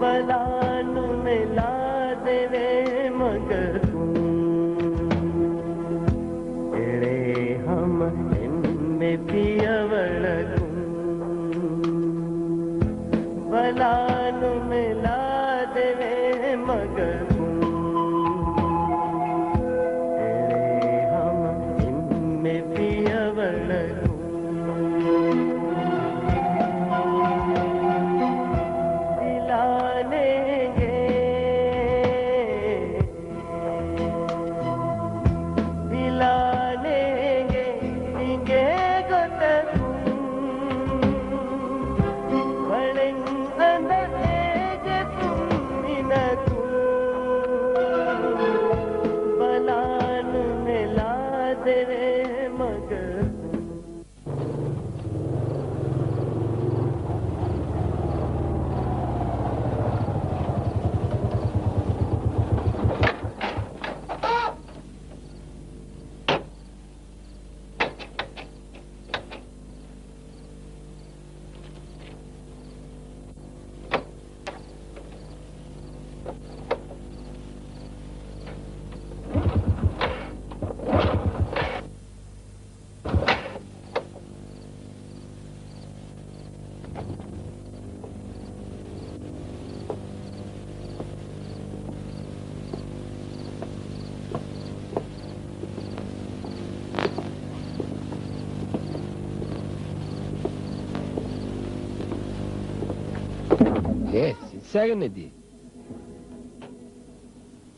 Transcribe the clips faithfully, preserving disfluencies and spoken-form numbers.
ބަލާނުމެލާ ދެވޭ މަގަކުން އެޅޭ ހަމަ އެންމެ ފިޔަވަޅަކުން. ބަލާނުމެލާ ދެވޭ މަގަކުން އެޅޭ ހަމަ އެންމެ ފިޔަވަޅަކުން. ދިލާނޭގެ ދިލާނޭގެ އިނގޭ ގޮތަކުން ވަޅެން އަނދަ އޭގެ ތުންމިނަކުން. ބަލާނުމެލާ ދެވޭ މަގަކުން. އޭ، ސިއްސައިގެން ނެތީ.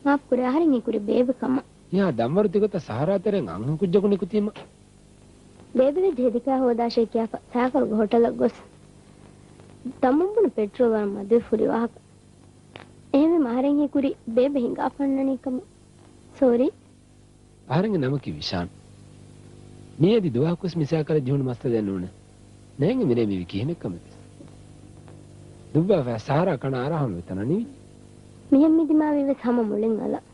މާފް ކުރޭ، އަހަރެން ހީކުރީ ބޭބެ ކަމަށް. ތިހާ ދަންވަރު ތިގޮތަށް ސަހަރާ ތެރެއިން އަންހެން ކުއްޖަކު ނިކުތީމަ. ބޭބެ ވެއްޖެ ހެދިކާ ހޯދާށޭ ކިޔާފަ ސާފަރުގެ ހޮޓަލަށް ގޮސް ތަމުން ބުނި ޕެޓްރޯލް ވަރަށް މަދުވެފަ ހުރި ވާހަކަ. އެހެންވީމަ އަހަރެން ހީކުރީ ބޭބެ ހިނގާފަ އަންނަނީ ކަމަށް. ސޯރީ. އަހަރެންގެ ނަމަކީ ވިޝާން. މިއަދި ދުވަހަކުވެސް މިސާކަލަށް ޖެހުނު މައްސަލައެއް ނޫނޭ. ނޭނގެ މިރޭ މިވީ ކިހިނެއްކަމެއްވެސް. ދުއްވާފަ ސަހަރާ ކަނާ އަރާހަމަ ވެތަނަށް ނިވި. މިހެން މިދިމާވީވެސް ހަމަ މުޅިން އަލަށް.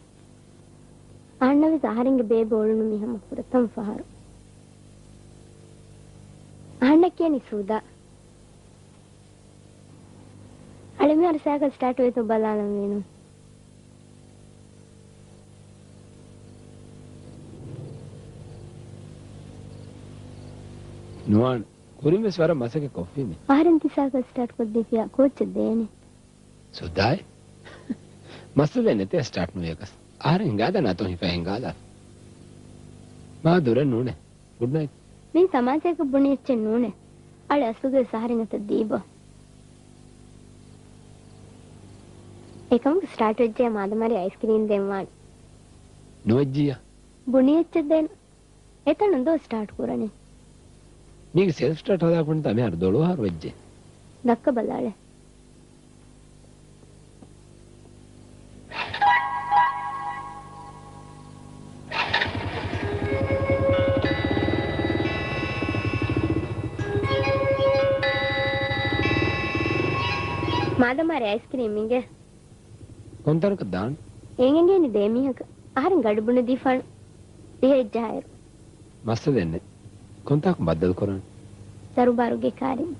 އަހަންނަށްވެސް އަހަރެންގެ ބޭބެ އުޅުނު މި ހަމަ ފުރަތަމަ ފަހަރު. އަހަންނަށް ކިޔަނީ ސޫދާ. އަޅެ މިހާރު ސައިކަލް ސްޓާޓް ވޭތޯ ބަލާލަން ވީނު. ނުވާނެ. ކުރިންވެސް ވަރަށް މަސައްކަތް ކޮށްފީމެ. އަހަރެން ތި ސައިކަލް ސްޓާޓް ކޮށްދީފިޔާ ކޯއްޗެއް ދޭނެ. ސުދާއޭ. މައްސަލައެއް ނެތޭ ސްޓާޓް ނުވިޔަކަސް. އަހަރެން ހިނގާދާނެ އަތުން ހިފައި ހިނގާލާފަ. މާ ދުރެއް ނޫނޭ. ގުޑް ނައިޓް. މީ ސަމާޖައަކަށް ބުނި އެއްޗެއް ނޫނޭ. އަޅެ އަސްލުގައި އަހަރެން އަތަށް ދީބަ. އެކަމަކު ސްޓާޓް ވެއްޖެޔާ މާދަމާރި އައިސްކްރީމް ދޭން ވާނެ. ނުވެއްޖިއްޔާ. ބުނި އެއްޗެއް ދޭން. އެތަނުން ދޯ ސްޓާޓް ކުރަނީ. މީގެ ސެލްފް ސްޓާޓް ހަދާކުންތާ މިހާރު ދޮޅު އަހަރު ވެއްޖެ. ދައްކަ ބަލާޅެ. މާދަމާރި އައިސްކްރީމް އިނގޭ. ކޮންތަނަކަށް ދާން؟ އެނގޭނީ ދޭ މީހަކަށް. އަހަރެން ގަޑި ބުނެދީފާނެ ދިހައެއް ޖަހާއިރު. މައްސަލައެއް ނެތް. ކޮންތާކު ބައްދަލު ކުރަން؟ ދަރުބާރުގެ ކާރިން.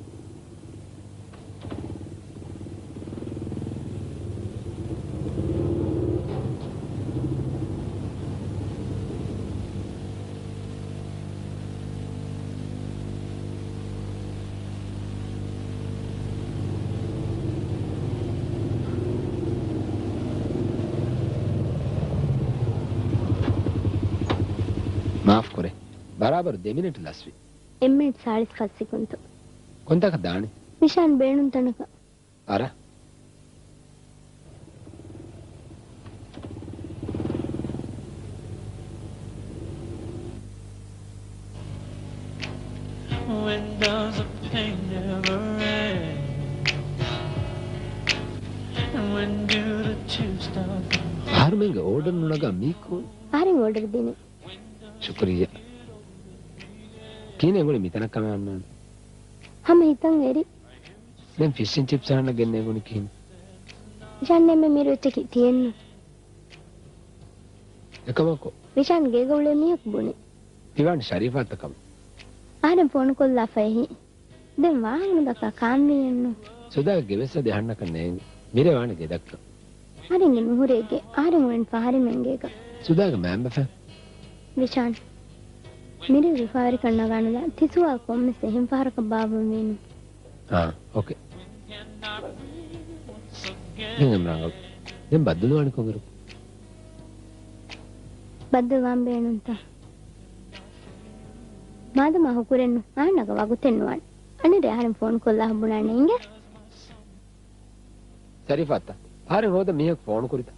މާފް ކުރޭ. ބަރާބަރު ދެ މިނެޓް ލަސްވި. އެއް މިނެޓް ސާޅީސް ފަސް ސެކުންތު. ކޮންތާކަށް ދާނީ؟ ވިޝާން ބޭނުން ތަނަކަށް. އަރަ. When does the pain never end? And when do the tears stop? އަހަރުމެންގެ އޯޑަރު ނުނަގާ މީ ކޯން؟ އަހަރެން އޯޑަރު ދިނީ. ޝުކުރިއްޔާ. ކިހިނެއް އެނގުނީ މިތަނަށް ކަމެއް އަންނާނެ؟ ހަމަ ހިތަށް އެރި. ދެން ފިޝް އެންޑް ޗިޕްސް އަހަންނަށް ގެންނަ އެނގުނީ ކިހިނެއް؟ ޝާން ނޭމެ މިރު އެއްޗަކީ ތިއެއްނު. އެކަމަކު. ވިޝާން ގޭގަ އުޅޭ މީހަކު ބުނި. ތިވާން ޝަރީފާއަށްތަ ކަމަށް. އަހަރެން ފޯނު ކޮށްލާފައިހި. ދެން ވާހަކަ ނުދައްކާ ކާންވީއެއްނު. ސުދާގެ ގެވެސް އަދި އަހަންނަކަށް ނޭނގެ. މިރޭ ވާނެ ގެދައްކަ. އަހަރެންގެ ނުހުރޭ ގެ. އަހަރެން އުޅެން ފަހަރިމެން ގޭގަ. ސުދާގެ މައިންބަފަ. ވިޝާން. މިރޭ އުފާވެރިކަން ނަގާނުލާ ތި ސުވާލު ކޮންމެސް އެހެން ފަހަރަކަށް ބާއްވަން ވީނު. އާ، އޯކޭ. ދެން އެމް ރަނގަޅު. ދެން ބައްދަލުވާނީ ކޮންއިރު؟ ބައްދަލުވާން ބޭނުންތަ؟ މާދަމާ ހުކުރެއްނު، އަހަންނަކަށް ވަގުތެއް ނުވާނެ. އަނެއް ރޭ އަހަރެން ފޯނު ކޮށްލާ ބުނާނެ އިނގޭ. ޝަރީފާއަށްތަ؟ އަހަރެން ހޯދަން މީހަކު ފޯނު ކުރިތަ؟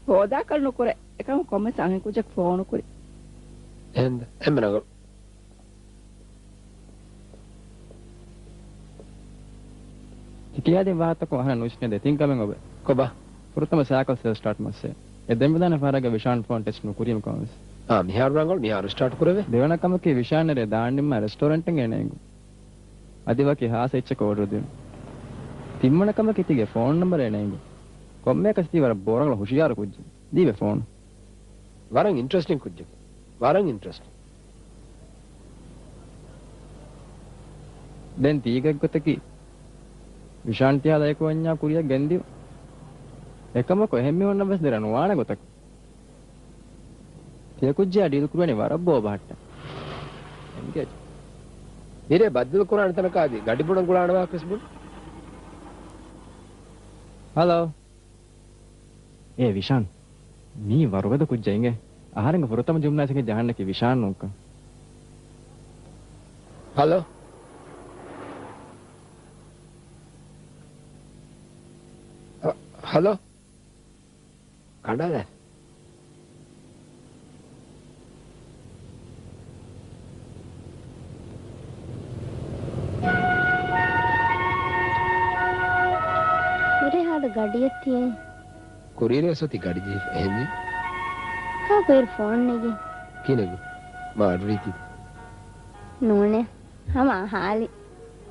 ހޯދާކަށް ނުކުރޭ. އެކަމަކު ކޮންމެސް އަންހެން ކުއްޖަކު ފޯނު ކުރި. އެހެންދަ؟ އެންމެ ރަނގަޅު. ތި ކިޔާދިން ވާހަކަތަކުން އަހަންނަށް ނުވިސްނޭ ދެތިން ކަމެއް އޮބެ. ކޮބާ؟ ފުރަތަމަ ސައިކަލް ސެލްފް ސްޓާޓް މައްސަލަ. އެ ދެން ވެދާނެ ފަހަރަކަށް ވިޝާން ފޯން ޓެސްޓް ނުކުރީމަ ކަމަށް ވެސް. އާ، މިހާރު ރަނގަޅު، މިހާރު ސްޓާޓް ކުރެވޭ. ދެވަނަ ކަމަކީ ވިޝާން ނެރޭ ދާން ނިންމާ ރެސްޓޯރެންޓެއް އޭނަ އެނގުން. އަދި ވަކި ހާސް އެއްޗަކަށް އޯޑަރު ދިނުން. ތިންވަނަ ކަމަކީ ތީގެ ފޯން ނަމްބަރެއް އޭނަ އެނގުން. ކޮންމެއަކަސް ތީ ވަރަށް ބޯރަނގަޅަށް ހުޝިޔާރު ކުއްޖެއް. ދީބެ ފޯނު. ވަރަށް އިންޓްރެސްޓިން ކުއްޖެއް. ވަރަށް އިންޓްރެސްޓިން. ދެން ތީގެ ގޮތަކީ ވިޝާން ތިޔާ ލައިކު ވަންޏާ ކުރިއަށް ގެންދިއު. އެކަމަކު އެހެން މީހުންނަށް ވެސް ދެރަ ނުވާނެ ގޮތަކަށް. ތިޔަ ކުއްޖާ ޑީލް ކުރުވަނީ ވަރަށް ބޯ ބަހައްޓަ. އެނގޭޖް. މިރޭ ބައްދަލު ކުރާނެ ތަނަކާ އަދި ގަޑި ބުނަން ގުޅާނެ ވާހަކަ ވެސް ބުން. ހަލޯ. އޭ ވިޝާން. މީ ވަރުގަދަ ކުއްޖެއް އިނގޭ. އަހަރެންގެ ފުރަތަމަ ޖުމްލަ އިނގޭ ޖަހަންނަކީ ވިޝާން ނޫންކަން. ހަލޯ. ހަ-، ހަލޯ. ކަނޑާލާ. މިރޭ ހާދަ ގަޑިއެއް ތިޔައީ. ކުރީރޭ ސޮތި ގަޑި ޖެހިފަ އެހެންވީ. ކާކު އޭރު ފޯން ނެގީ؟ ކިހިނެއް؟ މާ އަޑުރީތި. ނޫނޭ. ހަމަ ހާލި.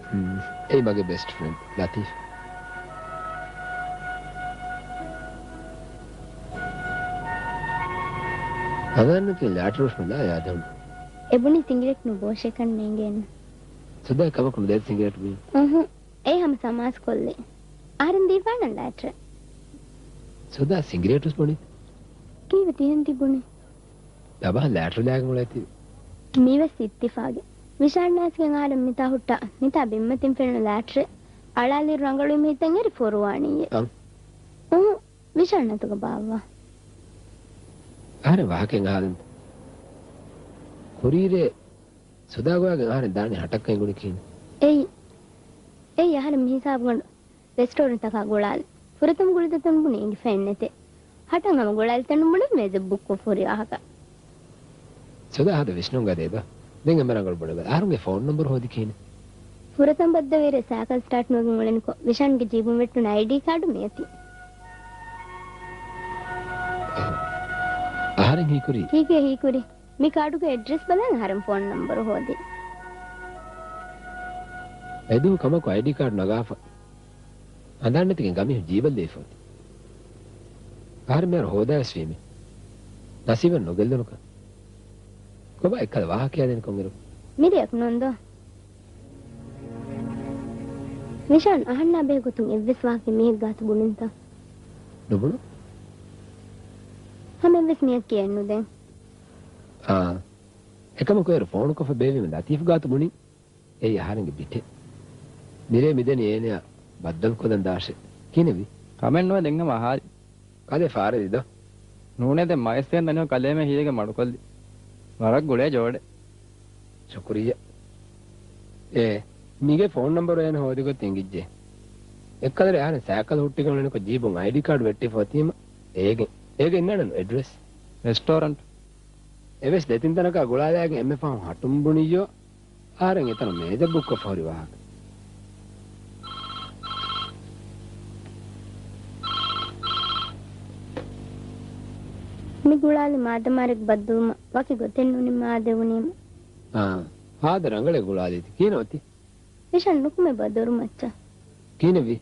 ހުން. އެއީ މަގޭ ބެސްޓް ފްރެންޑް، ލަތީފް. ހަދާންނަތީ ލާޓްރި ހުންނާ ޔާދަހުން. އެބުނި ސިނގިރެޓް ނުބޯށޭކަން ނޭނގޭން. ސުދާ ކަމަކު ނުދޭ ސިނގިރެޓް ބީ. އުހު. އެއީ ހަމަ ސަމާސް ކޮށްލި. އަހަރެން ދީފާނަން ލާޓްރެ. ސުދާ ސިނގިރޭޓުސް ބުނި. ކީއްވެ ތިހެން ތި ބުނި؟ ދަބާ ލާޓްރެ ލާގެ މުޅޭތި. މީވެސް އިއްތިފާގެ. ވިޝާން ނާސްގެ އަހަރެން މިތާ ހުއްޓާ. މިތާ ބިންމަތިން ފެނުނު ލާޓްރެ. އަޅާލި ރަނގަޅު މި ހިތަށް އެރި ފޮރުވާނީއޭ. އަން. އުނހު. ވިޝާން އަތުގަ ބާއްވާ. އަހަރެން ވާހަކައެއް އަހާލަން. ކުރީރޭ ސުދާ ގޮވާގެން އަހަރެން ދާނީ ހަޓައްކަ އެނގުނީ ކިހިނެއް؟ އެއީ، އެއީ އަހަރެން މި ހިސާބުގަނޑު ރެސްޓޯރެންޓްތަކާ ގުޅާލި. ފުރަތަމަ ގުޅިދެތަން ބުނީ އެނގިފައެއް ނެތޭ. ހަޓަން ހަމަ ގުޅާލިތަން ނުބުނެ މޭޒެއް ބުކްކޮށް ފޯރި ވާހަކަ. ސުދާ ހާދަ ވިސްނުން ގަދޭބަ. ދެން އެންމެ ރަނގަޅު ބުނެބަލަ. އަހަރުންގެ ފޯން ނަންބަރު ހޯދި ކިހިނެއް؟ ފުރަތަމަ ބައްދަލުވިއިރޭ ސައިކަލް ސްޓާޓް ނުވެގެން އުޅެނިކޮށް، ވިޝާންގެ ޖީބުން ވެއްޓުނު އައިޑީ ކާޑު މިއޮތީ. އަހަރެން ހީކުރީ. ހީކޭ ހީކުރީ؟ މި ކާޑުގެ އެޑްރެސް ބަލާން އަހަރެން ފޯން ނަންބަރު ހޯދި. އެދުވަހު ކަމަކު އައިޑީ ކާޑު ނަގާފަ. ހަނދާންނެތިގެން ގަމީހުން ޖީބަށް ލިޔެފަ އޮތީ. އަހަރެން މިހާރު ހޯދާވެސް ވީމެ. ނަސީބަށް ނުގެއްލުނުކަން. ކޮބާ އެއްކަލަ ވާހަކަ ކިޔާދޭނެ ކޮންއިރު؟ މިރެއަކު ނޯންދޯ. ވިޝާން އަހަންނާ ބެހޭ ގޮތުން އެއްވެސް ވާހަކައެއް މީހެއް ގާތު ބުނުންތަ؟ ނުބުނު. ހަމަ އެއްވެސް މީހަކަށް ނުދޭން. އާ. އެކަމަކު އޭރު ފޯނުކޮށްފަ ބޭއްވީމަ ލަތީފް ގާތު ބުނިން. އެއީ އަހަރެންގެ ބިޓެއް. މިރޭ މިދެނީ އޭނަޔާ ބައްދަލުކޮށްލަން ދާށޭ. ކިހިނެއްވީ؟ ކަމެއް ނުވޭ ދެން ހަމަ އަހާލި. ކަލޭ ފާރެވިދޯ؟ ނޫނޭ ދެން މައިސްތޭން ދަނިކޮށް ކަލޭމެ ހިރޭގެ މަޑުކޮށްލި. ވަރަށް ގުޅޭ ޖޯޑެއް. ޝުކުރިއްޔާ. އޭ، މީގެ ފޯން ނަންބަރު އޭނަ ހޯދިގޮތް އެނގިއްޖެ. އެއްކަލަރެ އަހަރެން ސައިކަލް ހުއްޓިގެން އުޅެނިކޮށް ޖީބުން އައިޑީ ކާޑު ވެއްޓިފަ އޮތީމަ އޭގެ، އޭގެ އިންނާނަން އެޑްރެސް. ރެސްޓޯރަންޓް. އެވެސް ދެތިން ތަނަކާ ގުޅާލާގެން އެންމެ ފަހުން ހަޓުން ބުނިއްޔޯ. އަހަރެން އެތަނަށް މޭޒެއް ބުކްކޮށްފަ ހުރި ވާހަކަ. މި ގުޅާލި މާދަމާރެކު ބައްދަލުވުމަށް ވަކި ގޮތެއް ނުނިމާ ދެވުނީމަ. އާ، ހާދަ ރަނގަޅޭ ގުޅާލީތި. ކިހިނެއް އޮތީ؟ ވިޝާން ނުކުމެބާ ދޮރުމައްޗަށް. ކިހިނެއްވީ؟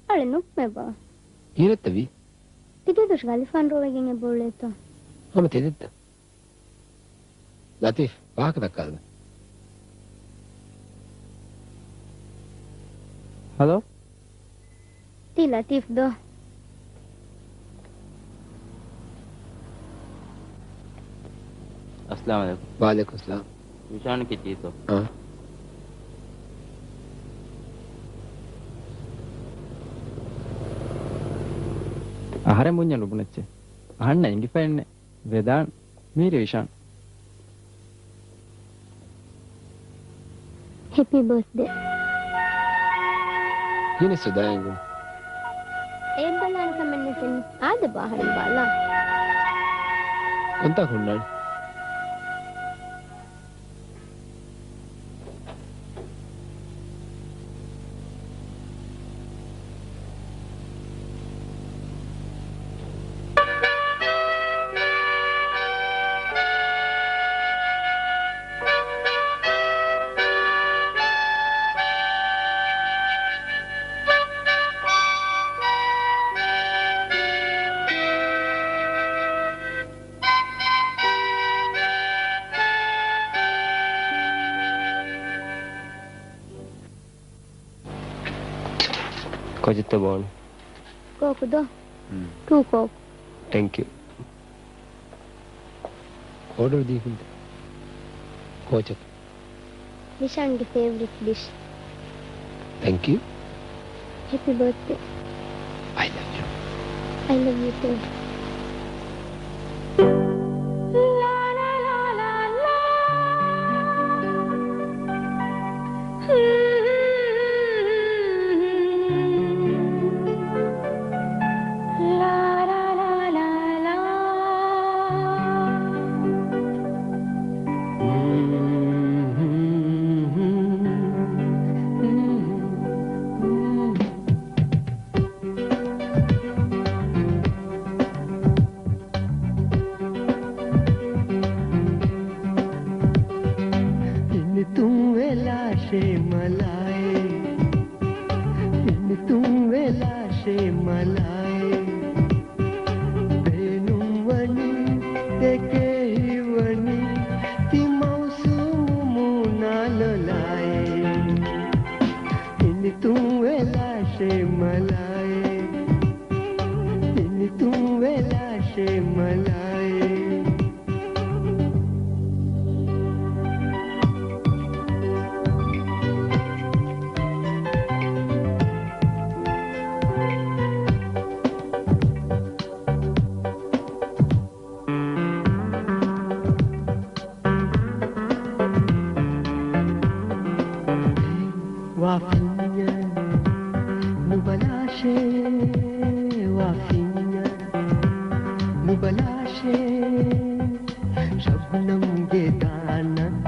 އަޅެ ނުކުމެބާ. ކިހިނެއްތަ ވީ؟ ތިގޭ ދޮށު ގަލިފާން ރޯވެގެން އެބައުޅޭތޯ؟ ހަމަ ތެދެއްތަ؟ ލަތީފް، ވާހަކަ ދައްކާލަ. ހަލޯ؟ ތީ ލަތީފް ދޯ؟ އައްސަލާމު ޢަލައިކުމް. ވަޢަލައިކުމް އައްސަލާމް. ވިޝާން ކިއްޗީތޯ؟ އާ. އަހަރެން ބުންޏަ ނުބުނެއްޗޭ. އަހަންނަށް އެނގިފައެއްނެއް. ވެދާން. މީރި ވިޝާން. ހެޕީ ބާތްޑޭ. ހިނި ސުދާ އެނގުން. އެއްބަލާނެ ކަމެއް ނެތެން. އާދެބަ އަހަރެން ބަލާ. ކޮންތާކު ހުންނާނެ؟ ކޯޗެއްތަ ބޯން؟ ކޯކު ދޯ؟ ޓޫ ކޯކު. ޓޭންކް ޔޫ. އޯޑަރު ދީފިންތަ؟ ކޯޗަކަށް. ވިޝާންގެ ފޭވަރިޓް ޑިޝް. ތޭންކް ޔޫ. ހެޕީ ބާތްޑޭ. އައި ލަވް ޔޫ. އައި ލަވް ޔޫ ޓޫ. ހިނިތުންވެލާށޭ މަލާއޭ، ހިނިތުންވެލާށޭ މަލާއޭ. ބޭނުންވަނީ ދެކޭ ހިތްވަނީ ތި މައުސޫމު މޫނާ ލޮލާއޭ. ހިނިތުންވެލާށޭ މަލާއޭ، ހިނިތުންވެލާށޭ މަލާއޭ. ވާފިންޏަށް ނުބަލާށޭ، ވާފިންޏަށް ނުބަލާށޭ. ޝަބްނަމްގެ ދާނަށް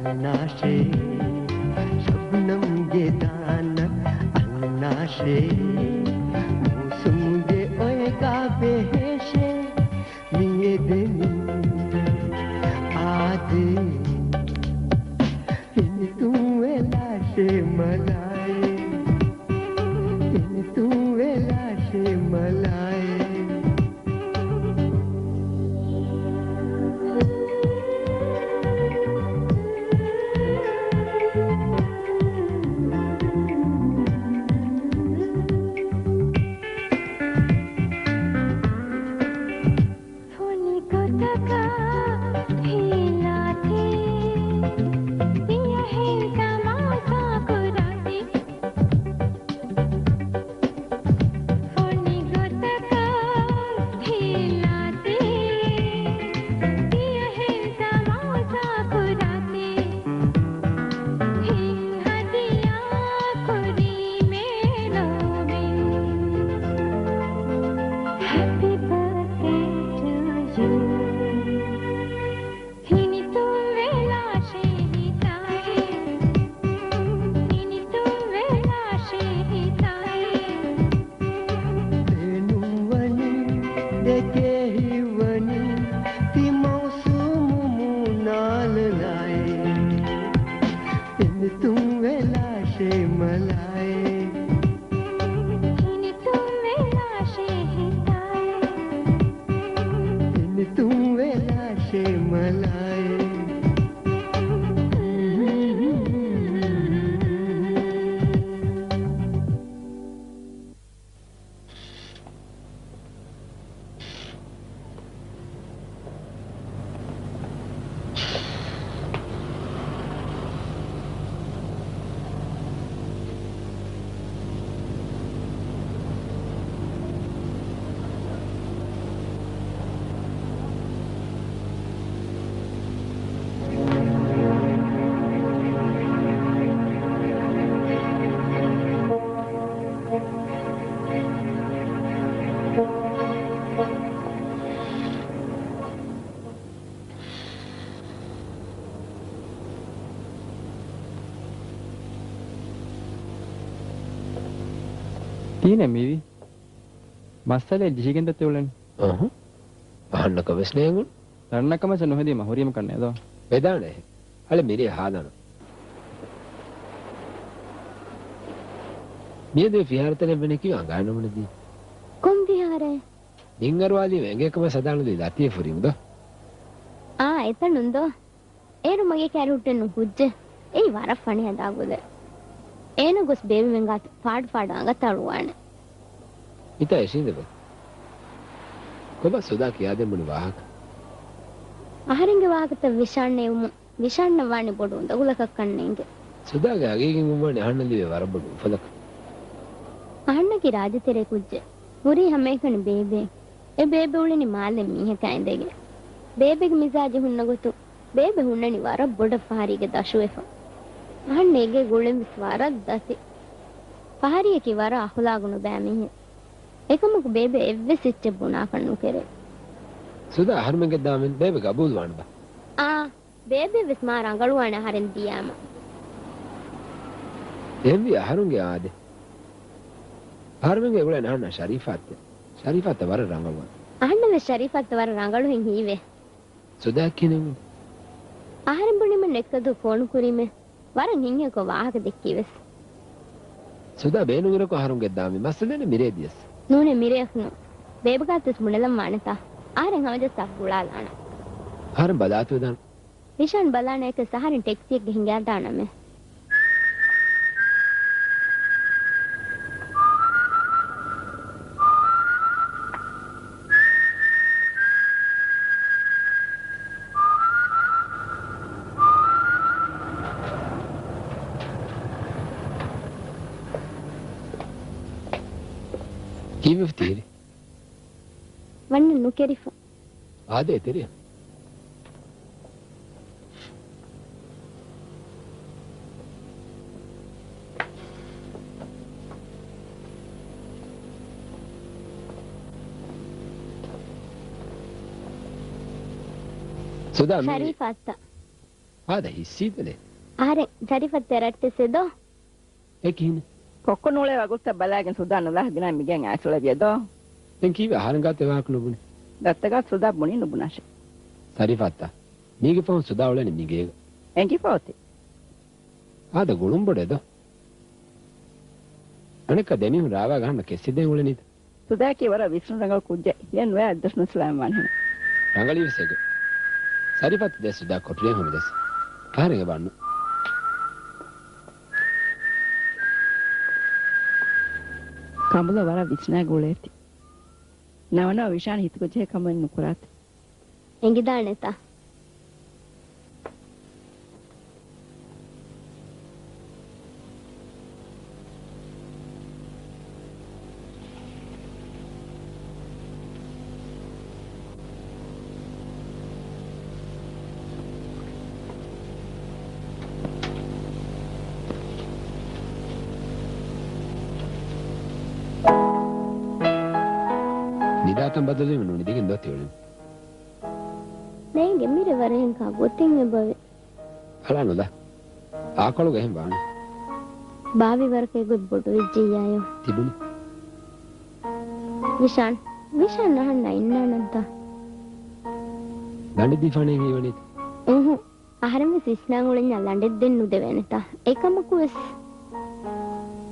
އަންނާށޭ، ޝަބްނަމްގެ ދާނަށް އަންނާށޭ. މޫސުމުގެ އޮއެކާ ބެހޭށޭ، މިއެދެނީ އާދޭ. ހިނިތުންވެލާށޭ މަލާއޭ، ހިނިތުންވެލާށޭ މަލާއޭ. ފޮނި ގޮތަކަށް ހީލާތީ، ދިޔަހެން ތަމާޝާ ކުރާތީ. ފޮނި ގޮތަކަށް ހީލާތީ، ދިޔަހެން ތަމާޝާ ކުރާތީ. ހިތް ހަދިޔާ ކުރީމޭ ލޯބިން. Happy birthday to you. ހިނިތުންވެލާށޭ ހިތާއޭ. ހިނިތުންވެލާށޭ ހިތާއޭ. ބޭނުންވަނީ ދެކޭ ހިތްވަނީ ތި މައުސޫމު މޫނާ ލޮލާއޭ. ހިނިތުންވެލާށޭ މަލާއޭ. ހިނިތުންވެލާށޭ ހިތާއޭ. ހިނިތުންވެ ކިހިނެއް މީވީ؟ މައްސަލައެއް ޖެހިގެންތަ ތި އުޅެނީ؟ އަހަ. އަހަންނަކަށް ވެސް ނޭނގުނު. ތަންނަކަމަށް ނުހެދީމަ ހުރީމަ ކަންނޭދޯ؟ ވެދާނެ. އަޅެ މިރޭ ހާދަނަ. މިއަދު ފިހާރަތަނެއް ވެނެ ކީ އަނގާނަމުނެ ދީ. ކޮން ފިހާރައެއް؟ ނިންއަރުވާލީމަ އެނގޭކަމަށް ސަދާނުލީ ލަތީފް ހުރީމު ދޯ؟ އާ، އެތަނުން ދޯ؟ އޭރު މަގޭ ކައިރި ހުއްޓެއްނު ކުއްޖެއް. އެއީ ވަރަށް ފަނި ހަދާ ގުލެއް. އޭނަ ގޮސް ބޭބެމެން ގާތު ފާޑު ފާޑު އަނގަ ތަޅުވާނެ. މިތާ އެށީނދެބަ. ކޮބާ ސުދާ ކިޔާދޭން ބުނި ވާހަކަ؟ އަހަރެންގެ ވާހަކަތައް ވިޝާން އެވުމުން ވިޝާންނަށް ވާނެ ބޮޑު އުނދަގުލަކަށް ކަންނޭނގެ. ސުދާގެ ހަގީގީ އުންވާނީ އަހަންނަށް ލިބޭ ވަރަށް ބޮޑު އުފަލަކަށް. އަހަންނަކީ ރާއްޖެތެރޭ ކުއްޖެއް. ހުރީ ހަމައެކަނި ބޭބެ. އެ ބޭބެ އުޅެނީ މާލެ މީހަކާ އިނދެގެން. ބޭބެގެ މިޒާޖެއް ހުންނަ ގޮތުން ބޭބެ ހުންނަނީ ވަރަށް ބޮޑަށް ފަހަރީގެ ދަށުވެފަ. އަހަންނަށް އޭގެ ގުޅެން ވެސް ވަރަށް ދަތި. ފަހަރީއަކީ ވަރަށް އަޚުލާގު ނުބައި މީހެއް. އެކަމަކު ބޭބެ އެއްވެސް އެއްޗެއް ބުނާކަށް ނުކެރޭ. ސުދާ އަހަރުމެންގެ ދާމެން ބޭބެ ގަބޫލުވާނެބަ؟ އާ، ބޭބެ ވެސް މާ ރަނގަޅުވާނެ އަހަރެން ދިޔާމަ. އެހެންވީ އަހަރުންގެ އާދެ. އަހަރުމެންގެ އުޅެން އަހަންނަށް ޝަރީފާއްތެ. ޝަރީފާއްތަ ވަރަށް ރަނގަޅުވާނެ. އަހަންނަށް ވެސް ޝަރީފާއްތަ ވަރަށް ރަނގަޅުހެން ހީވޭ. ސުދާ ކިހިނެއް؟ އަހަރެން ބުނީމަ ނެއްކަދޫ ފޯނު ކުރީމޭ. ވަރަށް ހިތްހެޔޮކޮށް ވާހަކަ ދެއްކީ ވެސް. ސުދާ ބޭނުންއިރަކު އަހަރުންގެ ދާމި މައްސަލައެއް މިރޭ ދިޔަސް. ނޫނޭ މިރޭއަކު ނޫން. ބޭބެގާތުވެސް ބުނެލަން ވާނެތާ. އަހަރެން ހަމަޖައްސާ ގުޅާލާނަން. އަހަރެން ބަލާތުވެދާނެ. ވިޝާން ބަލާނެ އެކަސް އަހަރެން ޓެކްސީއެއްގަ ހިނގާދާނަމޭ. ކީއްވެފަ ތިހިރީ؟ ވަންނަން ނުކެރިފަ. އާދޭ ތެރެއަށް. ސުދާ މީ ޝަރީފާއްތަ؟ އާދެ ހިއްސީތަލެ. އަހަރެން ޝަރީފާއްތަ ރައްޓެއްސެ ދޯ؟ އެ ކިހިނެއް؟ ކޮއްކޮ ނޫޅޭ ވަގުތަށް ބަލާގެން ސުދާ ނުލާ ގިނަ މިގެން އައިސް އުޅެވިޔަ ދޯ؟ ދެން ކީއްވެ އަހަރެން ގާތު އެ ވާހަކަ ނުބުނީ؟ ދައްތަގާ ސުދާ ބުނީ ނުބުނާށޭ. ޝަރީފާއްތަ؟ މީގެ ފަހުން ސުދާ އުޅެނީ މިގޭގަ. އެނގިފަ އޮތީ. އާދެ ގުޅުން ބޮޑެ ދޯ. އަނެއްކާ ދެމީހުން ރާވާގަ އަހަންނަށް ކެއްސިދޭން އުޅެނީތަ؟ ސުދާއަކީ ވަރަށް ވިސްނުން ރަނގަޅު ކުއްޖެއް. ހިޔެއް ނުވެ އަދިވެސް ނުއިސްލާމެއް ވާނެހެން. ރަނގަޅީވެސް އެގޮތް. ޝަރީފާއްތަ ދޭ ސުދާ ކޮޓަރިއަށް ހުމިދަސް. އަހަރެން އެބަ އަންނު. ކަނބުލަށް ވަރަށް ވިސްނާގެ އުޅޭތި. ނަވަނަވަ ވިޝާން ހިތުގަ ޖެހޭ ކަމެއް ނުކުރާތި. އެނގިދާނެތަ؟ ނިދާތަން ބަދަލުވީމަ ނުނިދިގެން ދޯ ތިއުޅެނީ؟ ނޭނގެ މިރޭ ވަރަށް ހިނގާ ގޮތެއް އެބަވޭ. އަޅާނުލާ. އާކޮޅުގަ އެހެން ވާނެ. ބާވީ ވަރަކަށް އެގޮތް ބޮޑުވެއްޖެއްޔާޔޯ. ތިބުނީ. ވިޝާން. ވިޝާން އަހަންނާ އިންނާނަންތަ؟ ލަނޑެއް ދީފާނެ ހީވަނީތަ؟ އުނހު. އަހަރެން ވެސް ވިސްނާން އުޅެންޏާ ލަނޑެއް ދޭން ނުދެވޭނެތާ. އެކަމަކު ވެސް.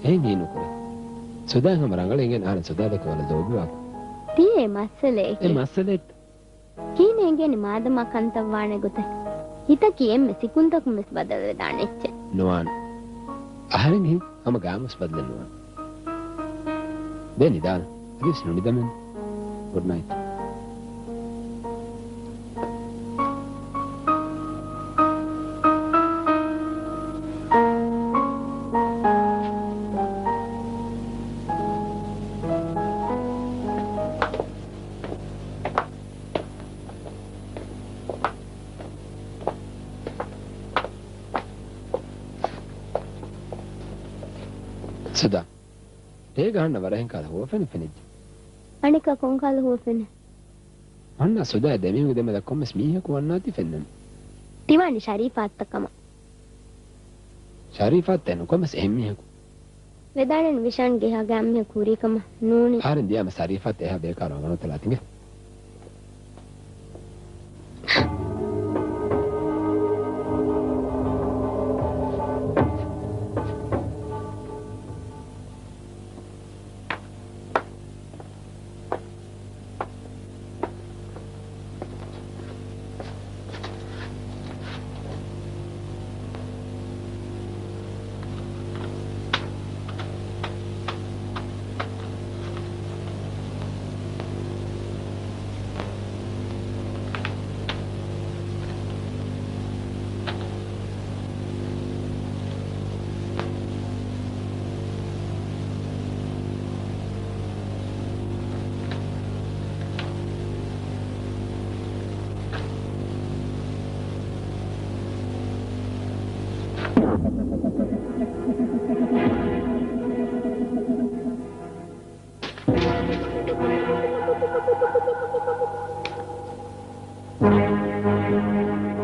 އެހެން ހީނުކުރޭ. ސުދާ ހަމަ ރަނގަޅަށް އިނގޭނެ އަހަރެން ސުދާ ދެކެ ވަރަށް ލޯބިވާކަން. ތީ އެ މައްސަލައެކޭ. އެ މައްސަލައެއްތަ؟ ކިހިނެއް އެނގޭނީ މާދަމާ ކަންތައް ވާނެ ގޮތެއް؟ ހިތަކީ އެންމެ ސިކުންތަކުން ވެސް ބަދަލުވެދާނެ އެއްޗެއް. ނުވާނެ. އަހަރެން ހިތް ހަމަ ގާމުސް ބަދަލެއް ނުވާނެ. ދޭ ނިދާނަ. އަދިވެސް ނުނިދަމެން. ގުޑް ނައިޓް. ސުދާ. އޭގަ އަހަންނަށް ވަރަށް އެހެން ކަހަލަ ހުވަފެނެއް ފެނިއްޖެ. އަނެއްކާ ކޮންކަހަލަ ހުވަފެނެއް؟ އަހަންނާ ސުދާ ދެމީހުންގެ ދެމެދަށް ކޮންމެސް މީހަކު ވަންނާތީ ފެންނަނީ. ތިވާނީ ޝަރީފާއްތަ ކަމަށް. ޝަރީފާއްތަ ނުކޮންމެސް އެހެން މީހަކު. ވެދާނެ ވިޝާންގެ ހާގައި އެހާ ކުރީ ކަމަށް ނޫނީ. އަހަރެން ދިޔާމަ ޝަރީފަތް އެހާ ބޭކާރު އަނގަނުތަލާ ތިނގެ.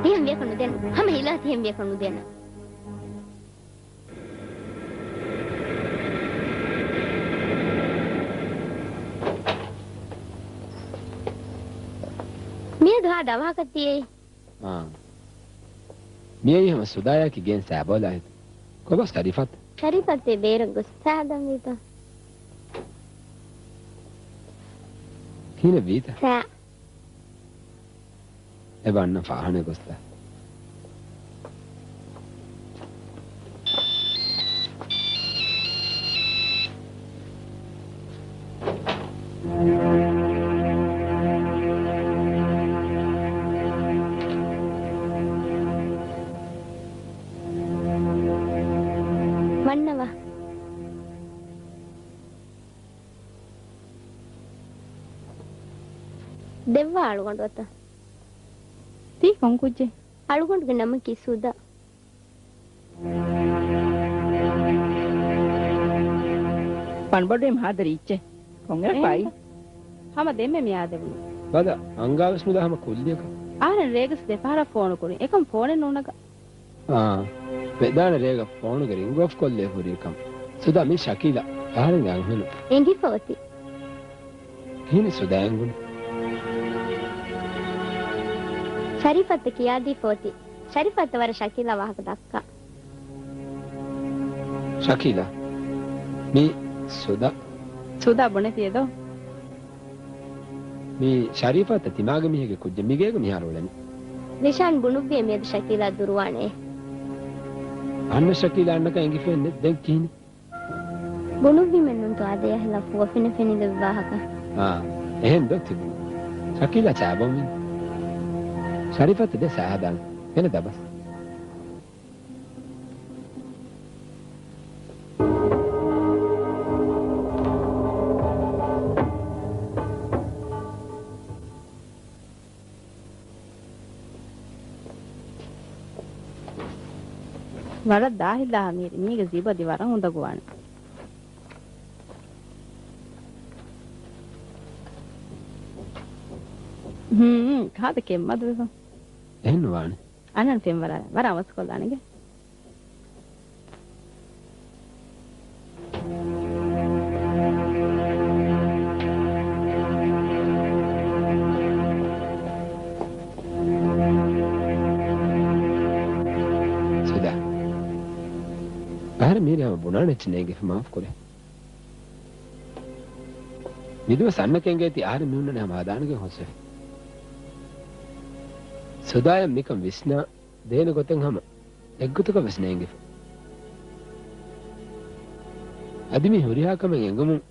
އެހެން ވިޔަކަށް ނުދޭނަ. ހަމަ ހިލާ ތިހެން ވިޔަކަށް ނުދޭނަ. މިއަދު ހާދަ އަވަހަކަށް ތިޔައީ. އާ. މިއީ ހަމަ ސުދާޔާއަކީ ގޭން ސައިބޯލާ ހިތު. ކޮބާ ޝަރީފަތް؟ ޝަރީފަތް ބޭރަށް ގޮސް ސައި ހަދަން ވީތަ؟ ކިހިނެއް ވީތަ؟ ސައި. އެބަ އަންނަ ފާހަނަ ގޮސްލާ. ވަންނަވާ. ދެއްވާ އަޅުގަނޑު އަތަށް. ތީ ކޮން ކުއްޖެއް؟ އަޅުގަނޑުގެ ނަމަކީ ސުދާ. ފަންބޮޑުވީމަ ހާދަ ރީއްޗެއް. ކޮންއެރަކު އައީ؟ ހަމަ ދެންމެ މި އާދެވުނު. ބަލަ، އަންގާވެސް ނުލާ ހަމަ ކުއްލިއަކަށް. އަހަރެން ރޭގަސް ދެފަހަރަށް ފޯނު ކުރިން. އެކަމް ފޯނެއް ނޫނަކަށް. އާ، ވެދާނެ ރޭގަ ފޯނުގެ ރިންގް އޮފް ކޮށްލޭ ހުރީ ކަމަށް. ސުދާ، މީ ޝަކީލާ. އަހަރެންގެ އަންހެނުން. އެނގިފަ އޮތީ. ކިހިނެއް ސުދާ އެނގުނީ؟ ޝަރީފަތަށް ކިޔާދީފަ އޮތީ. ޝަރީފަތަށް ވަރަށް ޝަކީލާ ވާހަކަ ދައްކާ. ޝަކީލާ، މީ ސުދާ. ސުދާ ބުނެފިއެއް ދޯ؟ މީ ޝަރީފަތަށް ތިމާގެ މީހެއްގެ ކުއްޖެއް މިގޭގަ މިހާރު އުޅެނީ. ޒިޝާން ބުނުއްވިއޭ މިއަދު ޝަކީލާ ދުރުވާނެ. އަންނަ ޝަކީލާ އަންނަކަން އެނގިފައެއް ނެތް. ދެން ކިހިނެއް؟ ބުނުއްވީމެއްނުންތޯ އާދެ އަހިލަށް ފުވަ ފިނި ފެނިލެއްވި ވާހަކަ. އާ، އެހެން ދޯ ތިބުނީ. ޝަކީލާ ޗާ ބޮންވީން. ޝަރީފަތަށް ދޭ ސައި ހަދާން. ގެނެދާ ބަސް. ވަރަށް ދާހިލް ދާހަށް މީރި. މީގެ ޒިބަދި ވަރަށް އުނދަގޫވާނެ. ހުން، ހުން، ހާދަ ކެތްމަދުވެފަ. އެހެން ނުވާނެ. އަންނަން ފެންވަރާލަން. ވަރަށް އަވަސްކޮށްލާނެގެ. ސުދާ. އަހަރެން މީރި ހަމަ ބުނާނެ އެއްޗެއް ނޭނގެފަ މާފުކުރޭ. މިދުވަސް އަންނަ ކެނގޭތީ އަހަރެން މިހުންނަނީ ހަމަ ހަދާނެގެން ހުސްވެފަ. ސުދާޔަށް މިކަން ވިސްނާ ދޭނެ ގޮތެއް ހަމަ އެއްގޮތަކަށް ވެސް ނޭނގިފަ. އަދި މި ހުރިހާ ކަމެއް އެނގުމުން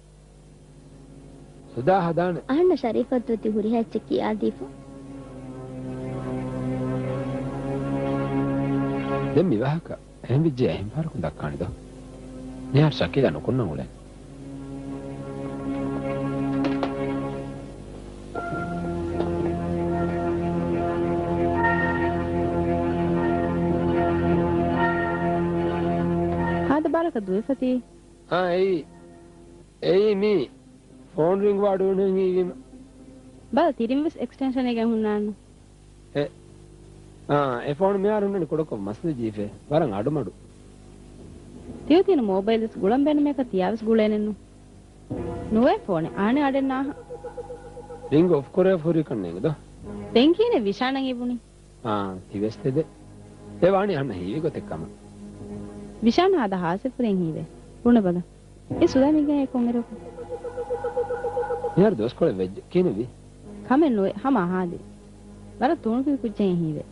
ސުދާ ހަދާނެ. އަހަންނަށް ޝަރީފަތު އޮތީ ހުރިހާ އެއްޗެއް ކިޔާދީފަ. ދެން މި ވާހަކަ އެހެން ވެއްޖެ އެހެން ފަހަރަކުން ދައްކާނެ ދޯ؟ މިހާރު ޝަކީލާ ނުކުންނަން އުޅެން. ހާދަ ބާރަކަށް ދުވެފަތީ. އާ، އެއީ، އެއީ މީ ފޯން ރިންގް ވާ ޑޫންހެން ހީވީމަ. ބަލަ، ތިރިން ވެސް އެކްސްޓެންޝަނެއް ގެން ހުންނާނެ. އެ، އާ، އެ ފޯނު މިހާރު ހުންނަނީ ކުޑަކޮށް މަސްލަ ޖީފޭ. ވަރަށް އަޑުމަޑު. ތިޔަ ތިޔަނަ މޯބައިލް ވެސް ގުޅަން ބޭނުމޭކަށް ތިޔާ ވެސް ގުޅޭނެއްނު. ނުވޭ ފޯނެއް. އާނެ އަޑެއް ނާހަ. ރިންގް އޮފް ކުރެވިފަ ހުރިކަން ނޭނގެ ދޯ. ދެން ކިހިނެއް ވިޝާނަށް އިވުނީ؟ އާ، ތިވެސް ތެދެއް. އެ ވާނީ އަހަންނަށް ހީވި ގޮތެއް ކަމަށް. ވިޝާން ހާދަ ހާސްވެފަ ހުރެން ހީވޭ. ބުނެބަލަ. އެ ސުދާ މިގޭ ކޮންއިރަކު؟ މިހާރު ދުވަސްކޮޅެއް ވެއްޖެ. ކިހިނެއްވީ؟ ކަމެއް ނުވޭ. ހަމަ އަހާދީ. ވަރަށް ތޫނުކުރި ކުއްޖެއް ހީވޭ.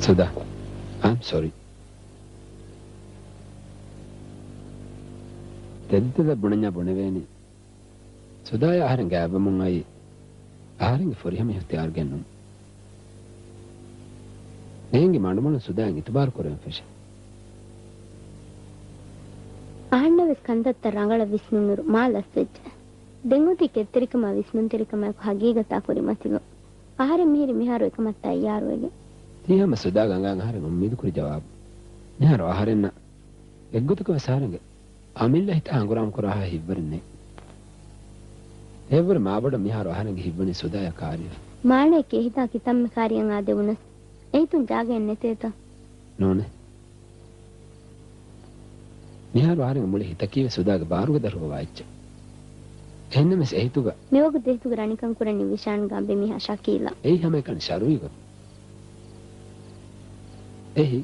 ސުދާ، I'm sorry. ތެދުތެދަށް ބުނަންޏާ ބުނެވޭނީ. ސުދާޔާ އަހަރެން ގާތްވަމުން އައީ އަހަރެންގެ ފުރިހަމަ އިހްތިޔާރުގައެއްނު. އެހެންގެ މަޑުމޮޅުން ސުދާއަށް އިތުބާރު ކުރެވެން ފެށޭ. އަހަންނަށް ވެސް ކަންތައްތައް ރަނގަޅަށް ވިސްނުނުއިރު މާ ލަސްވެއްޖެ. ދެން އޮތީ ކެތްތެރިކަމާ ވިސްނުންތެރިކަމާއެކު ހަގީގަތާ ކުރިމަތިވުން. އަހަރެން މިހިރީ މިހާރު އެކަމަށް ތައްޔާރުވެގެން. ތީ ހަމަ ސުދާގެ އަނގައިން އަހަރެން އުއްމީދުކުރި ޖަވާބު. މިހާރު އަހަރެންނަށް އެއްގޮތަކަށް ވެސް އަހަރެންގެ އަމިއްލަ ހިތާ ހަނގުރާމަ ކުރާހާ ހިތްވަރެއް ނެތް. އެއަށްވުރެ މާބޮޑަށް މިހާރު އަހަރެންގެ ހިތްވަނީ ސުދާޔާ ކާރިއަށް. މާނައެކޭ ހިތާ ކިތަންމެ ކާރިއަށް އާދެވުނަސް. އެހިތުން ޖާގައެއް ނެތޭތަ؟ ނޫނޭ. މިހާރު އަހަރެންގެ މުޅި ހިތަކީވެސް ސުދާގެ ބާރުގަ ދަށުވާ އެއްޗެއް. އެހެންނަމަވެސް އެހިތުގަ. މިވަގުތު އެހިތުގަ ރަނިކަން ކުރަނީ ވިޝާންގެ އަނބިމީހާ ޝަކީލާ. އެއީ ހަމައެކަނި ޝަރުއީ ގޮތުން. އެހި.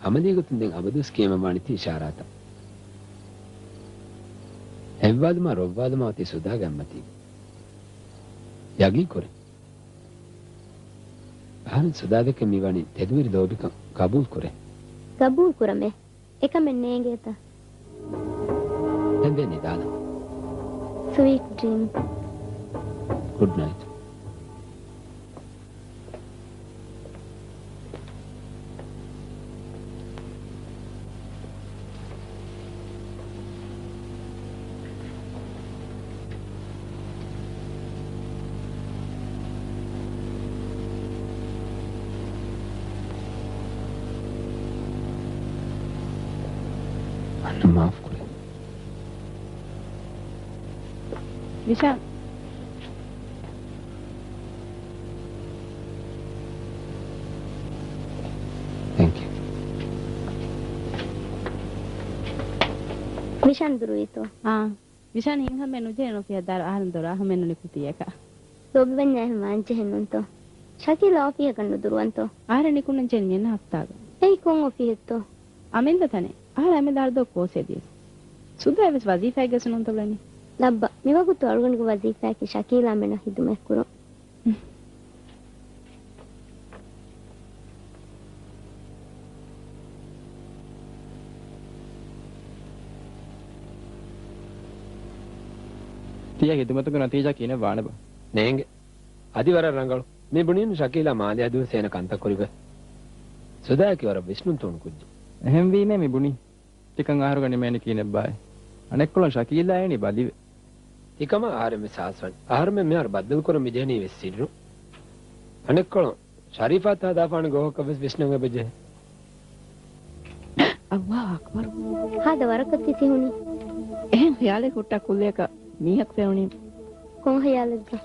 އަމަލީ ގޮތުން ދެން އަބަދުވެސް ކިޔަމަންވާނީ ތި އިޝާރާތަށް. ހެއްވާލުމާ ރޮއްވާލުމާ އޮތީ ސުދާގެ އަތްމަތީގަ. ޔަގީން ކުރޭ. އަހަރެން ސުދާ ދެކެ މިވަނީ ތެދުވެރި ލޯބިކަން ޤަބޫލު ކުރޭ. ޤަބޫލު ކުރަމޭ. އެކަމެއް ނޭނގޭތަ؟ ދެން ދޭ ނިދާލަން. ސްވީޓް ޑްރީމް. ގުޑް ނައިޓް. އަންނަ މާފު ކުރޭ. ވިޝާން. ތޭންކް ޔޫ. ވިޝާން ދުރުވީތޯ؟ އާ. ވިޝާން ހިތްހަމައެއް ނުޖެހޭ އޮފީހަށް ދާއިރު އަހަރެން ދޮރާ ހަމައެއް ނުނިކުތީއަކަށް. ލޯބިވަންޏާ އެހެން ވާންޖެހެންނޫންތޯ؟ ޝަކީލާ އޮފީހަކަށް ނުދުރުވަންތޯ؟ އަހަރެން ނިކުންނަން ޖެހެނީ މިއަންނަ ހަފްތާގަ. އެއީ ކޮން އޮފީހެއްތޯ؟ އަމިއްލަ ތަނެއް. އަހަރެން އަމިއްލަ އަހަރު ދޯ ކޯސް ހެދިޔަސް. ސުދާއަށް ވެސް ވަޒީފާއެއްގަސް ނޫންތޯ ބުނަނީ؟ ލައްބަ، މިވަގުތު އަޅުގަނޑުގެ ވަޒީފާއަކީ ޝަކީލާ މެނަށް ހިދުމަތްކުރުން. ތިޔަ ހިދުމަތުގެ ނަތީޖާ ކިހިނެއް ވާނެބަ؟ ނޭނގެ. އަދި ވަރަށް ރަނގަޅު. މި ބުނީނު ޝަކީލާ މާލެ އަދިވެސް އޭނަ ކަންތައް ކުރިގޮތް. ސުދާއަކީ ވަރަށް ވިސްނުން ތޫނު ކުއްޖެއް. އެހެންވީމޭ މި ބުނީ. ތިކަން އަހަރުގަ ނިމޭނީ ކިހިނެއްބާއޭ؟ އަނެއްކޮޅުން ޝަކީލާ އޭނީ ބަލިވެ. ތިކަމާ އަހަރެން ވެސް ހާސްވަން. އަހަރުމެން މިހާރު ބައްދަލުކުރަން މިޖެހެނީ ވެސް ސިއްރު. އަނެއްކޮޅުން ޝަރީފާ ތާ ދާފާނެ ގޯހަކަށް ވެސް ވިސްނަން އެބަޖެހޭ. އައްލާހު އަކްބަރު. ހާދަ ވަރަކަށް ތި ތިހުނީ. އެހެން ޚިޔާލެއް ހުއްޓާ ކުއްލިއަކަށް މީހަކު ފެނުނީ. ކޮން ޚިޔާލެއްތަ؟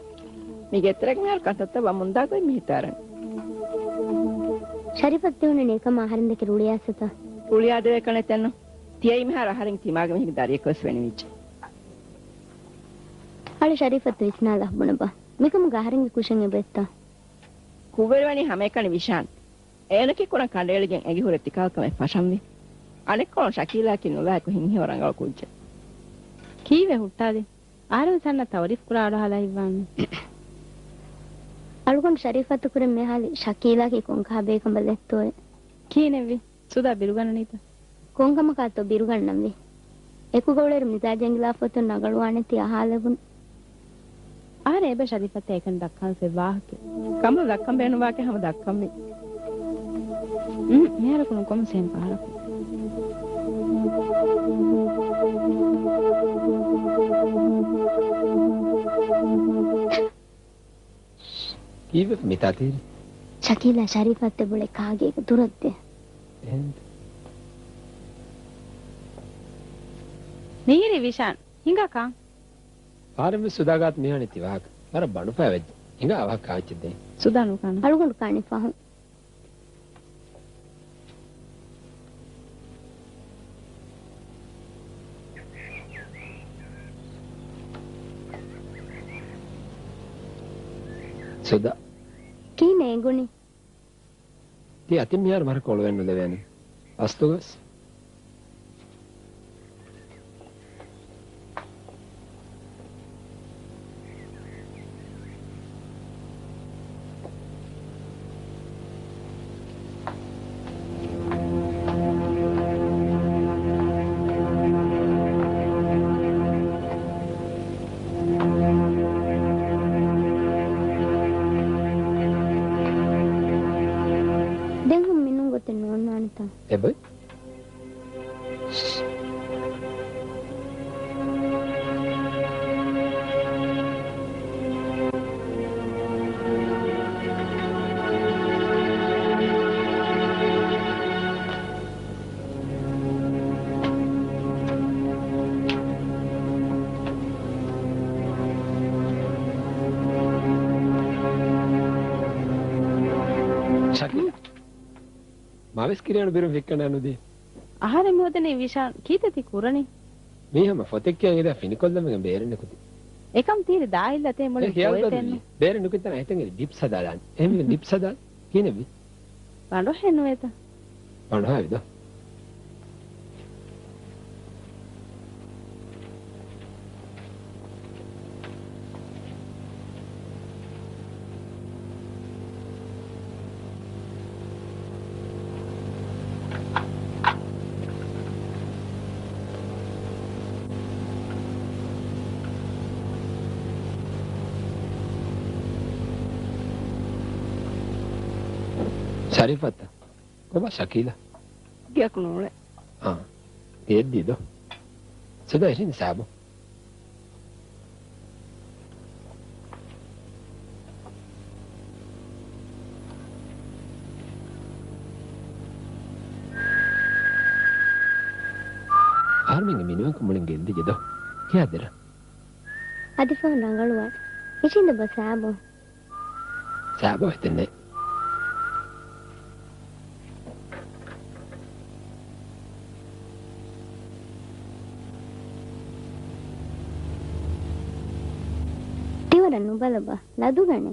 މި ގެތެރެގަ މިހާރު ކަންތައްތައް ވަމުންދާ ގޮތް މި ހިތާރަން. ޝަރީފަށް ތިހުންނަނީ އެކަމާ އަހަރެން ދެކެ ރުޅިއައިސްފަތަ؟ ރުޅިއާދެވޭ ކަނެއް ތެއްނު. ތިޔައީ މިހާރު އަހަރެން ތިމާގެ މީހެއްގެ ދަރިއަކަށް ވެސް ފެނިވިއްޖެ. އަޅު ޝަރީފަށް ވިސްނާލާ ބުނަބަ. މިކަމުގަ އަހަރެންގެ ކުށެއް އެބައޮތްތަ؟ ކުށްވެރިވަނީ ހަމައެކަނި ވިޝާން. އޭނަކީ ކުރަން ކަނޑައެޅިގެން އެނގިހުރެ ތިކަހަލަ ކަމެއް ފަށަންވީ. އަނެއްކޮޅުން ޝަކީލާއަކީ ނުލާހިކު ހިތްހެޔޮ ރަނގަޅު ކުއްޖެއް. ކީއްވެ ހުއްޓާލީ؟ އަހަރެން ވެސް އަންނަ ތައުރީފް ކުރާ އަޑުއަހާލާ ހިތްވާންވީ. އަޅުގަނޑު ޝަރީފާއަށް ކުރެން މިހާލީ ޝަކީލާއަކީ ކޮންކަހަލަ ބޭކަނބަލެއްތޯއޭ. ކިހިނެއްވީ؟ ސުދާ ބިރުގަންނަނީތަ؟ ކޮންކަމަކާތޯ ބިރުގަންނަންވީ؟ އެކުގަ އުޅޭއިރު މިޒާޖެއް އެނގިލާފަ އޮތުން ރަނގަޅުވާނެތީ އަހާލެވުނު. އަހަރެން އެބަ ޝަރީފަތްތަ އެކަން ދައްކަން ފެއް ވާހަކަ. ކަމުން ދައްކަން ބޭނުންވާކަށް ހަމަ ދައްކަންވީ. އުން، މިހާރަކު ނުކޮމު ސޭމް ފަހަރަކު. ކީއްވެފަ މިތާ ތިހިރީ؟ ޝަކީލާ ޝަރީފަތްތެ ބުޅެ ކާގޭގެ ދުރަށްދޭ. އެހެން. މިހިރީ ވިޝާން. ހިނގާ ކާން. ފާރެއްވެސް ސުދާ ގާތު މިހާނެތި ވާހަކަ. ވަރަށް ބަނޑުފައި ވެއްޖެ. ހިނގާ އަވަހަށް ކާވެއްޗެއް ދޭން. ސުދާ ނުކާނެ. އަޅުގަނޑު ކާނީ ފަހުން. ސުދާ. ކިހިނެއް އެނގުނީ؟ ތި އަތިން މިހާރު ވަރަކަށް އޮޅުވެން ނުލެވޭނެ. އަސްލުގަސް. ދެން ހަމަ މިނޫން ގޮތެއް ނޯންނާނެތާ؟ އެބައި. ޝަކީލާ. މާވެސް ކިރިޔާނު ބިރުން ފިއްކަނޑާ ނުދިޔަ. އަހަރެން މިހޮދަނީ ވިޝާން ކީއްތަ ތި ކުރަނީ؟ މީ ހަމަ ފޮތެއް ކިޔަން އިލާ ފިނިކޮށްލަމެގެން ބޭރެއް ނުކުތި. އެކަމް ތީރި ދާއިއްލަތޭ މުޅި އެ ޚިޔާލު ދާ ބޮއެތެއްނު. ދުނިޔެ. ބޭރެއް ނުކުތަން އެތަން އެރި ޑިޕްސް ހަދާލާން. އެހެންވީމަ ޑިޕްސް ހަދާ ކިހިނެއްވީ؟ ބަނޑުހެއް ނުވޭތަ؟ ބަނޑުހާވި ދޯ. ޝަރީފަތްތަ؟ ކޮބާ ޝަކީލާ؟ ގެއަކު ނޫޅޭ. އާ. ގެއެއްދީ ދޯ. ސުދާ އިށީނދެ ސާބޯ. އަހަރުމެންގެ މިނިވަންކަން މުޅިން ގެއްލިއްޖެ ދޯ. ކިޔާދެރަ. އަދި ފަހުން ރަނގަޅުވާނެ. އިށީނދެބަ ސާބޯ. ސާބޯ ހިތެއް ނެތް. ތިވަރަށް ނުބަލަބަ، ލަދުގަނޭ.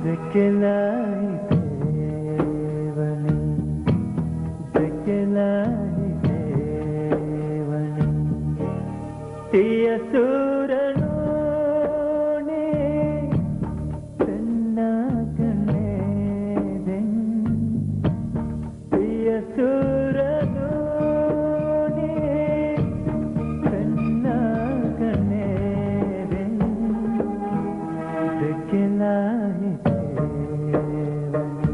ދެކެލާހި ދޭވަނީ، ދެކެލާހި ދޭވަނީ. ތިޔަ ސޫރަ ނޫނީ، ފެންނާކަނޭ ދެން. ތިޔަ ސޫރަ ނޫނީ، ފެންނާކަނޭ ދެން. ދެކެލާހި ދޭވަނީ،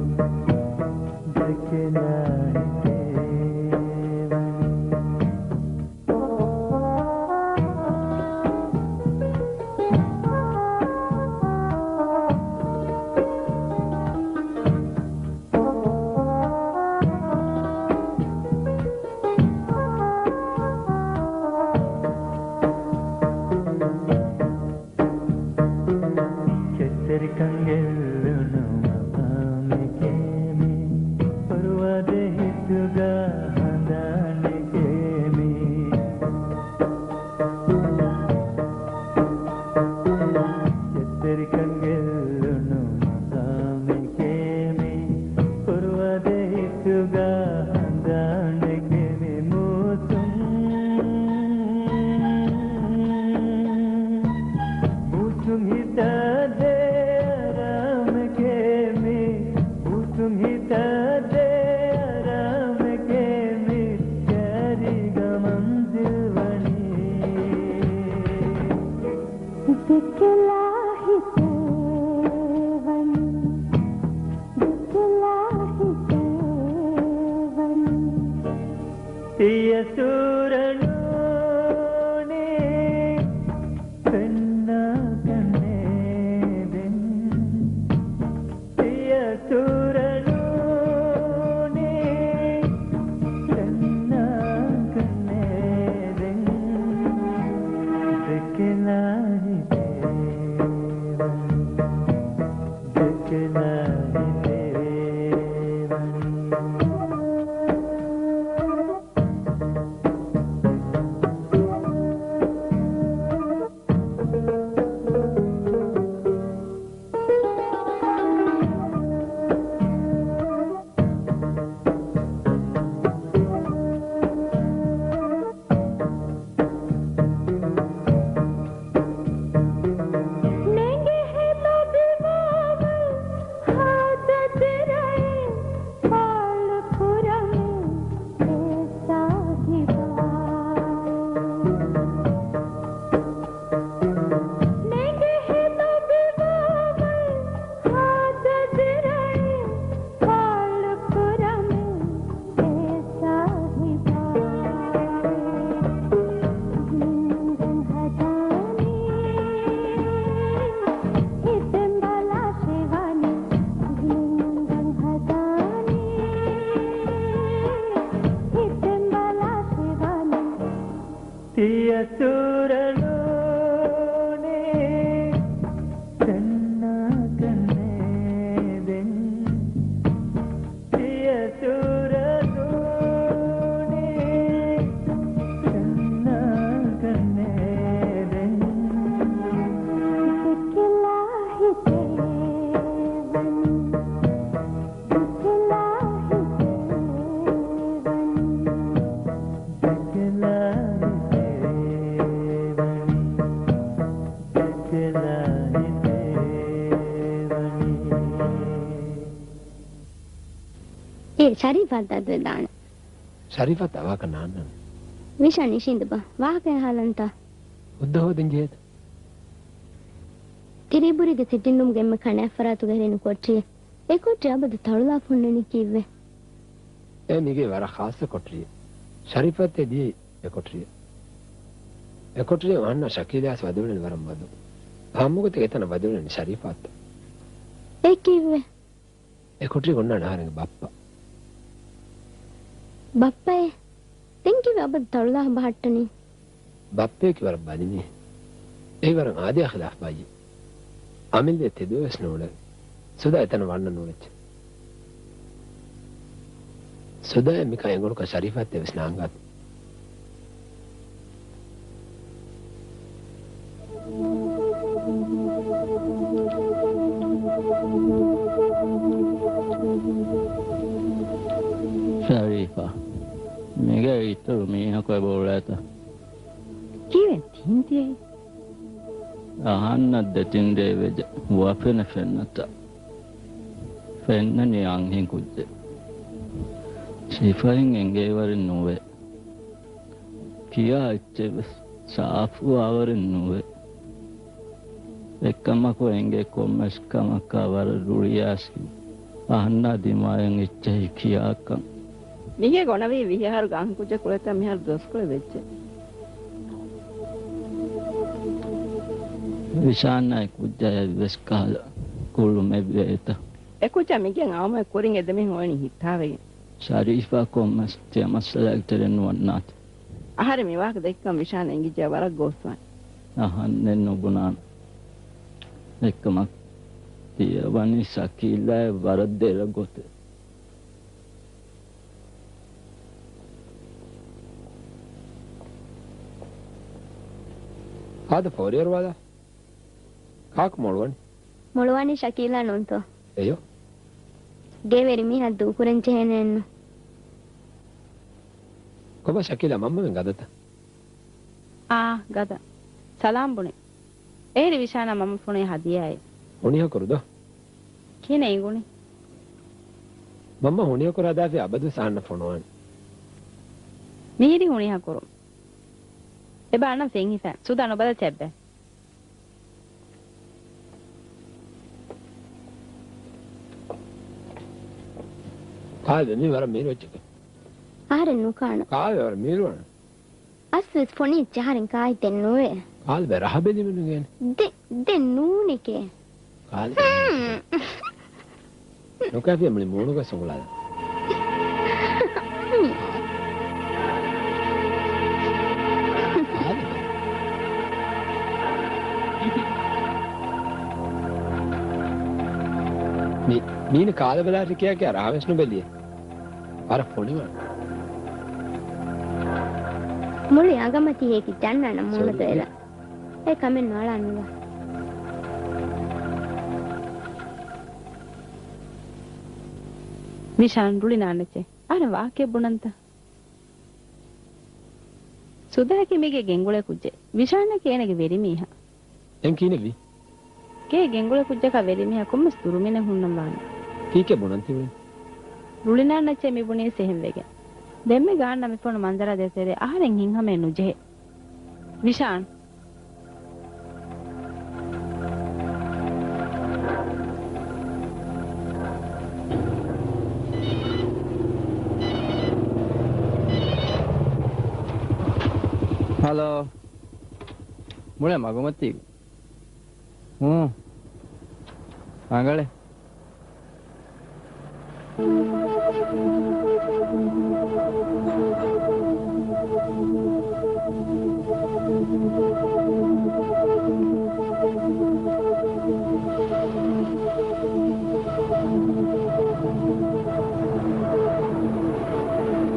ދެކެލާހި ދޭވަނީ. ކެތްތެރިކަން ގެއްލުނު މަޤާމެއް. ދެކެލާ ހިތޭވަނީ، ދެކެލާ ހިތޭވަނީ. ތިޔަ ސޫރަ ނޫނީ، ފެންނާ ކަންނޭ ދެން. ތިޔަ ސޫރަ ނޫނީ، ފެންނާ ކަންނޭ ދެން. ދެކެލާ ހިތޭވަނީ، ދެކެލާ ހިތޭވަނީ. ނޭނގެ ހިތު ދިމާވަން ހާދަ ދެރައިން ފާޅު ކުރަމޭ އޭ ސާހިބާ. ނޭނގެ ހިތު ދިމާވަން ހާދަ ދެރައިން ފާޅު ކުރަމޭ އޭ ސާހިބާ. ހިންގަން ހަދާނީ، ހިތެއް ބަލާށޭ ވާނީ. ހިންގަން ހަދާނީ، ހިތެއް ބަލާށޭ ވާނީ. ތިޔަ ސޫރަ ނޫނީ، ފެންނާ ކަންނޭ ދެން. ތިޔަ ސޫރަ ނޫނީ، ފެންނާ ކަންނޭ ދެން. ދެކެލާ ހިތޭވަނީ، ދެކެލާ ހިތޭވަނީ. ދެކެލާ ހިތޭވަނީ، ދެކެލާ ހިތޭވަނީ. އޭ، ޝަރީފާ ދަތުވެދާނެ. ޝަރީފާ ތަވާކަށް ނާންނާނެ. ވިޝާން ނިޝީނދުބަ. ވާހަކައެއް ހާލަންތަ؟ ހުއްދަ ހޯދަން ޖެހޭތަ؟ ތިރީބުރީގެ ސިޓިންރޫމްގެ އެންމެ ކަނޑައަށްފަރާތުގަ ހުރި ނުކޮޓްރިއެއް. އެ ކޮޓްރި އަބަދު ތަޅުލާފަ ހުންނަނީ ކީއްވެ؟ އެ މީގެ ވަރަށް ޚާއްޞަ ކޮޓްރިއެއް. ޝަރީފާއަށް ދިޔައީ އެ ކޮޓްރިއެއް. އެ ކޮޓްރިއަށް އަހަންނާ ޝަކީލާވެސް ވަދެވުނީ ވަރަށް މަދު. އަހަންމުގެ ތި އެތަނަށް ވަދެވުނީ ޝަރީފާއަށް. އެ ކީއްވެ؟ އެ ކޮޓްރި އޮންނާނެ އަހަރެންގެ ބައްޕަ. ބައްޕައޭ؟ ދެން ކީއްވެ އަބަދު ތަޅުލާފަ ބަހައްޓަނީ؟ ބައްޕަޔަކީ ވަރަށް ބަލި މީހެއް. އެއީ ވަރަށް އާދަޔާ ޚިލާފް ބައްޔެއް. އަމިއްލަ ތެދުވެވެސް ނޫޅެވޭ. ސުދާ އެތަނަށް ވަންނަން ނޫޅެއްޗެއް. ސުދާއަށް މިކަން އެނގުނުކަން ޝަރީފާއަށް ވެސް ނާންގާތި. ޝަރީފާ، މީގެ އިތުރު މީހަކު އެބަ އުޅޭތަ؟ ކީއްވެ ތިން ތިޔައީ؟ އަހަންނަށް ދެތިން ރޭވެއްޖެ ވަފެނެ ފެންނަތާ. ފެންނަނީ އަންހެން ކުއްޖެއް. ސިފައިން އެނގޭވަރެއް ނުވޭ. ކިޔާ އެއްޗެއް ވެސް ސާފުވާވަރެއް ނުވޭ. އެކަމަކު އެނގޭ ކޮންމެސް ކަމަކާ ވަރަށް ރުޅިއައިސް އަހަންނާ ދިމާޔަށް އެއްޗެހި ކިޔާކަން. މީގެ ގޮނަވީ ވިހި އަހަރުގެ އަންހެން ކުއްޖަކު އުޅޭތާ މިހާރު ދުވަސްކޮޅެއް ވެއްޖެ. ވިޝާންއާއި ކުއްޖާ އެއްވެސް ކަހަލަ ގުޅުމެއް ވޭތަ؟ އެ ކުއްޖާ މިގެން އައުމުގެ ކުރިން އެ ދެމީހުން އޮވެނީ ހިތާވެގެން. ޝަރީފާ ކޮންމެސް ތިޔަ މައްސަލައެއްގެ ތެރެއިން ނުވަންނާތި. އަހަރެން މި ވާހަކަ ދެއްކަމަށް ވިޝާން އެނގިއްޖެ ވަރަށް ގޯސްވާނެ. އަހަންނެއް ނުބުނާނެ. އެކަމަކު ތިޔަ ވަނީ ޝަކީލާއަށް ވަރަށް ދެރަ ގޮތެއް. ހާދަ ފޯރިއަރުވާލާ. ކާކު މޮޅުވަނީ؟ މޮޅުވަނީ ޝަކީލާ ނޫންތޯ؟ އެޔޯ. ގޭވެރި މީހާ ދޫކުރަން ޖެހޭނެއެއްނު. ކޮބާ ޝަކީލާ މަންމަމެން ގަދަތަ؟ އާ، ގަދަ. ސަލާމް ބުނި. އެހެރީ ވިޝާނާ މަންމަ ފޮނުވި ހަދިޔާއެއް. ހުނިހަކުރު ދޯ؟ ކިހިނެއް އެނގުނީ؟ މަންމަ ހުނިހަކުރު ހަދާފި އަބަދުވެސް އަހަންނަށް ފޮނުވާނެ. މިހިރީ ހުނިހަކުރު. އެބަ އަންނަން ފެންހިފާން. ސުދާ ނުބަލަ ތެއްބެ. އާދެ، މީ ވަރަށް މީރު އެއްޗެކޭ. އަހަރެން ނުކާނު. ކާލެ ވަރަށް މީރުވާނެ. އަސްވެސް ފޮނި އެއްޗެއް އަހަރެން ކާއެއް ދެން ނުވޭ. ކާލެ ބެ ރަހަ ބެލިމެން ނުގޭނެ. ދެ، ދެން ނޫނެކޭ. ކާލެ. ނުކާފިޔަ މުޅި މޫނުގަ ސުނގުޅާލަ. މި، މީނަ ކާލަ ބަލާ ރިކެޔާ ކިޔާ ރަހަވެސް ނުބެލިއޭ. ވަރަށް ފޮނިވަން. މުޅި އަނގަމަތީ ހޭކި ޖަންނާނަ މޫނު ދޮއެލަ. އެ ކަމެއް ނުއަޅާން ނުވާ. ވިޝާން ރުޅި ނާންނައްޗޭ. އަހަރެން ވާހަކައެއް ބުނަންތަ؟ ސުދާއަކީ މީގެ ގެންގުޅޭ ކުއްޖެއް. ވިޝާންއަކީ އޭނަގެ ވެރިމީހާ. ދެން ކިހިނެއްވީ؟ ގޭ ގެންގުޅޭ ކުއްޖަކާ ވެރިމީހާ ކޮންމެސް ދުރުމިނެއް ހުންނަން ވާނެ. ކީކޭ ބުނަން ތިބުނީ؟ ރުޅި ނާންނައްޗޭ މި ބުނީސް އެހެން ވެގެން. ދެންމެ ގާންނަ މި ފޮނު މަންޒަރާ ދޭތެރޭ އަހަރެން ހިތްހަމައެއް ނުޖެހޭ. ވިޝާން. ހަލޯ. މުޅެ މަގުމަތީ. ހޫނ. ރަނގަޅޭ.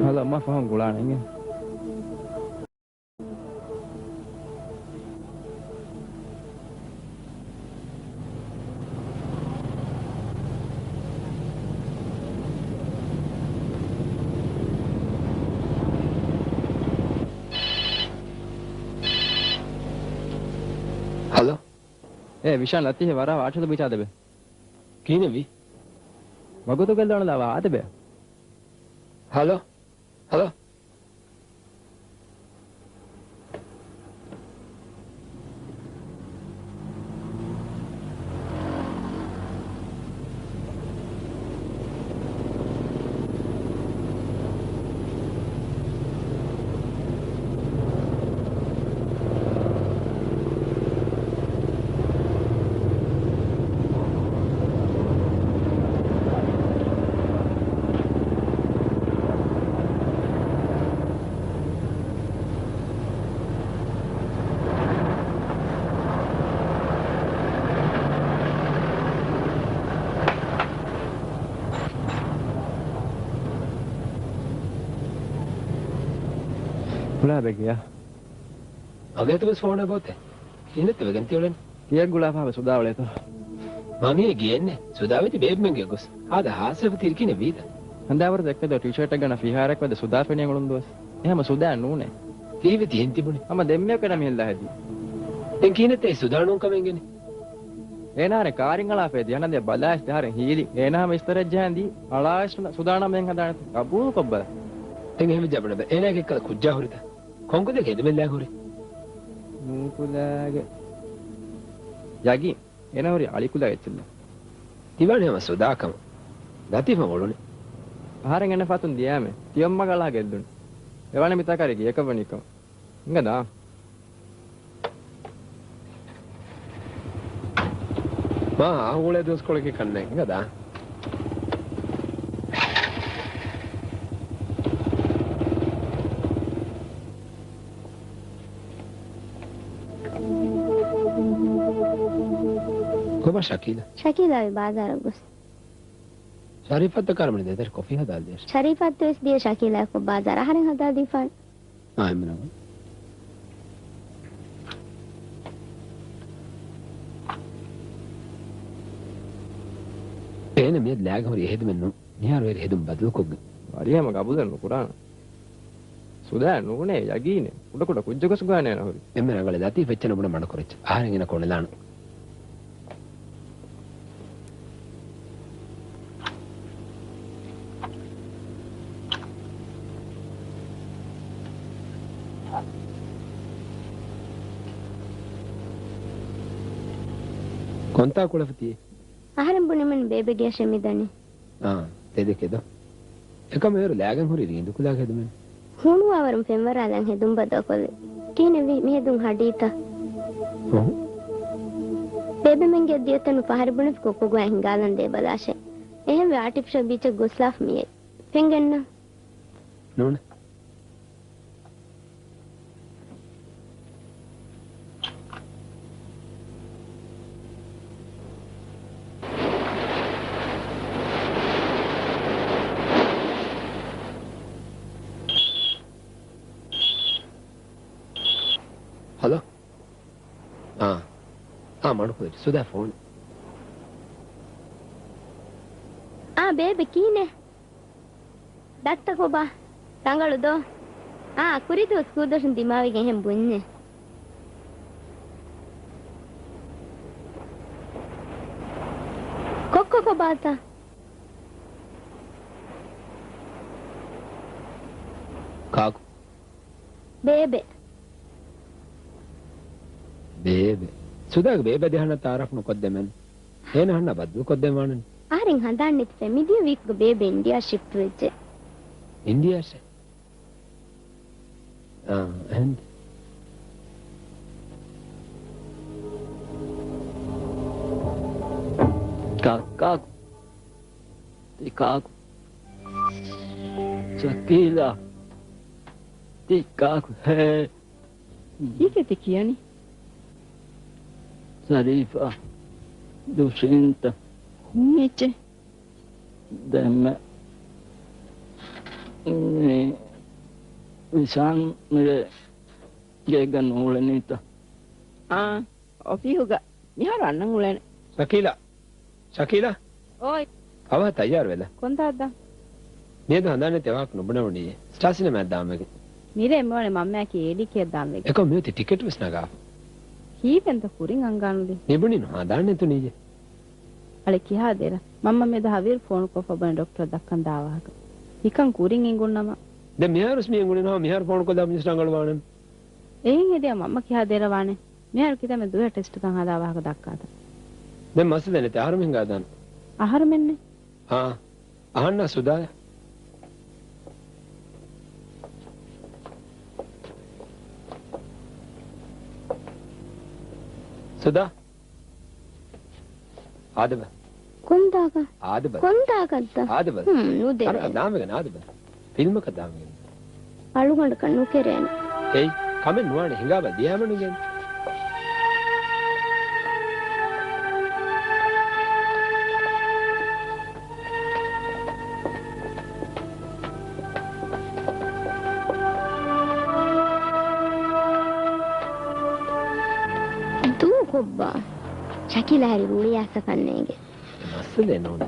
ހަލޯ، މާ ފަހުން ގުޅާނެ އިނގޭ. ހަލޯ. އޭ ވިޝާން، ލަތީފް ވަރަށް ވާޓްސަޕް ބިޗާދެބެ. ކިހިނެއްވީ؟ ވަގުތު ގެއްލުނުލާ ވާދެބެ. ހަލޯ. ހަލޯ. ކުޅާބެ ގެޔަށް. އަގޭތުވެސް ފޯނެއް ގޮތެއް. ކިހިނެއްތަ ވެގެން ތިއުޅެނީ؟ ތިޔަ ގުޅާފަ ސުދާ އުޅޭތޯ؟ މަ މިއީ ގެއެއްނެއް. ސުދާ ވެތި ބޭބެމެންގެ ގޮސް. އާދަ ހާސްވެފަ ތިރިކިނެ ވީދަ. ހަނދާވަރު ދެއްކެދޯ ޓީޝާޓެއް ގަނަ ފިހާރައެއް ވަދެ ސުދާ ފެނި އުޅުން ދުވަސް. އެހަމަ ސުދާ ނޫނޭ. ކީއްވެ ތިހެން ތިބުނީ؟ ހަމަ ދެންމެ ކަނަ މިހެން ލަހަދީ. ދެން ކިހިނެއްތަ ސުދާ ނޫން ކަމެއް ގެނެ؟ އޭނާ ހަރެ ކާރިން އަޅާފަ ދިޔަނަދޭ ބަލާއިސް ދެ ހަރެން ހީލި. އޭނާ ހަމަ އިސްތަރެއް ޖަހަން ދީ. އަޅާއިސް ސުދާނާ މެން ހަދާނެތަ؟ ގަބޫލު ކޮށްބަލަ. ދެން އެހެން ވެއްޖާ ބުނެބަ. އޭނާގެ ކަލަ ކުއްޖާ ހުރިތަ؟ ކޮންކުދެއް ހެދުމެއް ލާ ހުރި؟ ނޫކުލާގެ. ޔަގީން. އޭނާ ހުރި އަޅިކުލާ އެއްޗެއްލާ. ތިވާނެ ހަމަ ސުދާ ކަމަށް. ލަތީފަށް އުޅުނި. އަހަރެން އެންނަ ފަތުން ދިޔާމެ. ތިޔޮއްމަގަޅާ ގެއްލުން. އެވާނެ މިތާކާރި ގެޔަކަށް ވަނީ ކަމަށް. އިނގަ ދާ. މާ އާ އުޅޭ ދުވަސްކޮޅަކީ ކަންނޭނގެ ދާ. ކޮބާ ޝަކީލާ؟ ޝަކީލާ ވި ބާޒާރަށް ގޮސް. ޝަރީފަތަށް ކަރަމަނި ދޭތެރެ ކޮފީ ހަދާލިދޭށޭ. ޝަރީފަތުވެސް ދިޔަ ޝަކީލާއަކު ބާޒާރަށް އަހަރެން ހަދާދީފާނެ. އާ، އެމްނަގު. އޭނަ މިއަދު ލާގަ ހުރި އެހެދުމެއް ނޫން. މިހާރު އޭރު ހެދުން ބަދަލުކޮށްގެން. ވަރިހަމަ ގަބުލެއް ނުކުރާނަ. ސުދާ ނޫނޭ ޔަގީނެއް. ކުޑަކުޑަ ކުއްޖަކު ސުގާނޭނަ ހުރި. އެންމެ ރަނގަޅެއް ލަތީފް އެއްޗެއް ނުބުނެ މަޑުކުރެއްޗެއް. އަހަރެން އޭނަ ކޮނެލާނަ. ކޮންތާ ކުޅެފަ ތިޔޭ؟ އަހަރެން ބުނިމެން ބޭބެގެޔަށޭ މިދަނީ. އާ، ތެދެކެ ދޯ. އެކަމަށް އޭރު ލާގަން ހުރި ރީނދު ކުލާ ހެދުމެއް. ހޫނުވާވަރުން ފެންވަރާލަން ހެދުން ބަދަލުކޮށްލި. ކިހިނެއްވީ މިހެދުން ހަޑީތަ؟ އޮހު. ބޭބެމެންގެ ދިޔަތަނު ފަހަރި ބުނެފި ކޮއްކޮ ގޮވާ ހިނގާލަން ދޭބަލާށޭ. އެހެންވެ އާޓިފިޝަލް ބީޗަށް ގޮސްލާފަ މިއައީ. ފެންގެންނަ. ނޫން. ހަލޯ. އާ. އާ، މަޑުކުލައްޗަ. ސުދާ ފޯނު. އާ، ބޭބެ ކިހިނެއް؟ ދައްތަ ކޮބާ؟ ރަނގަޅު ދޯ؟ އާ، ކުރީ ދުވަސް ކުދޮށުން ދިމާވިގެން އެހެން ބުންޏޭ. ކޮއްކޮ ކޮބާތަ؟ ކާކު؟ ބޭބެ. ބޭބެ. ސުދާގެ ބޭބެ ދެހަނަ ތައާރަފް ނުކޮށްދެމެން. އޭނަ ހަންނާ ބައްދަލުކޮށްދެން ވާނެ. އަހަރެން ހަނދާން ނެތިފަ މިދިޔަ ވީކްގަ ބޭބެ އިންޑިޔާ ޝިފްޓް ވެއްޖެ. އިންޑިޔާ ޝިފްޓް؟ އާ، އެހެން. ކާ-، ކާކު. ތި ކާކު. ޝަކީލާ. ތި ކާކު ހޭ. ކީކޭ ތި ކިޔަނީ؟ ޝަރީފާ ދުށީންތަ؟ ހުން އެއްޗެއް. ދެންމެ މި ވިޝާން މިރޭ ގޭގަ ނޫޅެނީތަ؟ އާނ. އޮފީހުގަ މިހާރު އަންނަން އުޅޭނެ. ޝަކީލާ! ޝަކީލާ! އޯއް. އަވަހަށް ތައްޔާރު ވެލަ. ކޮންތާއްތަ؟ މިއަދު ހަނދާން ނެތި އަވަހަކު ނުބުނެވުނީ. ސްޓާ ސިނަމާއަށް ދާންވެގެން. މިރޭ އެންމެވަނީ މަންމައަކީ އޭޑީކޭއަށް ދާންވެގެން. އެކަމް މިއޮތީ ޓިކެޓް ވެސް ނަގާފަ. ކީއްވެންތަ ކުރިން އަންގާނުލީ؟ މިބުނީ ނުހަނދާން ނެތުނީއޭ. އަޅެ ކިހާ ދެރަ؟ މަންމަ މިއަދު ހަވީރު ފޯނުކޮށްފަ ބުނެ ޑޮކްޓަރަށް ދައްކަން ދާ ވާހަކަ. ހިކަން ކުރިން އެނގުންނަމަ. ދެން މިހާރުވެސް މި އެނގުނީ ނުހާ މިހާރު ފޯނުކޮށްލާ ބުނެސް ރަނގަޅުވާނެ. އެހެން ހެދިޔަ މަންމަ ކިހާ ދެރަ ވާނެ؟ މިހާރު ކިތަންމެ ދުވަހެއް ޓެސްޓުތައް ހަދާ ވާހަކަ ދައްކާތަ؟ ދެން މައްސަލައެއް ނެތި އަހަރުމެން ހިނގާދާނަން. އަހަރުމެންނެއް؟ އާ، އަހަންނާ ސުދާޔާ. ސުދާ. އާދެބަ. ކޮންތާކަށް؟ އާދެބަ. ކޮންތާކަށްތަ؟ އާދެބަ. ހުން، ނުދެވޭނެ. އަރަ، ދާންވެގެން އާދެބަ. ފިލްމަކަށް ދާންވެގެން. އަޅުގަނޑަކަށް ނުކެރޭނެ. އެއް، ކަމެއް ނުވާނެ، ހިނގާބަ ދިޔާމަނުގެން. ދޫ ކޮއްބާ؟ ޝަކީލާ ހަރި ރުޅިއައިސްފަ ނޭނގެ. މައްސަލައެއް ނޫން.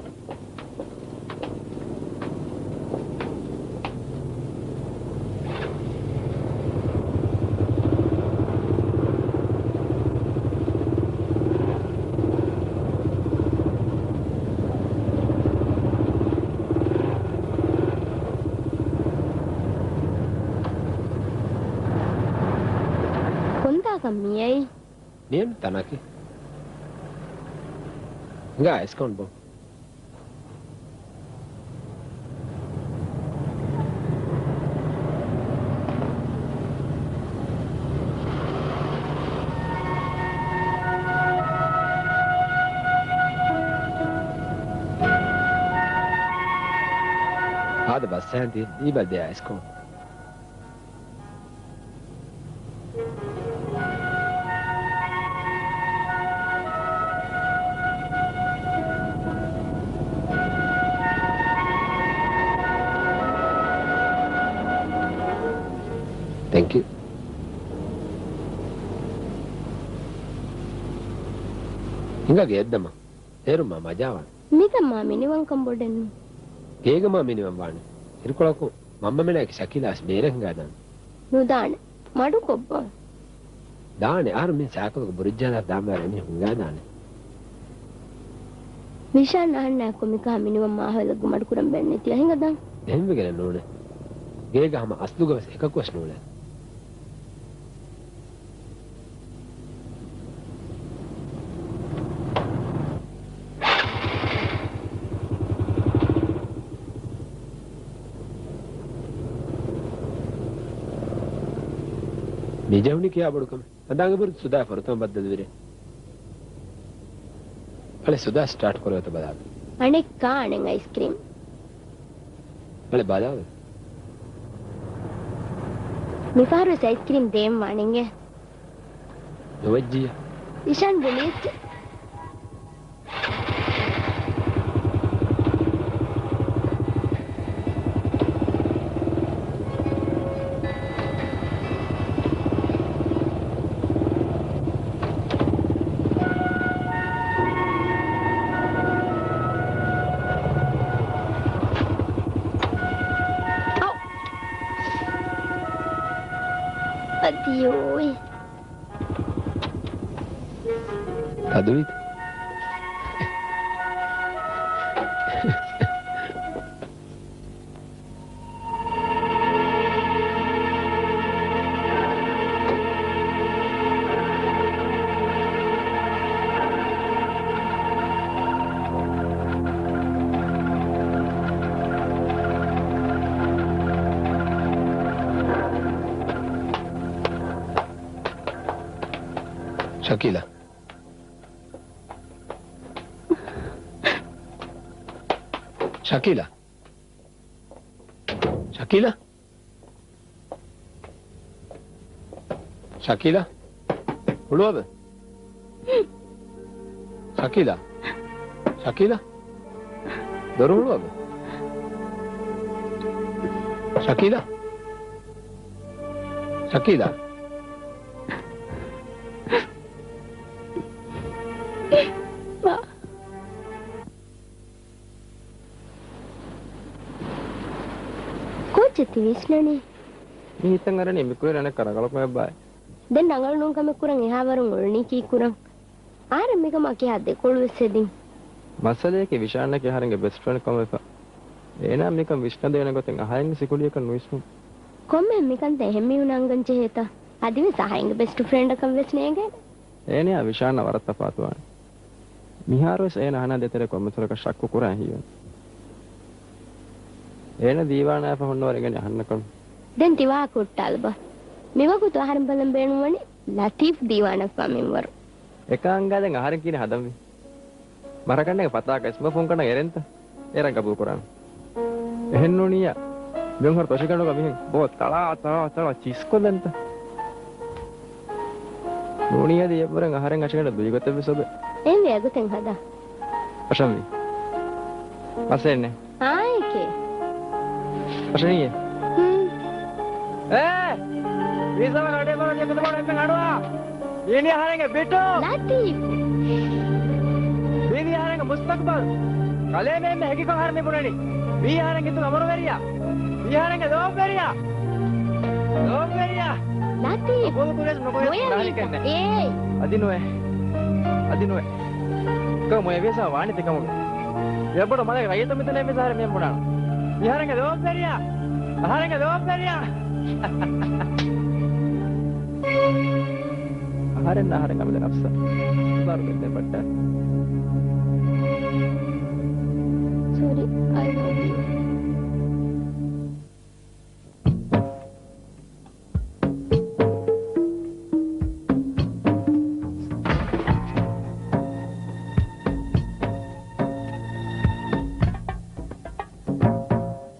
ކޮންތާކަށް މިއައީ؟ މިއެން ތަނަކީ. ހިނގާ އައިސްކޯން ބޯ. އާދެ ބަސް ހައިން ތި ދީބަ ދޭ އައިސްކޯން. ތެންކް ޔޫ. ހިނގާ ގެއަށް ދަމާ. އޭރު މާ މަޖާވާނެ. މިތަން މާ މިނިވަންކަން ބޮޑެއް ނޫން. ގޭގަ މާ މިނިވަން ވާނެ. އިރުކޮޅަކު މަންމަމެނާއެކީ ޝަކީލާ ވެސް ބޭރަށް ހިނގާދާނެ. ނުދާނެ. މަޑުކޮށްބަ. ދާނެ. އަހަރު މި ސައިކަލުގެ ބުރިއްޖާލާ ދާންވާ އެމީހުން ހިނގާދާނެ. މިޝާން އަހަންނާ ކޮމިކާ މިނިވަން މާ ހޮލަގު މަޑުކުރަން ބޭނުން ނެތި އަހިނގަ ދާން. އެހެންވެގެނެއް ނޫނޭ. ގޭގަ ހަމަ އަސްލުގަ ވެސް އެކަކު ވެސް ނޫޅޭ. މި ޖެހުނީ ކިހާ ބޮޑު ކަމެއް؟ ހަނދާންގެ ބުރު ސުދާ ފުރަތަމަ ބައްދަލުވިރޭ. ބަލަ ސުދާ ސްޓާޓް ކުރޭ އޮތަ ބަލާބަ. އަނެއްކާ އަނެއް އައިސްކްރީމް. ބަލަ ބަލާބަ. މިފަހަރުވެސް އައިސްކްރީމް ދޭން ވާނެނގެ. ނުވެއްޖިއްޔާ. އިޝާން ބުނީތް. އަދި އޮތް. ތަދުވީތަ؟ ޝަކީލާ. ޝަކީލާ. ޝަކީލާ. ޝަކީލާ. ހުޅުވާބަ. ޝަކީލާ. ޝަކީލާ. ދޮރު ހުޅުވާބަ. ޝަކީލާ. ޝަކީލާ. ކޯއްޗެއް ތި ވިސްނަނީ؟ މި ހިތަށް އަރަނީ މި ކުރިން އަނެއްކާ ރަނގަޅު ކަމެއްބާއޭ. ދެން ރަނގަޅު ނޫން ކަމެއް ކުރަން އެހާ ވަރުން އުޅުނީ ކީއްކުރަން؟ އަހަރެން މިކަމާ ކިހާ ދެކޮޅުވެސް ހެދިން. މައްސަލަޔަކީ ވިޝާންއަކީ އަހަރެންގެ ބެސްޓް ފްރެންޑް ކަމަށް ވެފަ. އޭނާ މިކަން ވިސްނަދޭނެ ގޮތެއް އަހަރެންގެ ސިކުނޑިއަކަށް ނުވިސްނުން. ކޮންމެހެން މިކަންތައް އެހެން މީހުން އަންގަން ޖެހޭތަ؟ އަދިވެސް އަހަރެންގެ ބެސްޓް ފްރެންޑަކަށް ވެސް ނޭނގޭނެ. އޭނަޔާ ވިޝާންއަށް ވަރަށް ތަފާތުވާނެ. މިހާރުވެސް އޭނަ އަހަންނާ ދޭތެރޭ ކޮންމެ ތަނަކަށް ޝައްކު ކުރާން ހީވޭ. އޭނަ ދީވާނާވެފަ ހުންނަވަރު އިނގޭނެ އަހަންނަކަށް. ދެން ތި ވާހަކަ ހުއްޓާލަބަ. މިވަގުތު އަހަރެން ބަލަން ބޭނުންވަނީ ލަތީފް ދީވާނާވެފަ މިންވަރު. އެކަން އަނގާ ދެން އަހަރެން ކިހިނެއް ހަދަންވީ؟ މަރަކަންނޭގެ ފަތާކަށް އިސްމަ ފުންކަނޑަށް އެރެންތަ؟ އޭރަށް ގަބޫލު ކުރާނަން. އެހެން ނޫނިއްޔާ، މިހާރު ތޮށިގަނޑުގަ މިހެން ބޯ ތަޅާ ތަޅާ ތަޅާ ޗިސްކޮށްލަންތަ؟ ނޫނިއްޔާ ދިޔައިރު އަހަރެން އަށިގަނޑަށް ދުއިގޮތެއްވެސް އޮވޭ. އެހެންވެ އަގުތެއް ހަދާ. އަށަންވީ. މައްސަލައެއް ނެތް. އާނއެކޭ. އަށަނީ. ހުން. އޭ! ވީސާ ގަޑޭ ބަރަށް ޖެކުދު ބޮޑަށް އެންމެ އަޑުއާ. މީނީ އަހަރެންގެ ބިޓު. ލަތީފް. މީނީ އަހަރެންގެ މުސްތަޤްބަލް. ކަލޭމެ އެންމެ ހެކިކޮށް އަހަރެން މި ބުނަނީ. މީ އަހަރެން އިތުރު އަމުރުވެރިޔާ. މީ އަހަރެންގެ ލޯބިވެރިޔާ. ލޯބިވެރިޔާ. ލަތީފް. ގަބޫލު ކުރިޔަސް ނުކުރިޔަސް މޮޔަ ނާނިކެއް ނެތް. އޭ. އަދި ނުވޭ. އަދި ނުވޭ. ކޮ މޮޔަ ވިޔަސާ ވާނެ ތިކަމުގެ. އެބޮޑު މަލެ ރައްޔިތުން މިތަނަށް މިސާރެ މި ބުނާނަ. މިހާރެންގެ ލޯބިވެރިޔާ. އަހަރެންގެ ލޯބިވެރިޔާ. އަހަރެން އަހަރެން އަމިއްލަ ނަފްސަށް ބާރު ދެއްދެން ބައްޓާ. Sorry, I love you.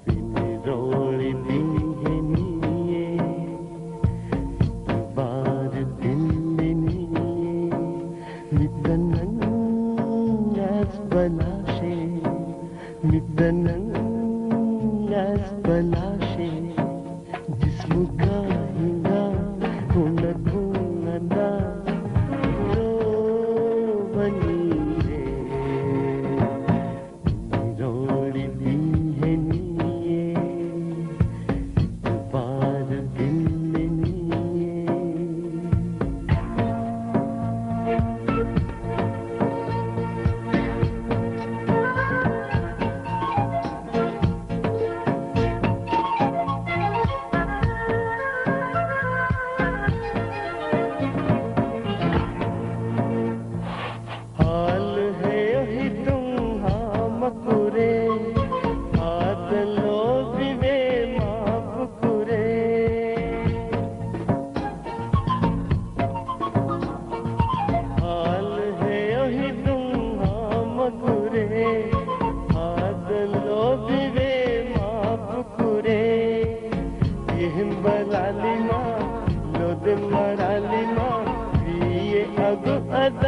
ފިނިރޯޅި ދީހެނީއޭ، ބާރު ދިއްލެނީއޭ، މިތަނަށް އައިސް ބަލާށޭ، މިތަނަށް އައިސް ބަލާށޭ، ޖިސްމުގަ ހިނގާ ހުނަކު އަނދާ ލޯބަނީރޭ. ރޯޅި ދީހެނީއޭ، ދުބާރު ދިއްލެނީއޭ.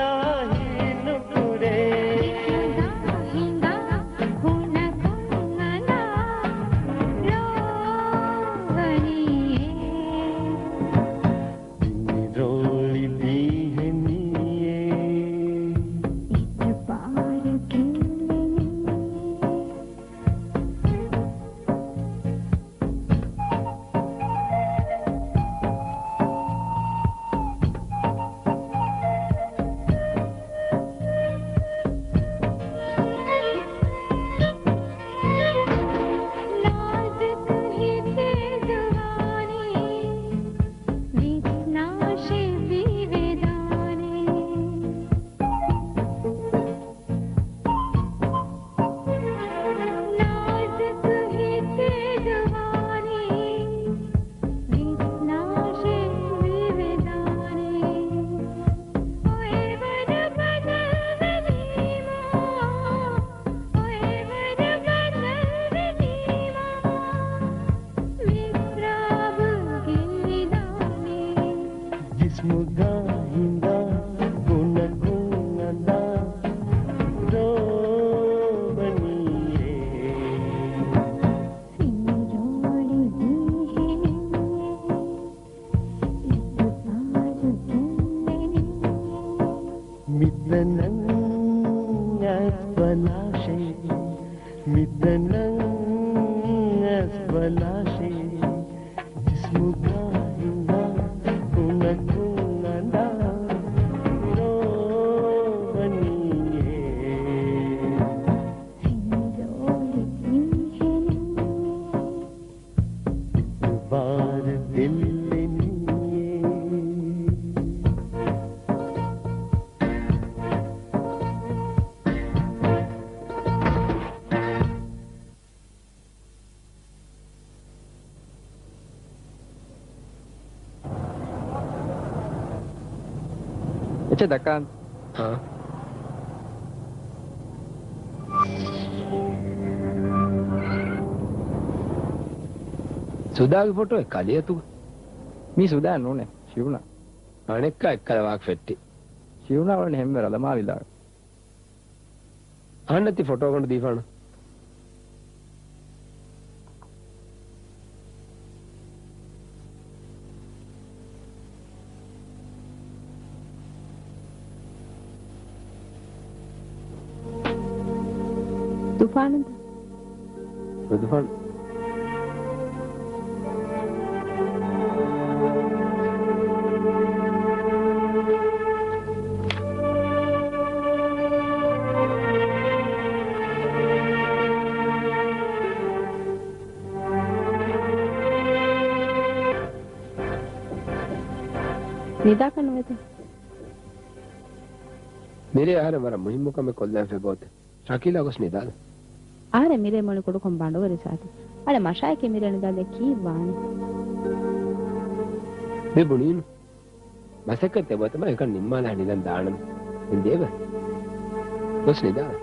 އާހި ނުކުރޭ. ހިނދާ ހުނަކުން އަނދާ ރޯވަނީއޭ. ދިނި ރޯޅި ދީހެނީއޭ. އިތުބާރު ގެއްލެނީއޭ. ނާޒުކު ހިތޭ ޒުވާނީ، ވިސްނާށޭ ވީވެދާނޭ. ނާޒުކު ހިތޭ ޒުވާނީ، ވިސްނާށޭ ވީވެދާނޭ. އޮއެވަރަށް ބަދަލުވެލީމާ، އޮއެވަރަށް ބަދަލުވެލީމާ، މިސްރާބު ގެއްލިދާނޭ. ޖިސްމުގަ ހިނދާ ގުނަގުން އަނދާ ރޯވަނީއޭ. ފިނި ރޯޅި ދީހެނީއޭ. އިތުބާރު ގެއްލެނީއޭ. މިތަނަށް އައިސް ބަލާށޭ، މިތަނަށް އައިސް ބަލާށޭ، ޖިސްމުގަ ހިނދާ ގުނަގުން އަނދާ ރޯވަނީއޭ. ފިނި ރޯޅި ދީހެނީއޭ. އިތުބާރު ގެއްލެނީއޭ. އެއްޗެއް ދައްކާން. ހާ. ސުދާގެ ފޮޓޯއެއް ކަލޭ އަތުގަ. މީ ސުދާ ނޫނޭ، ޝިޔުނާ. އަނެއްކާ އެއްކަލަ ވާކް ފެއްޓި. ޝިޔުނާ ވަނީ ހެންވެ ރަލަމާ ވިލާ. އަހަންނަށް ތި ފޮޓޯ ގަނޑު ދީފާނަން. ދުފާނުންތަ؟ ދުފާނު. ނިދާކަށް ނުވޭތަ؟ މިރޭ އަހަރެން ވަރަށް މުހިއްމު ކަމެއް ކޮށްލަން ފެބޯތެ. ޝަކީލާ ގޮސް ނިދާލަ. އަހަރެން މިރޭ މޮޅި ކުޑަކޮށް ބަނޑުވެރި ސާތި. އަޅެ މަށާއެކީ މިރޭ ނިދާލެ ކީއްވާނެ؟ މި ބުނީނު. މަސައްކަތް ތެބޯތަ މަ އެކަން ނިންމާލާ ނިދަން ދާނަން. އިނދޭވެ. ގޮސް ނިދާލަ.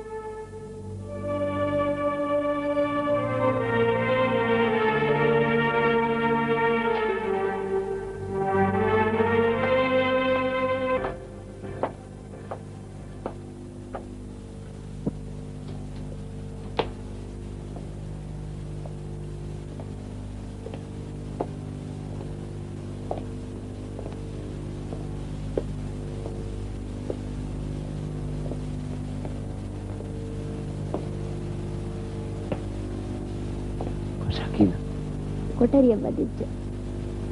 ކޮށަކީ. ކޮޓަރިއަށް ވަދެއްޖެ.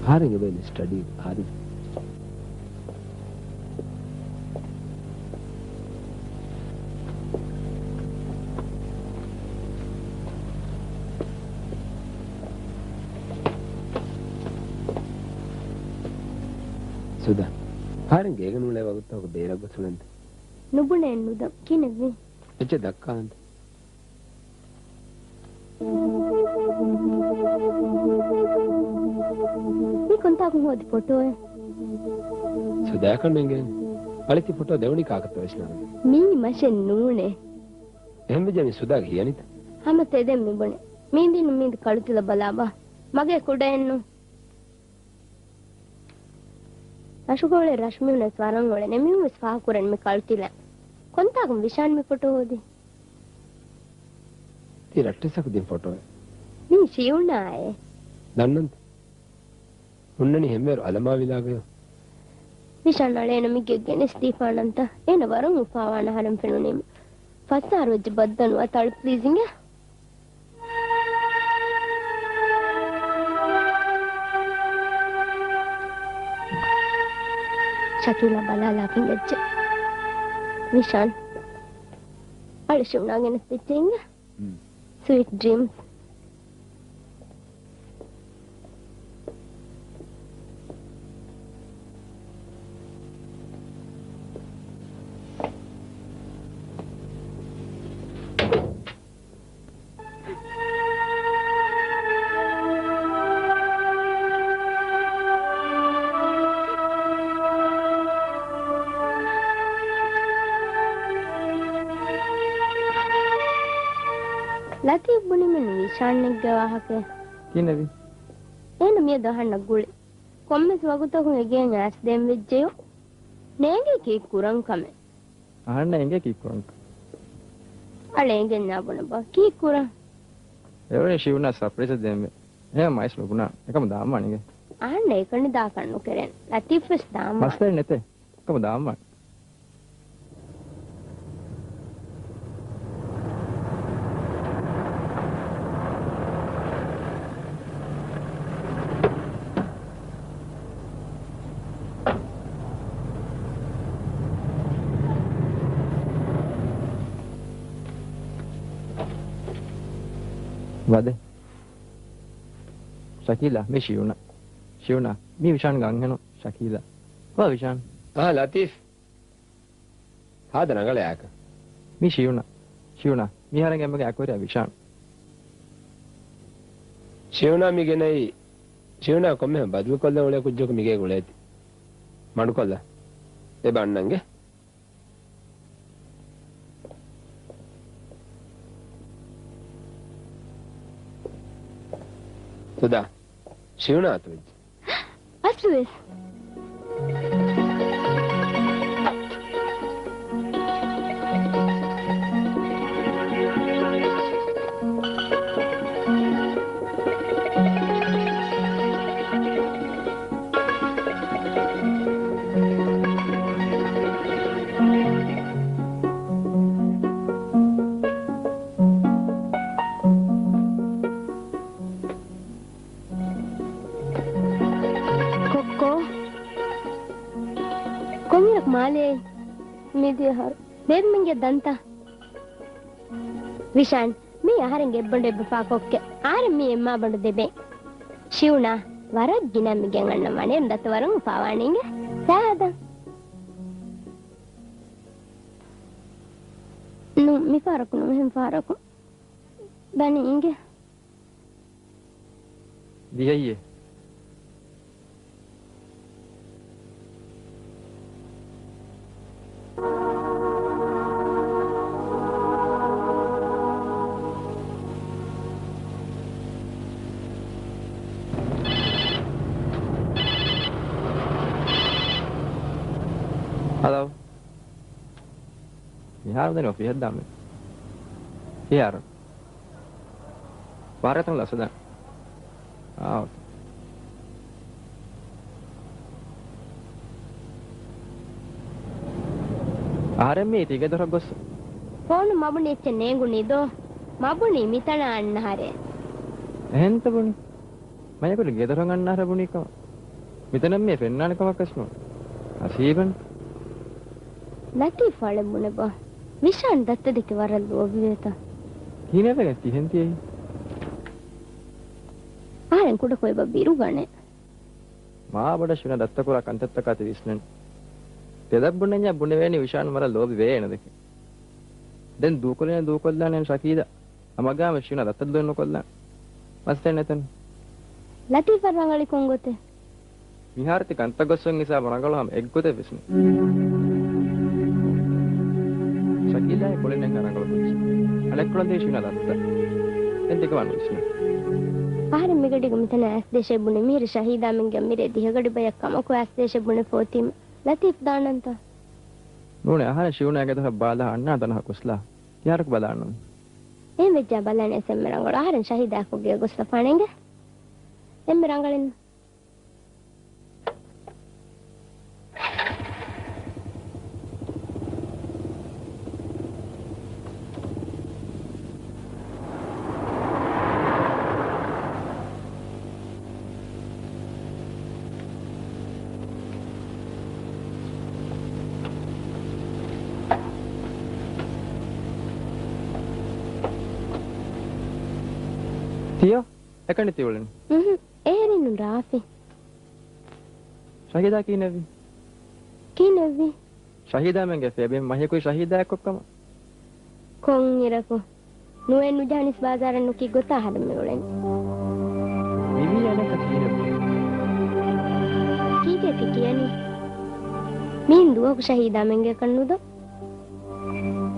އަހަރެން އެބައިން ސްޓަޑީ އަހަރެން. ސުދާ. އަހަރެން ގޭގަ ނޫޅޭ ވަގުތުތަކު ބޭރަށް ގޮސް އުޅެންތަ؟ ނުބުނެ ނުދަން. ކިހިނެއްވީ؟ އެއްޗެއް ދައްކާންތަ؟ މީ ކޮންތާކުން ހޯދި ފޮޓޯއެއް؟ ސުދާއަކަށް ނޭނގޭނެ. އަޅެ ތި ފޮޓޯ ދެވުނީ ކާކަށްތޯ ވިސްނާލަން. މީ މަށެއް ނޫނޭ. އެހެންވެއްޖެ މީ ސުދާގެ ހިޔަނިތަ؟ ހަމަ ތެދެއް މިބުނެ. މީ ދިނު މީދި ކަޅުތިލަ ބަލާބާ. މަގޭ ކުޑައެއްނު. ރަށުގަ އުޅޭ ރަށުމީހުނަސް ވަރަށް އުޅެން. އެމީހުންވެސް ފާހަގަކުރަން މި ކަލްޓީލަ. ކޮންތާކުން ވިޝާން މި ފޮޓޯ ހޯދީ؟ ތީ ރައްޓެއްސަކު ދިން ފޮޓޯއެއް. މީ ޝިޔުނާއޭ. ދަންނަންތަ؟ ހުންނަނީ ހެންވޭރު އަލަމާ ވިލާގަޔޯ. ވިޝާން އަޅޭނަ މި ގެ ގެނެސްދީފާނަންތަ؟ އޭނަ ވަރަށް އުފާވާނެ އަހަރެން ފެނުނީމަ. ފަސް އަހަރު ވެއްޖެ ބައްދަލު އަތާޅު ޕްލީޒް އިނގޭ. ޝަކީލާ ބަލާލާ ފިނގައްޖެ. ވިޝާން. އަޅެ ޝިޔުނާ ގެނެސްދެއްޖެ އިނގޭ. ސްވީޓް ޑްރީމްސް. ލަތީފް ބުނިމެން ވިޝާންއެއްގެ ވާހަކަ. ކިހިނެއްވީ؟ އޭނަ މިއަދު އަހަންނަށް ގުޅި. ކޮންމެސް ވަގުތަކުން އެގެއިން އައިސް ދޭން ވެއްޖެޔޯ. ނޭނގޭ ކީއްކުރަން ކަމެއް. އަހަންނަށް އެނގޭ ކީއްކުރަންކަން. އަޅެ އެނގެންޏާ ބުނެބަ ކީއްކުރަން؟ އެވަނީ ޝިޔުނާ ސަޕްރައިޒެއް ދޭންވެ. އެހެން މައިސް ނުބުނާ. އެކަމަ ދާންވާނީގެ. އަހަންނަށް އެކަނި ދާކަށް ނުކެރޭނެ. ލަތީފްވެސް ދާންވާނެ. މައްސަލައެއް ނެތޭ. ކަމަށް ދާންވާނެ. ވަދެ. ޝަކީލާ، މީ ޝިޔުނާ. ޝިޔުނާ، މީ ވިޝާންގެ އަންހެނުން ޝަކީލާ. ކޮބާ ވިޝާން؟ އާ، ލަތީފް. ހާދަ ރަނގަޅޭ އާކަ. މީ ޝިޔުނާ. ޝިޔުނާ، މީ އަހަރެންގެ އެންމެގެ އަކުވެރިޔާ ވިޝާން. ޝިޔުނާ މި ގެނައީ، ޝިޔުނާ ކޮންމެހެން ބަދަލުކޮށްލަން އުޅޭ ކުއްޖަކު މިގޭގަ އުޅޭތީ. މަޑުކޮށްލަ. އެބަ އަންނަންގެ. ތުދާ، ޝިޔުނާ އަތުވެއްޖެ. އަސްލުވެސް. ކޮއްކޮ. ކޮންއިރަކު މާލެ މިދިޔަ އަހަރު ބޭބެމެންގެ ދަންތަ؟ ވިޝާން، މީ އަހަރެންގެ އެއްބަނޑު އެއްބަފާ ކޮއްކެ. އަހަރެން މީ އެއްމާ ބަނޑު ދެބޭ. ޝިޔުނާ، ވަރަށް ގިނަ މި ގެން އަންނަ ވަނޭ ދަތު ވަރަށް އުފާވާނީ އިނގޭ. ސާދަ. ނު، މި ފާރަކު ނު، އެހެން ފާރަކު. ދަނީ އިނގޭ. ދިޔައީ. ހަލޯ. މިހާރު ދެން އޮފީހަށް ދާމެ. ކިހާރު؟ ވާހަކަތައް ލަސްވެދާނެ. އާ، އޯކޭ. އަހަރެން މީ ތި ގެދޮރަށް ގޮސް. ފޯނު މަބުނި އެއްޗެއް ނޭނގުނީ ދޯ؟ މަބުނީ މިތަނަށް އަންނަ އަހަރެން. އެހެންތަ ބުނީ؟ މަޔަކުރި ގެދޮރަށް އަންނަ އަހަރެން ބުނީ ކަމަށް. މިތަނަށް މި ފެންނާނެ ކަމަކަސް ނޫން. އަސީބަން. ލަތީފް އަޅެ ބުނެބަ. ވިޝާން ދައްތަ ދެކެ ވަރަށް ލޯބިވޭތަ؟ ކިހިނެއްވެގެން ތިހެން ތިޔައީ؟ އަހަރެން ކުޑަކޮށް އެބަ ބިރުގަނެ. މާ ބޮޑަށް ޝިޔުނާ ދައްތަ ކުރާ ކަންތައްތަކާ ތި ވިސްނަން. ތެދަށް ބުނަންޏާ ބުނެވޭނީ ވިޝާން ވަރަށް ލޯބިވޭ އޭނަ ދެކެ. ދެން ދޫކޮށްލަން ދޫކޮށްލާނެ ޝަކީލާ. ހަމަގާމެ ޝިޔުނާ ދައްތަ ދުވެ ނުކޮށްލާން. މައްސަލަ ނެތަން. ލަތީފަށް ރަނގަޅީ ކޮން ގޮތެއް؟ މިހާރު ތި ކަންތައް ގޮއްސުން ހިސާބަށް ރަނގަޅު ހަމަ އެއްގޮތެއް ވެސް ނެތް. ޝަކީލާއި ކުޅެން ނެތް ރަނގަޅު ކުއްޖެއް. އަނެއްކޮޅަށް ދީ ޝިޔުނާ ދައްތަ. ދެން ތިކަމާ ނުވިސްނޭ. އަހަރެން މިގަޑީގަ މިތަނަށް އައިސްދޭށޭ ބުނި. މިހިރަ ޝަހީދާމެންގެ މިރޭ ދިހަގަޑި ބަޔަށް ކަމަކު އައިސްދޭށޭ ބުނެފަ އޮތީމަ. ލަތީފް ދާނަންތަ؟ ނޫނޭ، އަހަރެން ޝިއުނާގެ ދޮރަށް ބާލާ އަންނާ ތަނަކަށް އުސްލާ. ތިޔާރަކު ބަލާނަން. އެހެން ވެއްޖާ ބަލާނެ އެސް އެންމެ ރަނގަޅު. އަހަރެން ޝަހީދާއަކު ގެޔަށް ގޮސްފަ ފާނެނގެ. އެންމެ ރަނގަޅެއްނު. ތިޔަ، އެކަނި ތިއުޅެނީ. އުހު، އޭރިން ރާފި. ޝަހީދާ ކިހިނެއްވީ؟ ކިހިނެއްވީ؟ ޝަހީދާމެންގެ ފޭބިން މަހިޔަކު ޝަހީދާއެއްކޮށްކަމަށް. ކޮންއިރަކު؟ ނުއެއް ނުޖަހަނީސް ބާޒާރަށް ނުކީ ގޮތާ އަހަރެން މިއުޅެނީ. މިވީ އަނެއްކާ ކިހިނެއްވީ؟ ކީކޭ ތި ކިޔަނީ؟ މީން ދުވަހަކު ޝަހީދާމެންގެ ކަން ނުދޯ؟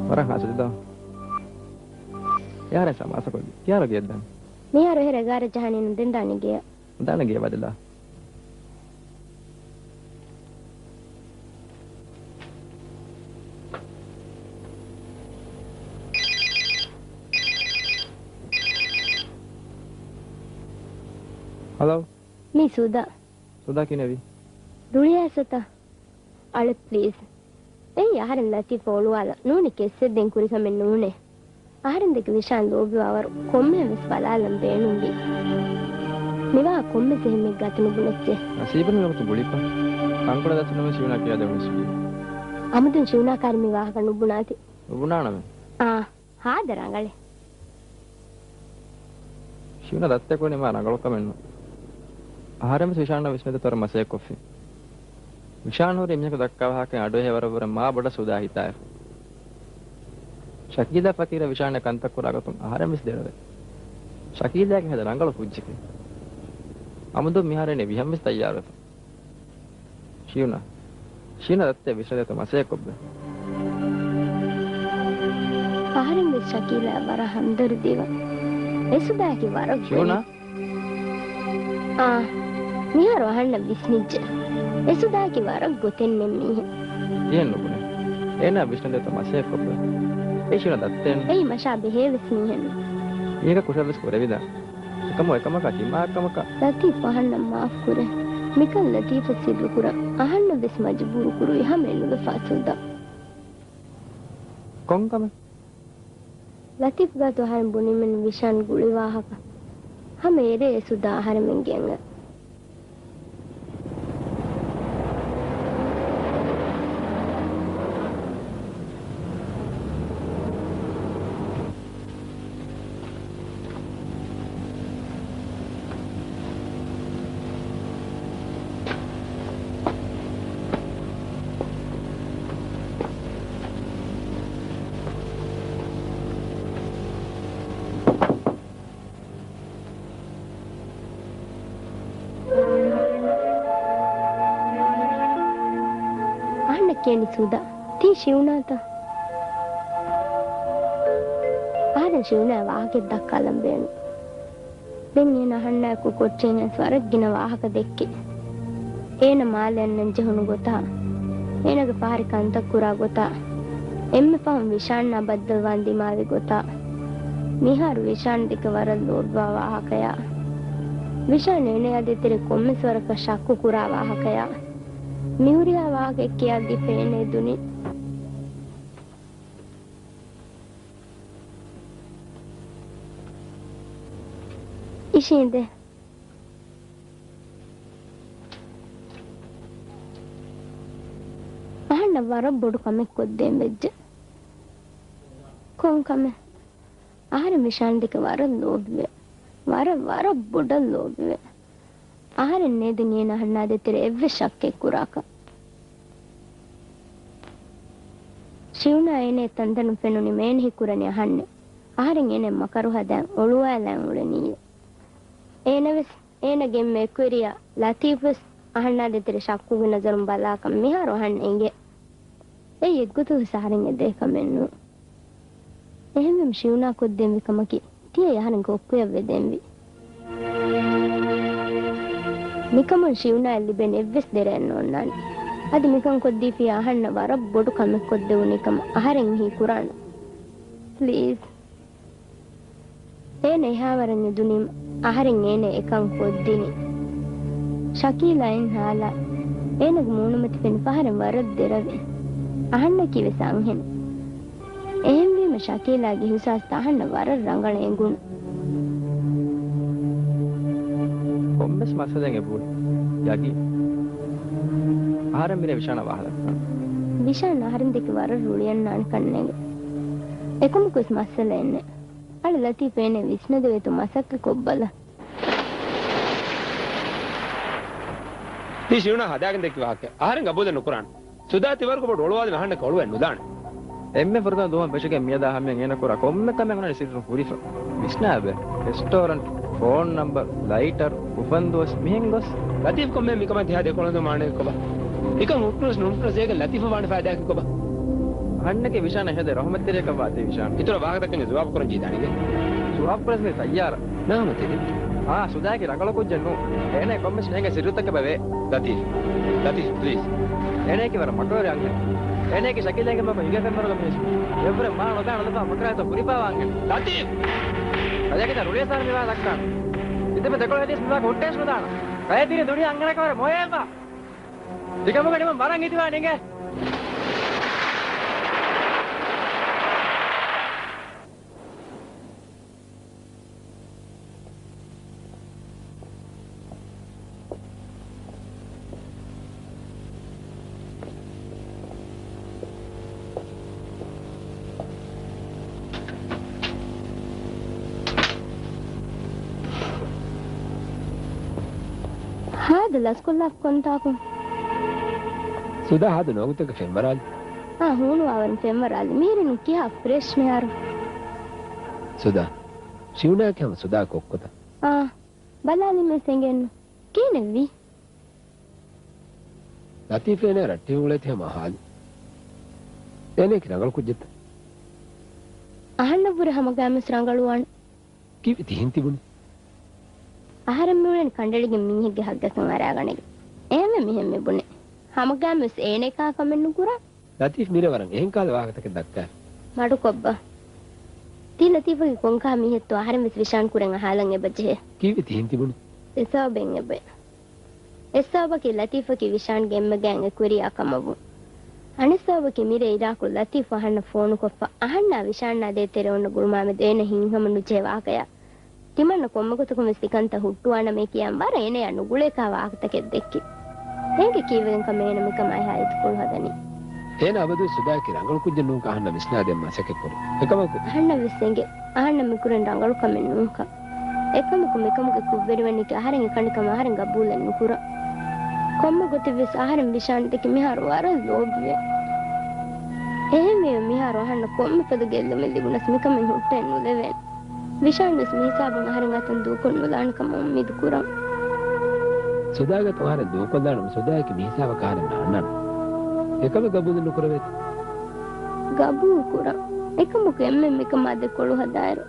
ވަރަށް ހާސްވެދާ. ޔާރެ ސަމާސަކޮށް ކިޔާރަ ގެއްދަން. މިހާރު އެހެރެ އެގާރަ ޖަހަނީ ނު ދެން ދާނެ ގެޔަށް. ދާނެ ގެޔަށް ވަދެލާ. ހަލޯ. މީ ސޫދާ. ސޫދާ ކިހިނެއްވީ؟ ރުޅިއައިސްތަ؟ އަޅެ ޕްލީޒް. އެއީ އަހަރެން ލަތީފް އޮޅުވާލަ ނޫނީ ކެއްސެއްދޭން ކުރި ކަމެއް ނޫނޭ. އަހަރެން ދެކެ ވިޝާން ލޯބިވާވަރު ކޮންމެއަށް ވެސް ބަލާލަން ބޭނުންވީ. މިވާ ކޮންމެ ޒެހެމެއް ގަތުނުބުނެއްޗޭ. ނަސީބުން މިވަގުތު ގުޅިފަ. ތަންކޮޅެއް ދަތުނަމެ ޝިއުނާ ކިޔާދެވުނީސް ވީ. އަމުދުން ޝިއުނާ ކާރި މި ވާހަކަ ނުބުނާތި. ނުބުނާނަމެ. އާ. ހާދަ ރަނގަޅޭ. ޝިއުނާ ދައްތަ ކުރަނީ މާ ރަނގަޅު ކަމެއްނު. އަހަރެން ވެސް ވިޝާންއަށް ވިސްނެދޭތޯ ވަރަށް މަސައްކަތް ކޮށްފި. ވިޝާން ހުރީ މީހަކު ދައްކާ ވާހަކައިން އަޑުއެހޭ ވަރަށްވުރެ މާ ބޮޑަށް ސޫދާ ހިތާއެފަ. ޝަކީލާ ފަޤީރަށް ވިޝާން ކަންތައް ކުރާ ގޮތުން އަހަރެން ވެސް ދެރަވޭ. ޝަކީލާގެ ހިތަށް ރަނގަޅު ކުއްޖެކޭ. އަމުދު މިހާރު އޭނަ ވިހަން ވެސް ތައްޔާރުވެފަ. ޝިއުނާ. ޝިއުނާ ދައްތަ ވިޝާން ދެކެ މަސައްކަތް ކޮށްބަ. އަހަރެން ވެސް ޝަކީލާ ވަރަށް ހަމްދަރުދީވަ. އެ ސުދާއަކީ ވަރަށް ޝިއުނާ. އާ، މިހާރު އަހަންނަށް ވިސްނިއްޖެ. އެ ސުދާއަކީ ވަރަށް ގޮތެއް ނެތް މީހެއް. ތިހެން ނުބުނެ. އޭނާ ވިޝާން ދެކެ މަސައްކަތް ކޮށްބަ. އެ ޝިއުނާ ދައްތައެއްނު. އެއީ މަށާ ބެހޭ ވެސް މީހެއްނު. މީހަކަށް ކުށެއް ވެސް ކުރެވިދާނެ. އެކަމަކު އެކަމަކާ ތިމާ އެއްކަމަކާ. ލަތީފް އަހަންނަށް މާފް ކުރޭ. މިކަން ލަތީފަށް ސިއްރު ކުރަން. އަހަންނަށް ވެސް މަޖުބޫރު ކުރުވި ހަމަ އެނުލަފާ ސުދާ. ކޮން ކަމެއް؟ ލަތީފް ގާތު އަހަރެން ބުނީމެއްނު ވިޝާން ގުޅި ވާހަކަ. ހަމަ އެރޭ އެ ސުދާ އަހަރެމެންގެ އަނގަ. އަހަންނަށް ކިޔަނީ ސުދާ. ތީ ޝިއުނާތަ؟ އަހަރެން ޝިއުނާއަށް ވާހަކައެއް ދައްކާލަން ބޭނުން. ދެން އޭނަ އަހަންނާއެކު ކޮޓަރިއަށް އައިސް ވަރަށް ގިނަ ވާހަކަ ދެއްކި. އޭނަ މާލެ އަންނަން ޖެހުނު ގޮތާ، އޭނަގެ ފަހަރި ކަންތައް ކުރާ ގޮތާ، އެންމެ ފަހުން ވިޝާންއާ ބައްދަލުވާން ދިމާވި ގޮތާ، މިހާރު ވިޝާން ދެކެ ވަރަށް ލޯބިވާ ވާހަކަޔާ، ވިޝާން އޭނަޔާ ދޭތެރޭ ކޮންމެސް ވަރަކަށް ޝައްކު ކުރާ ވާހަކަޔާ، މިހުރިހާ ވާހަކައެއް ކިޔާދީފަ އޭނަ އެދުނީ. އިށީނދެ. އަހަންނަށް ވަރަށް ބޮޑު ކަމެއް ކޮށްދޭން ވެއްޖެ. ކޮން ކަމެއް؟ އަހަރެން ވިޝާން ދެކެ ވަރަށް ލޯބިވޭ. ވަރަށް، ވަރަށް ބޮޑަށް ލޯބިވޭ. އަހަރެން ނޭދެނީ އޭނަ އަހަންނާ ދޭތެރޭ އެއްވެސް ޝައްކެއް ކުރާކަށް. ޝިއުނާ އޭނަ ތަންތަނުން ފެނުނީމަ އޭނަ ހީކުރަނީ އަހަންނޭ. އަހަރެން އޭނަ މަކަރު ހަދާން އޮޅުވާލާން އުޅެނީއޭ. އޭނަ ވެސް އޭނަގެ އެންމެ އެކުވެރިޔާ ލަތީފް ވެސް އަހަންނާ ދޭތެރޭ ޝައްކުގެ ނަޒަރުން ބަލާކަން މިހާރު އަހަންނަށް އެނގޭ. އެއީ އެއްގޮތަކު ވެސް އަހަރެން އެދޭ ކަމެއް ނޫން. އެހެންވީމަ ޝިއުނާ ކޮށްދޭންވީ ކަމަކީ ތިޔަ އަހަރެން ކޮއްކޮޔަށް ވެދޭންވީ. މިކަމުން ޝިއުނާއަށް ލިބެން އެއްވެސް ދެރައެއް ނޯންނާނެ. އަދި މިކަން ކޮށްދީފިއްޔާ އަހަންނަށް ވަރަށް ބޮޑު ކަމެއް ކޮށްދެވުނީ ކަމަށް އަހަރެން އެހީ ކުރާނަން. ޕްލީޒް. އޭނަ އެހާވަރަށް ނުދުނީމަ އަހަރެން އޭނަ އެކަން ކޮށްދިނީ. ޝަކީލާ އިން ހާލާ. އޭނަގެ މޫނުމަތި ފެނި ފަހަރެން ވަރަށް ދެރަވޭ. އަހަންނަކީ ވެސް އަންހެނެއް. އެހެންވީމަ ޝަކީލާގެ އިހުސާސްތައް އަހަންނަށް ވަރަށް ރަނގަޅަށް އެނގުނު. ކޮންމެސް މައްސަލައެއް އެބަހުރި. ޔަގީން. އަހަރެން މިރޭ ވިޝާނަށް ވާހަކަ ދައްކާނަން. ވިޝާން އަހަރެން ދެކެ ވަރަށް ރުޅިއަންނާނެ ކަންނޭނގެ. އެކަމަކުވެސް މައްސަލައެއް ނެތް. އަޅު ލަތީފް އޭނަ ވިސްނަދެވޭތޯ މަސައްކަތް ކޮށްބަލަ. ތީ ޝިއުނާ ހަދާގެން ދެއްކި ވާހަކަ އަހަރެން ގަބޫލެއް ނުކުރާނެ. ސުދާ ތިވަރުގެ ބޮޑު އޮޅުވާލުމެއް އަހަންނަކަށް އޮޅުވެ ނުދާނެ. އެންމެ ފުރަތަމަ ދުވަހު ބެށިގެން މިއަދާ ހަމަޔަށް އޭނަ ކުރާ ކޮންމެ ކަމެއް އަންނަނީ ސިއްރުން ހުރިފަ. ވިސްނާބެ. ރެސްޓޯރެންޓް، ފޯން ނަމްބަރު، ލައިޓަރު، އުފަންދުވަސް މިހެން ގޮސް. ލަތީފް ކޮންމެ މިކަމާ ތިހާ ދެކޮޅު ހަދުމަށް މާނައެއް ކޮބާ؟ މިކަން ހުއްޓުވެސް ނުހުއްޓުވެސް އޭގެން ލަތީފަށް ވާނެ ފައިދާއަކީ ކޮބާ؟ އަހަންނަކީ ވިޝާން ހެދޭ ރަހުމަތްތެރިޔަކަށް ވާތީ ވިޝާން. އިތުރަށް ވާހަކަ ދައްކަން ޖަވާބު ކުރަން ޖެހިދާނެގެ. ޖަވާބު ކުރަން މި ތައްޔާރަށް. ނާމަ ތެރެ. އާ، ސުދާއަކީ ރަނގަޅު ކުއްޖެއް ނޫން. އޭނަ ކޮންމެސް މީހެއްގެ ސިއްރުތަކެއް ބަވޭ. ލަތީފް. ލަތީފް، ޕްލީޒް. އޭނައަކީ ވަރަށް މަކަރުވެރި އަންހެނެއް. އޭނައަކީ ޝަކީލާގެ މަގު ހިނގަފެންވަރުގެ މީސް. އެއްވުރެ މާ ނުދާ ނަލަފާ މަކަރާތޯ ކުރިފާވާންހެން. ލަތީފް! ކަލޭގެ ރުޅިއަސާރަ މިވާ ދައްކާ. އިތަމެ ދެކޮޅު ހެދީސް މިވާ ހުއްޓޭސް ނުދާނަ. ކަލޭ ތިރި ދުނިޔެ އަންގަނަކަވަރެ މޮޔައެއްވާ. ތިކަމުގެ ނިމުން ވަރަށް އިތުވާ ނިނގޭ. ހާދަ ލަސްކޮށްލާފަ ކޮންތާކު؟ ސުދާ ހާދަ ނޯގުތަކަށް ފެންވަރާލި. އާ، ހޫނުވާވަރުން ފެންވަރާލި. މީރިނު ކިހާ ފްރެޝް މިހާރު. ސުދާ، ޝިއުނާއަކީ ހަމަ ސުދާ ކޮއްކޮތަ؟ އާ، ބަލާލީމަ އެނގެންނު. ކިހިނެއްވީ؟ ލަތީފް އޭނާ ރައްޓެހި އުޅޭތީ ހަމަ ހާލި. އޭނާއަކީ ރަނގަޅު ކުއްޖެއްތަ؟ އަހަންނަށްވުރެ ހަމަގައިމުވެސް ރަނގަޅުވާނެ. ކީއްވެ ތިހެން ތިބުނީ؟ އަހަރެން މިއުޅެނީ ކަނޑައެޅިގެން މީހެއްގެ ހައްގަކަށް އަރާގަނެގެން. އެހެންވެ މިހެން މި ބުނެ. ހަމަގައިމުވެސް އޭނައަކާ ކަމެއް ނުކުރާ. ލަތީފް މިރޭ ވަރަށް އެހެން ކަހަލަ ވާހަކަތަކެއް ދައްކާފަ. މަޑުކޮށްބަ. ތީ ލަތީފަކީ ކޮންކަހަލަ މީހެއްތޯ އަހަރެންވެސް ވިޝާން ކުރެން އަހާލަން އެބަޖެހޭ. ކީއްވެ ތިހެން ތިބުނީ؟ އެ ސަބަބެއް އެބަ. އެއް ސަބަބަކީ ލަތީފަކީ ވިޝާންގެ އެންމެ ގާތް އެކުވެރިޔާ ކަމަށްވުން. އަނެއް ސަބަބަކީ މިރޭ އިރާކު ލަތީފް އަހަންނަށް ފޯނުކޮށްފަ، އަހަންނާ ވިޝާންނާ ދޭތެރެ އޮންނަ ގުޅުމާމެދު އޭނަ ހިތްހަމަ ނުޖެހޭ ވާހަކަޔާ. ތިމަންނަ ކޮންމެ ގޮތަކުންވެސް ތިކަންތައް ހުއްޓުވާނަމޭ ކިޔާން ވަރަށް އޭނަޔާ ނުގުޅޭކަހަލަ ވާހަކަތަކެއް ދެއްކި. އޭނަގެ ކީއްވެގެން ކަމެއް އޭނަ މިކަމާ އެހާ އިތުކޮޅު ހަދަނީ؟ އޭނަ އަބަދުވެސް ސުދާއަކީ ރަނގަޅު ކުއްޖެއް ނޫންކަން އަހަންނަށް ވިސްނާދޭން މަސައްކަތް ކުރި. އެކަމަކު، އަހަންނަށްވެސް އެނގޭ. އަހަންނަށް މިކުރަން ރަނގަޅު ކަމެއް ނޫންކަން. އެކަމަކު މިކަމުގެ ކުށްވެރިވަނީކީ އަހަރެން އެކަނިކަމަށް އަހަރެން ގަބޫލެއް ނުކުރަން. ކޮންމެ ގޮތެއްވެސް އަހަރެން ވިޝާން ދެކެ މިހާރު ވަރަށް ލޯބިވޭ. އެހެންވީމަ މިހާރު އަހަންނަށް ކޮންމެ ފަދަ ގެއްލުމެއް ލިބުނަސް މިކަމެއް ހުއްޓައެއް ނުލެވޭނެ. ވިޝާންވެސް މިހިސާބުން އަހަރެން އަތުން ދޫކޮށް ނުލާނެ ކަމަށް އުއްމީދު ކުރަން. ސުދާގެ އަތުން އަހަރެން ދޫކޮށްލާނަމަ ސުދާއަކީ މިހިސާބަކަށް އަހަރެން ނާންނާނެ. އެކަމެއް ގަބޫލެއް ނުކުރެވޭތަ؟ ގަބޫލު ކުރަން. އެކަމަކު އެންމެން މިކަމާ ދެކޮޅު ހަދާއިރު،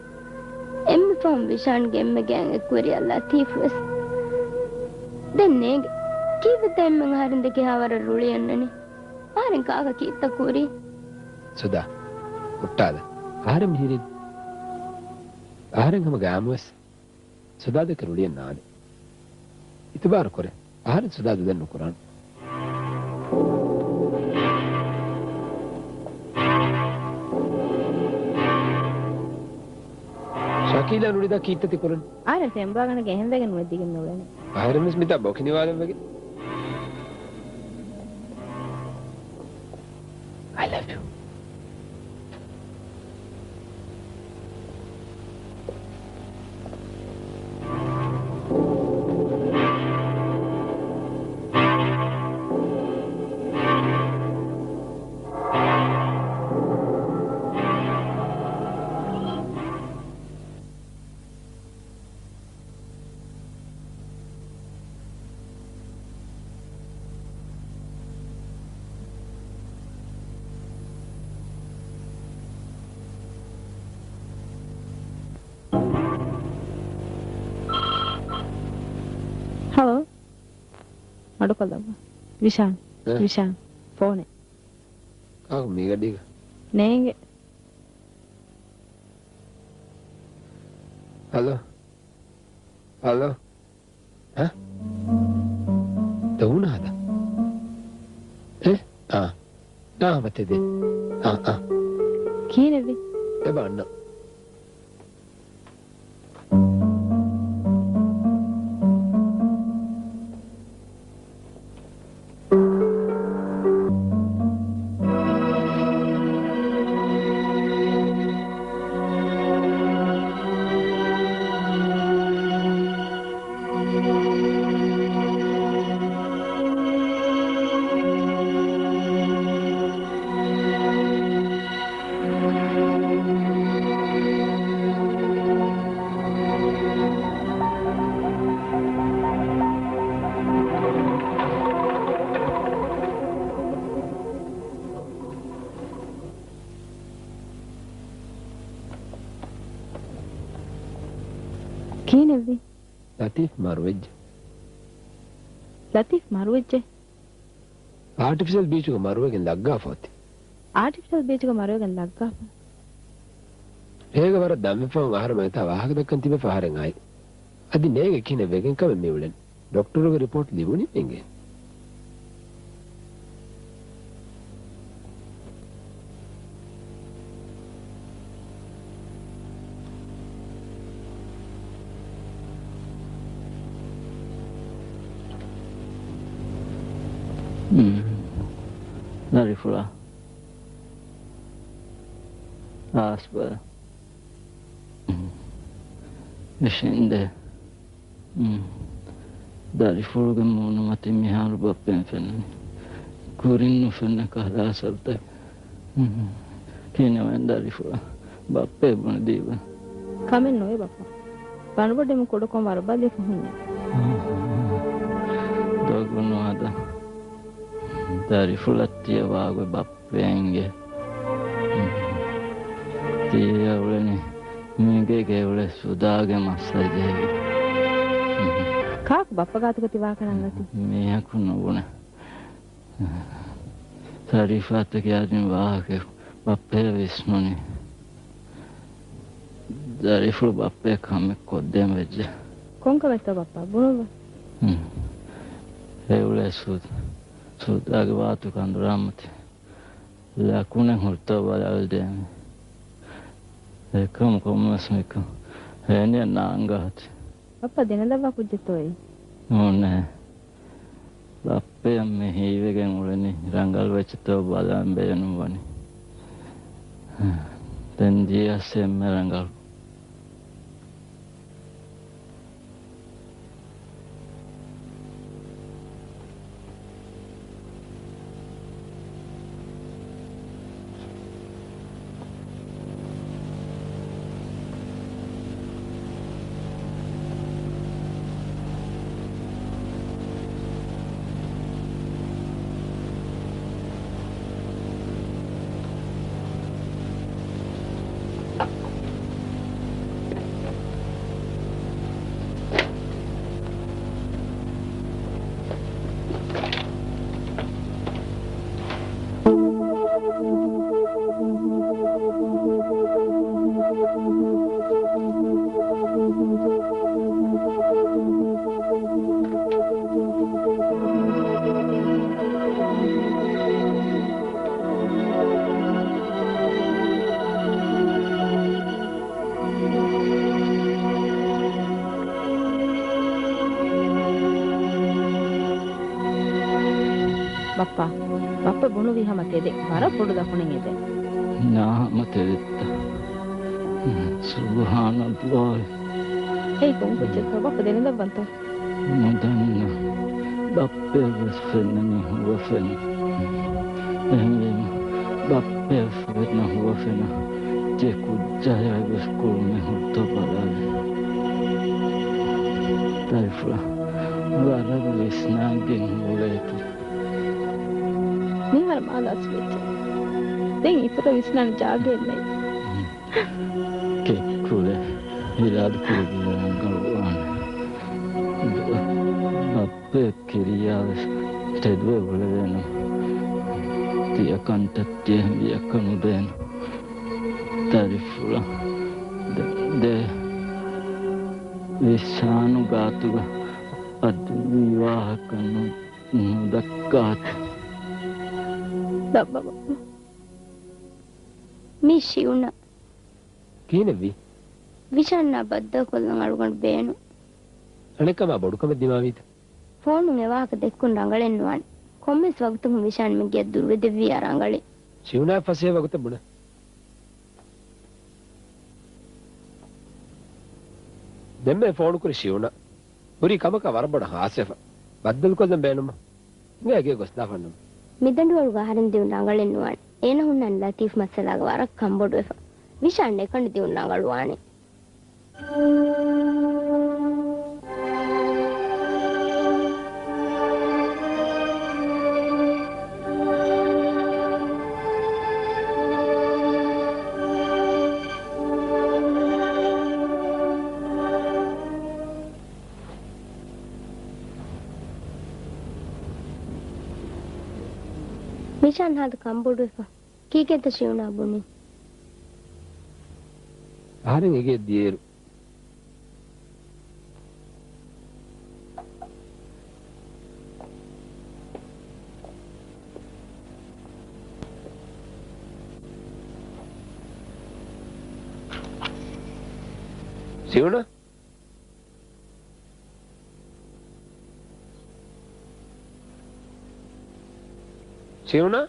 އެންމެ ފަހުން ވިޝާންގެ އެންމެ ގާތް އެކުވެރިޔާ ލަތީފްވެސް. ދެން ނޭނގެ. ކީއްވެތަ އެންމެން އަހަރެން ދެކެ އެހާވަރަށް ރުޅިއަންނަނީ؟ އަހަރެން ކާކަށް ކީއްތަ ކުރީ؟ ސުދާ، ހުއްޓާލަ. އަހަރެން މިހިރީ. އަހަރެން ހަމަ ގައިމުވެސް ސުދާ ދެކެ ރުޅިއެއް ނާނެ. އިތުބާރު ކުރޭ. އަހަރެން ސުދާ ދުލެއް ނުކުރާނެ. ޝަކީލާ ނުނިދާ ކީއްތަ ތި ކުރަން؟ އަހަރެން ފެންވާގަނެގެން އެހެންވެގެން ނުވެދިގެން ނުޅެނީ. އަހަރެންވެސް މިތާ ބޮކި ނިވާލަން ވެގެން. I love you. ހަލޯ. އަޑުކޮށްލައްވާ. ވިޝާން. އެ؟ ވިޝާން. ފޯނެއް. ކާކު މީގަޑީގަ؟ ނޭނގެ. ހަލޯ. ހަލޯ. ހަ؟ ދޮގުން ހަދާ. އެ؟ އާ. އާ، މަތިދޭ. އާ، އާ. ކިހިނެއްވީ؟ އެބަ އަންނަ. ކިހިނެއްވީ؟ ލަތީފް މަރުވެއްޖެ. ލަތީފް މަރުވެއްޖެ؟ އާޓިފިޝަލް ބީޗުގަ މަރުވެގެން ލައްގާފަ އޮތީ. އާޓިފިޝަލް ބީޗުގަ މަރުވެގެން ލައްގާފަ؟ އޭގަ ވަރަށް ދަންވެފަ އަހަރެމެން އެތާ ވާހަކަ ދައްކަން ތިބެފަ އަހަރެން އައި. އަދި ނޭނގެ ކިހިނެއް ވެގެން ކަމެއް މި އުޅެން. ޑޮކްޓަރުގެ ރިޕޯޓް ލިބުނީ ނޭނގެ. ދަރިފުޅާ. އާސްބަލަ. އިށީނދެ. ދަރިފުޅުގެ މޫނުމަތިން މިހާރު ބައްޕައިން ފެނުނީ. ކުރިން ނުފެންނަ ކަހަލަ އަސަރުތައް. ކިހިނެއް ވަން ދަރިފުޅާ؟ ބައްޕައެއް ބުނެދީބަ. ކަމެއް ނުވޭ ބައްޕަ. ބަނޑުބޮޑެމު ކުޑަކޮށް ވަރުބަލި ފަހުންޏެ. ދޮގު ނުހަދާ. ދަރިފުޅަށް ތިޔަ ވާގޮތް ބައްޕަ އެނގޭ. ތިޔަ އުޅެނީ މީގޭގެ އުޅޭ ސުދާގެ މައްސަލަ ޖެހިގެން. ކާކު ބައްޕަ ގާތުގަ ތި ވާކަން އަންގަތީ؟ މީހަކު ނުބުނެ. ޝަރީފާއަށް ކިޔާދިން ވާހަކަ ބައްޕައަށް ވިސްނުނީ. ދަރިފުޅު ބައްޕައަށް ކަމެއް ކޮށްދޭން ވެއްޖެ. ކޮންކަމެއްތޯ ބައްޕާ؟ ބުނުއްވަ. ހުން. އެ އުޅޭ ސު-، ސުދާގެ ވާތު ކަނދުރާމަތި. ލަކުނެއް ހުރިތޯ ބަލާލަދޭނެ. އެކަމަކު ކޮންމެސް މިކަން ހޭނިއަށް ނާންގާތި. ބައްޕަ ދެނެލައްވާ ކުއްޖެއްތޯއޭ؟ ނޫނޭ. ބައްޕައަށް މި ހީވެގެން އުޅެނީ ރަނގަޅު ވެއްޖެތޯ ބަލަން ބޭނުންވަނީ. ދެން ޖިޔަސް އެންމެ ރަނގަޅު. ބައްޕާ، ބައްޕަ ބުނުއްވީ ހަމަ ތެދެއް، ވަރަށް ބޮޑު ލަކުނެއް އެދެ. ނާ ހަމަ ތެދެއްތަ؟ ސުބުހާނައްލާހި. އެއީ ކޮން ކުއްޖެއްތޯ؟ ބައްޕަ ދެނެލައްވަންތޯ؟ ނުދަންނަ. ބައްޕައަށް ވެސް ފެންނަނީ ހުވަފެނަށް. އެހެންވީމަ ބައްޕައަށް ފެންނަ ހުވަފެނަށް ތި ކުއްޖާޔާ ވެސް ކުޅުމެއް ހުރިތޯ ބަލާލި. ދަރިފުޅާ، ވަރަށް ވިސްނާންގެން އުޅޭތި. މިހާރު މާ ލަސްވެއްޖެ. ދެން އިތުރަށް ވިސްނާން ޖާގައެއް ނެތް. ކެއްކުޅެ އިރާދަކުރެއްވިއްޔާ ރަނގަޅުވާނެ. ބައްޕަ ކިރިޔާވެސް ތެދުވެ އުޅެވޭނަމަ، ތިޔަ ކަންތައް ތިޔަ ބިޔަކަށް ނުދޭނަ. ދަރިފުޅަށް ދެ، ދޭ. ވިޝާނު ގާތުގަ އަދި ވީ ވާހަކަ ނު، ނުދައްކާތި. ބައްބަ، ބައްބަ. މީ ޝިއުނަ. ކިހިނެއްވީ؟ ވިޝާންއާ ބައްދަލުކޮށްލަން އަޅުގަނޑު ބޭނުން. އަނެއްކާމާ ބޮޑުކަމެއް ދިމާވީތަ؟ ފޯނުން އެ ވާހަކަ ދެއްކުން ރަނގަޅެއް ނުވާނެ. ކޮންމެސް ވަގުތަކުން ވިޝާން މި ގެޔަށް ދުރުވެދެއްވިއްޔާ ރަނގަޅީ. ޝިއުނާ ފަސޭހަ ވަގުތެއް ބުނަ. ދެންމެ ފޯނުކުރި ޝިއުނާ. ހުރީ ކަމަކާ ވަރަށް ބޮޑަށް ހާސްވެފަ. ބައްދަލުކޮށްލަން ބޭނުމަށް. އިނގޭ ގެޔަށް ގޮސްދާފަ ނަމަ. މިދަނޑުއަޅުގަ އަހަރެން ދިއުން ރަނގަޅެއް ނުވާނެ. އޭނަ ހުންނާނެ ލަތީފް މައްސަލާގަ ވަރަށް ކަންބޮޑުވެފަ. ވިޝާން އެކަނި ދިއުން ރަނގަޅުވާނެ. ވިޝާން ހާދަ ކަންބޮޑުވެފަ. ކީކޭތަ ޝިއުނާ ބުނީ؟ އަހަރެން އެގެޔަށް ދިޔައިރު. ޝިއުނާ؟ ޝިއުނާ؟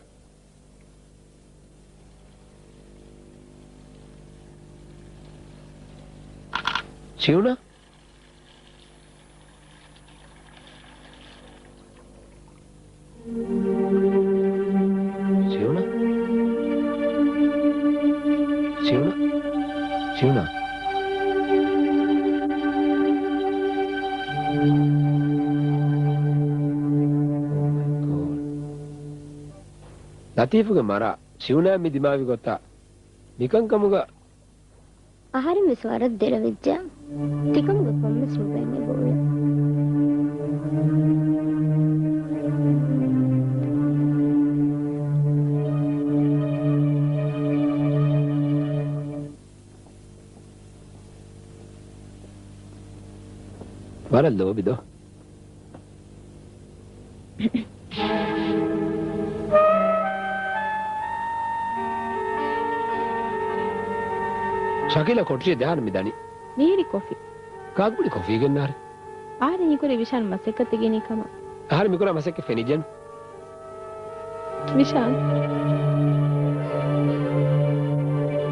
ޝިއުނާ؟ ޝިއުނާ؟ ޝިއުނާ؟ ޝިއުނާ؟ Oh my God. ލަތީފުގެ މަރާ ޝިއުނާ މި ދިމާވި ގޮތާ މިކަންކަމުގަ އަހަރެން ވެސް ވަރަށް ދެރަވެއްޖެ. ތިކަމުގަ ކޮންމެސް ނުބައިމީ ބޮޑުވެ. ވަރަށް ލޯބި ދޯ؟ ޝަކީލާ ކޮޓަރިއަށް ޖަހާނަން މި ދަނީ. މިހިރީ ކޮފީ. ކާކުބުނި ކޮފީ ގެންނާރެ؟ އަހަރެން ހީކުރީ ވިޝާން މަސައްކަތް ދެގެނީ ކަމަށް. އަހަރެން މިކުރާ މަސައްކަތް ފެނިއްޖެނު. ވިޝާން.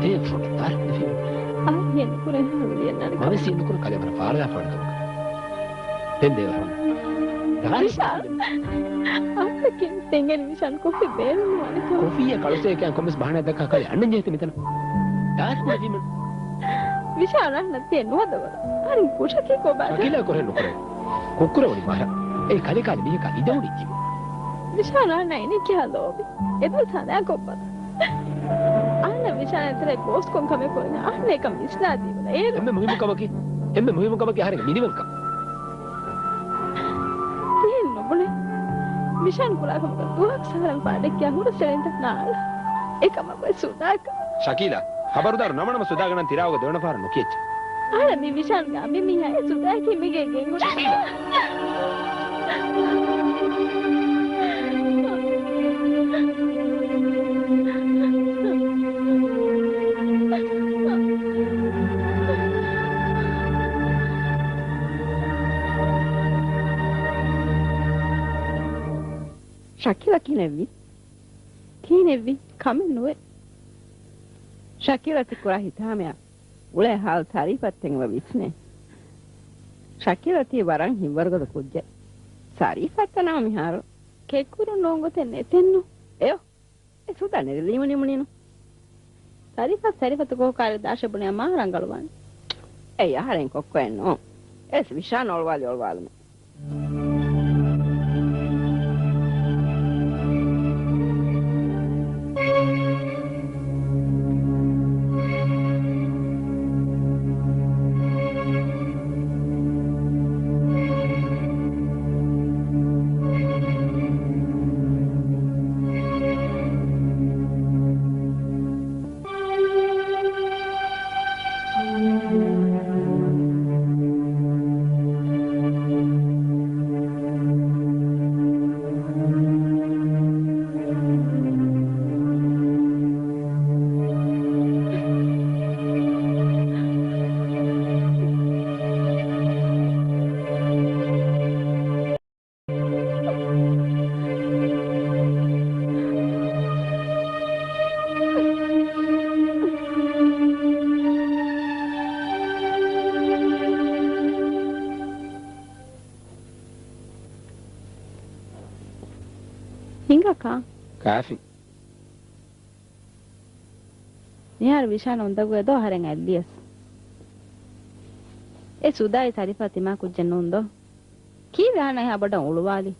އޭ ފޮޓޯ ދާރި ދެފިން. އާ، ހިޔެއް ނުކުރޭ ހާ ވިލިއަން ނަން. މަވެސް ހިޔެއް ނުކުރަން ކަލޭ މަރަ ފާރަލާ ފާނަ ކަމަކަށް. ދެން ދޭވަރުން. ދާރި ވިޝާން. އަހަރެން ތެންގެން ވިޝާން ކޮފީ ބޭނުން ނުވާނެ ކަމަށް. ކޮފީއެއް ކަޅުސޭކައިން ކޮންމެސް ބަހާނާ ދައްކާ ކަލޭ އަންނަން ޖެހޭތަ މިތަނަށް. ދާރި ކުޅެ ވީމަ. ވިޝާން އަހަންނަށް ތިޔަ ނުވަދަ ވަރު. އަހަރެން ކުށަކީ ކޮބާތަ؟ ޝަކީލާ ކުރެ ނުކުރެ. ކުށްކުރެވުނީ މަހަރަށް. އެއީ ކަލޭ ކާލެ މީހަކާ އިދެވުނީ ތިބު. ވިޝާން އަހަންނަށް އިނީ ކިހާ ލޯބި. އެދުވަސް ހަދާ ކޮށްބަ. އަހަންނަށް ވިޝާން އެތެރޭ ގޯސްކޮން ކަމެއް ކުރިން އަހަންނަށް އެކަން ވިސްނާދީބަލަ. އޭރު. އެންމެ މުހިއްމު ކަމަކީ، އެންމެ މުހިއްމު ކަމަކީ އަހަރެންގެ މިނިވަންކަން. ތިހެން ނުބުނެ. ވިޝާން ކުރާ ކަމަކަށް ދުވަހަކު ސަހަރަން ފާޑެއްކިޔާ ހުރަސްއެޅެންތަ ނާޅާ. އެކަމަކު އެ ސުދާކަން. ޝަކީލާ، ޚަބަރުދާރު ނަމަނަމަ ސުދާގަނޑަށް ތިރާއުގަ ދެވަނަ ފަހަރަށް ނުކިޔައްޗޭ. އަޅަ މި ވިޝާންގެ އަނބިމީހާ އެ ސުދާއަކީ މީގެ ގެންގުޅޭ. ޝަކީލާ. ޝަކީލާ ކިހިނެއްވީ؟ ކިހިނެއްވީ؟ ކަމެއް ނުވޭ. ޝަކީލާ ތި ކުރާ ހިތާމަޔާ އުޅޭ ހާލު ސަރީފަތަށް އެބަ ވިސްނޭ. ޝަކީލާ ތީ ވަރަށް ހިތްވަރުގަދަ ކުއްޖެއް. ސަރީފަތަށް ނަމަ މިހާރު ކެތްކުރުން ނޫން ގޮތެއް ނެތެއްނު. އެޔޮ. އެ ސުދާ ނެރެލީމަ ނިމުނީނު. ސަރީފަ، ސަރީފަތު ކޯކާރި ދާށެ ބުނިޔާ މާ ރަނގަޅުވާނެ. އެ އަހަރެން ކޮއްކޮއެއް ނޫން. އެސް ވިޝާން އޮޅުވާލި އޮޅުވާލުމެއް. ކާފި. މިހާރު ވިޝާން އުނދަގޫވޭ ދޯ އަހަރެން އަތްލިޔަސް. އެ ސުދާއި ސަރިފާ ތިމާ ކުއްޖެއް ނޫން ދޯ؟ ކީއްވެ އަހަންނަށް އެހާ ބޮޑަށް އުޅުވާލީ؟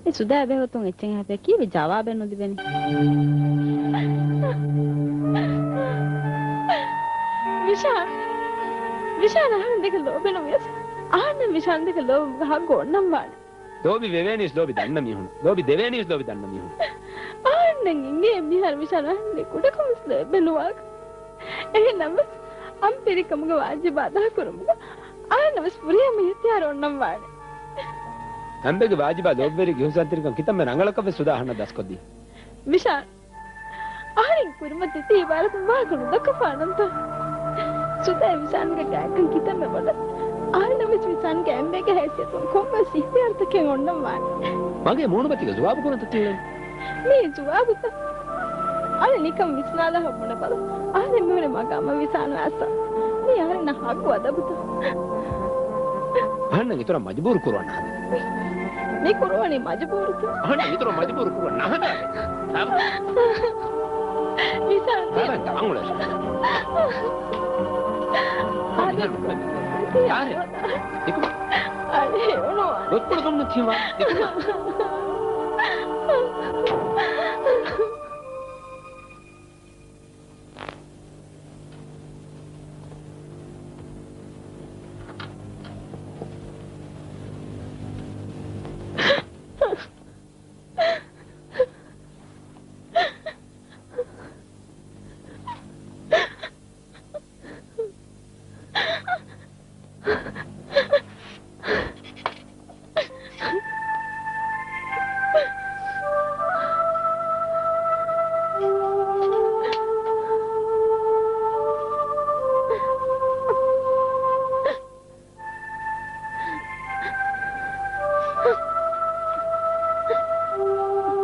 އެ ސުދާ އެބަހުރި އެއްޗެއް އެހާ ކީއްވެ ޖަވާބެއް ނުދިބެނީ؟ ވިޝާން! ވިޝާން އަހަން ދެކެ ލޯބި ނުވިޔަސް، އަހަންނަށް ވިޝާން ދެކެ ލޯބި ހައްގު އޮންނަން ވާނެ. ލޯބި ވެވޭނީސް ލޯބި ދަންނަ މީހުން. ލޯބި ދެވޭނީސް ލޯބި ދަންނަ މީހުން. އަހަންނަށް އިނގޭ މިހާރު ވިޝާން އަހަންގެ ކުޑަކޮށް ވެސް ލޯބި ނުވާކަށް. އެހެންނަމަވެސް އަން ފިރިކަމުގެ ވާޖިބާ އަދާކުރުމުގަ އަހަންނަށް ވެސް ފުރިހަމަ އިހްތިޔާރު އޮންނަން ވާނެ. އަނބެގެ ވާޖިބާ ލޯބިވެރި ގިހުސާންތެރިކަން ކިތަންމެ ރަނގަޅަކަށް ވެސް ސުދާ އަހަންނަށް ދަސްކޮށްދީ. ވިޝާން! އަހަރެން ކުރިމަތި ތި އިބާރަތުން ވާހަކަ ނުދައްކަފާނަންތަ؟ ސުދާއަށް ވިޝާންގެ ގާތްކަން ކިތަންމެ ބޮޑަށް އަހަންނަށް ވެސް ވިޝާންގެ އެންމެގެ ހައިސިއްޔަތުން ކޮންމެވެސް އިހްތިޔާރުތަކެއް އޮންނަން ވާނެ. މަގޭ މޫނުމަތީގަ ޖުވާބު ކުރަންތަ ތިއުޅެނީ؟ މީ ޖުވާބުތަ؟ އަޅެ ނިކަން ވިސްނާލާ ބުނެބަލަ. އަހަރެން މިހުރި މަގާމަށް ވިސާނު އައްސަ. މީ އަހަރެންނަށް ހައްގު އަދަބުތަ؟ އަހަންނަށް އިތުރަށް މަޖުބޫރު ކުރުވަން ނަހަން. މި ކުރުވަނީ މަޖުބޫރުތަ؟ އަހަންނަށް އިތުރަށް މަޖުބޫރު ކުރުވަން ނަހަން. ވިސާން. ވިސާން. އަހަރެން. އަރެ، އަރެ، އޮނޯ. ދޮތްކޮޅު ކަމުނު ތިމާ.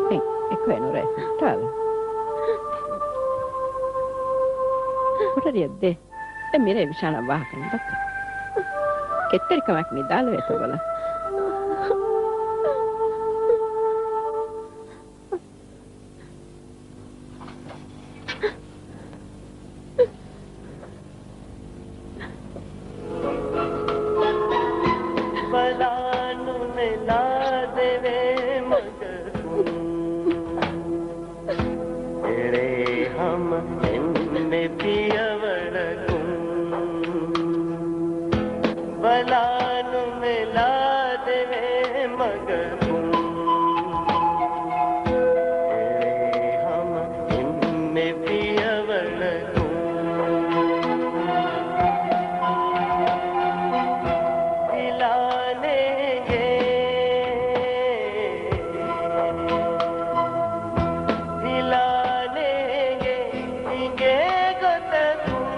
އެ، އެކޮއެއް ނުރޭ. ޓާލަ. ކޮޓަރިއަށް ދޭ. އެ މިރޭ ވިޝާނަށް ވާހަކަ ނުދައްކަ. ކެތްތެރިކަމާއެކު ނިދާލެވޭތޯ ބަލަ. ބަލާނު ނެލާދެވޭ މަގަކުން. އެޅޭ ހަމަ އެންމެ ޕިޔަވަޅަކުން. ބަލާނު ނެލާދެވޭ މަގަކުން. އެޅޭ ހަމަ އެންމެ ޕިޔަވަޅަކުން. ހިލާނޭގެ، ހިލާނޭގެ އިނގޭ ގޮތަކުން.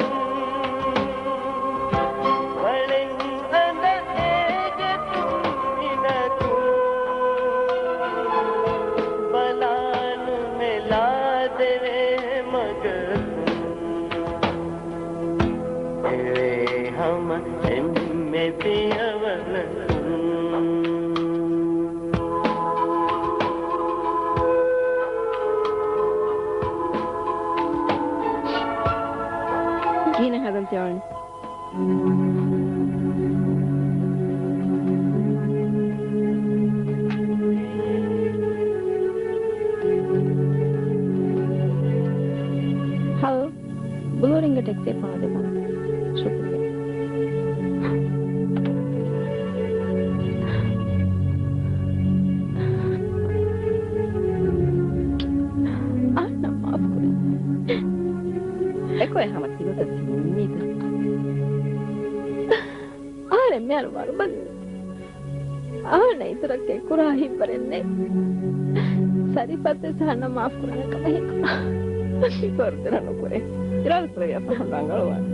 ވަޅެން އަނދަ އޭގެ ތުންމިނަކުން. ބަލާނު ނެލާދެވޭ މަގަކުން. އެޅޭ ހަމަ އެންމެ ޕިޔަވަޅަކުން. ކިހިނެއް ހަދަން ތިޔަވަނީ؟ ހަލް. ބުލޫ ރިންގ ޓެކްސީ ފަހަ ދެބަން. ޝުކުރިއްޔާ. އަހަންނަށް މާފު ކުރޭ. އެކޮއެ ހަމަ ތިގޮތަށް ތި ނިންމީތަ؟ އަހަރެން މިހާރު ވަރުބަލި. އަހަންނަށް އިތުރަށް ކެތްކުރާ ހިތްވަރެއް ނެތް. ސަރިފަތުވެސް އަހަންނަށް މާފު ކުރާނެ ކަމަށް ހިތުން. ވަރުދެރަ ނުކުރޭ. އިރާދަކުރެއްވިއްޔާ ފަހުން ރަނގަޅުވާނެ.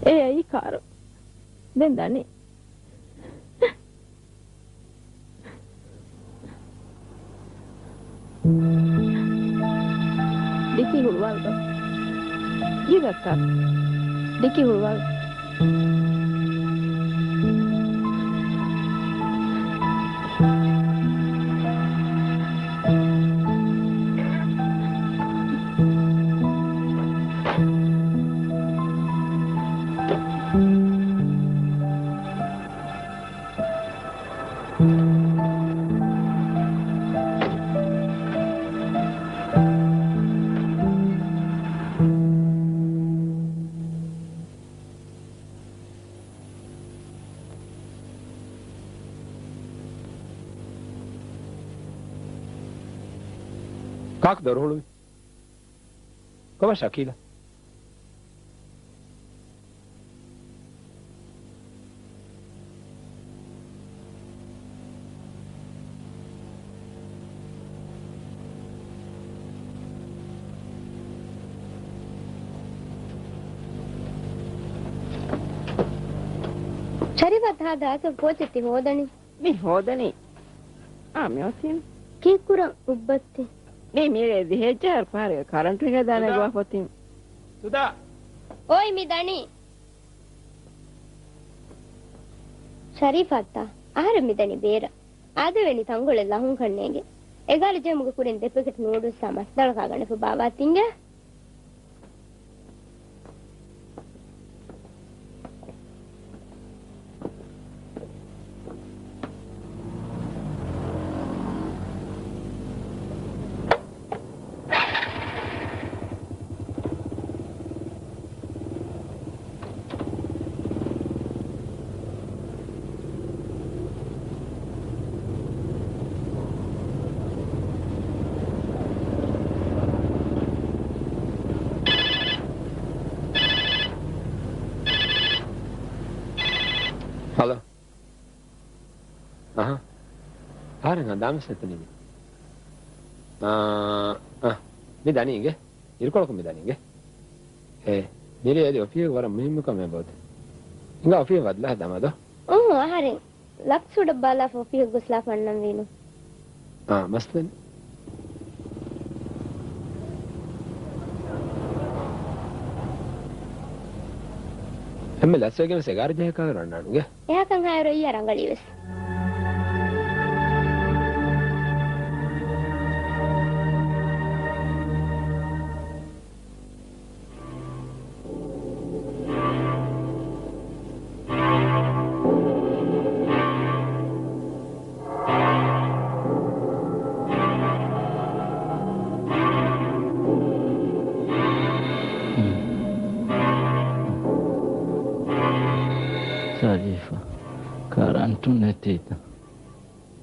އޭ އައީ ކާރު. ދެން ދަނީ. ޑިކީ ހުޅުވާލަ. ޖީބައްކާ. ޑިކީ ހުޅުވާލަ. ކާކު ދޮރު ހުޅުވި؟ ކޮބާ ޝަކީލާ؟ ޝަރީފާ ތާ ދާސަ ކޯޗެއް ތި ހޯދަނީ؟ މި ހޯދަނީ. އާ، މި އޮތީން. ކީއްކުރަން އުއްބައްތި؟ މީ މިރޭ ދިހައެއްޖަހާއިރު ފަހަރެއް ކަރަންޓު ހިނގަދާނެ ސުދާ. ގޮވާފަތިން. ސުދާ. އޮތް މި ދަނީ. ޝަރީފާއަށްތާ؟ އަހަރެން މި ދަނީ ބޭރަށް. އާދެވެނީ ތަންކޮޅެއް ލަހުންކަން ނޭނގެ. އެގާރަ ޖެހުމުގެ ކުރިން ދެ ޕެކެޓް ނޫޑުލްސްއާ މަސްދާޅަކާ ގަނެފަ ބާވާ ތިނގޭ. ހަލޯ. އަހަ. އަހަރެން ހަނދާންވެސް ނެތުނީ. އާ، އާ. މި ދަނީ އިނގޭ. އިރުކޮޅަކުން މި ދަނީ އިނގޭ. އޭ، މިރޭ އަދި އޮފީހުގެ ވަރަށް މުހިއްމު ކަމެއް އެބައޮތޭ. ހިނގާ އޮފީހަށް ވަދެލާ ދަމާދޯ. އުނހު، އަހަރެން. ލަކްސް އުޑަ ބާލާފަ އޮފީހަށް ގޮސްލާފަ އަންނަން ވީނު. އާ، މަސްލަން. އެންމެ ލަސްވެގެން ވެސް އެގާރަ ޖަހަކާ ވެރި އަންނާނުގެ. އެހާކަން ހާއިރު އިއްޔާ ރަނގަޅީ ވެސް. ޝަރީފާ، ކަރަންޓު ނެތީތަ؟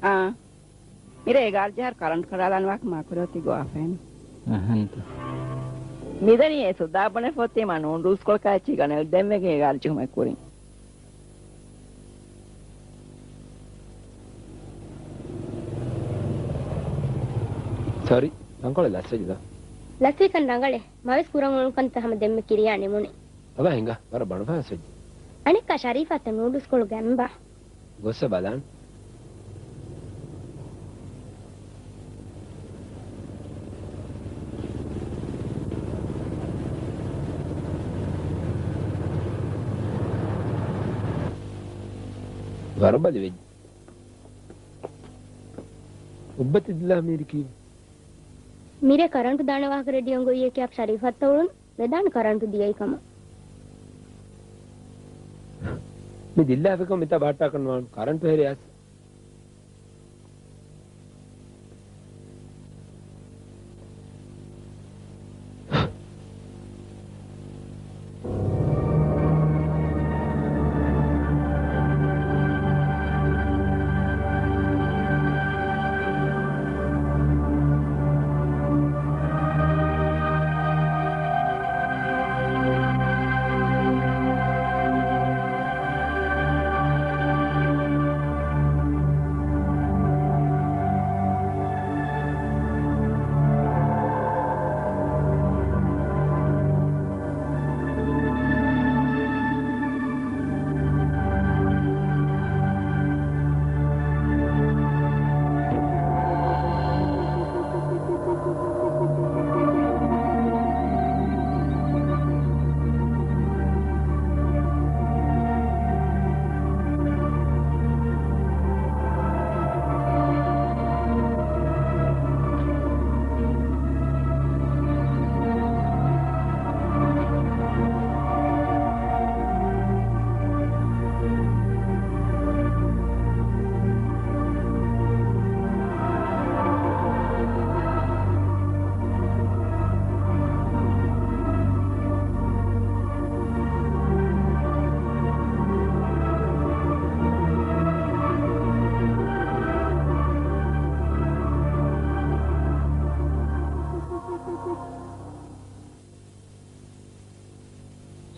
އާ. މިރޭ އެގާރަ ޖަހާއިރު ކަރަންޓު ކަނޑާލާން ވާކަމަށް އަކުރެ އޮތީ ގޮވާފައިނު. އެހެންތަ؟ މިދަނީ އެ ސުދާ ބުނެފަ އޮތީމާ ނޫޑުލްސް ކޮޅަކާ އެއްޗެއް ގަނެލު ދެން ވެގެން އެގާރަ ޖެހުމެއް ކުރިން. ސޮރީ، ތަންކޮޅެއް ލަސްވެއްޖެ ދޯ. ލަސްވިކަން ރަނގަޅޭ. މަވެސް ކުރަން އުޅުނު ކަންތައް ހަމަ ދެންމެ ކިރިޔާ ނިމުނީ. ބަބާ ހިނގާ، ވަރަށް ބަނޑުފަހަސް ވެއްޖެ. އަނެއްކާ ޝަރީފާއަށް ނޫޑުލްސް ކޮޅު ގެންބާ. ގޮއްސަ ބަލާން. ވަރަށް ބަލި ވެއްޖެ. އުއްބައްތި ދިލާ މީރި ކީއްވެ؟ މިރޭ ކަރަންޓު ދާނެ ވާހަކަ ރޭޑިއޯން ގޮއްޔޭ ކިޔާފަ ޝަރީފާއަށް އުޅުނު. ވެދާނެ ކަރަންޓު ދިޔައީ ކަމަށް. މި ދިއްލާފިކަމަށް މިތާ ބަހައްޓާކަށް ނުވާނު. ކަރަންޓު ހެރި އައިސް.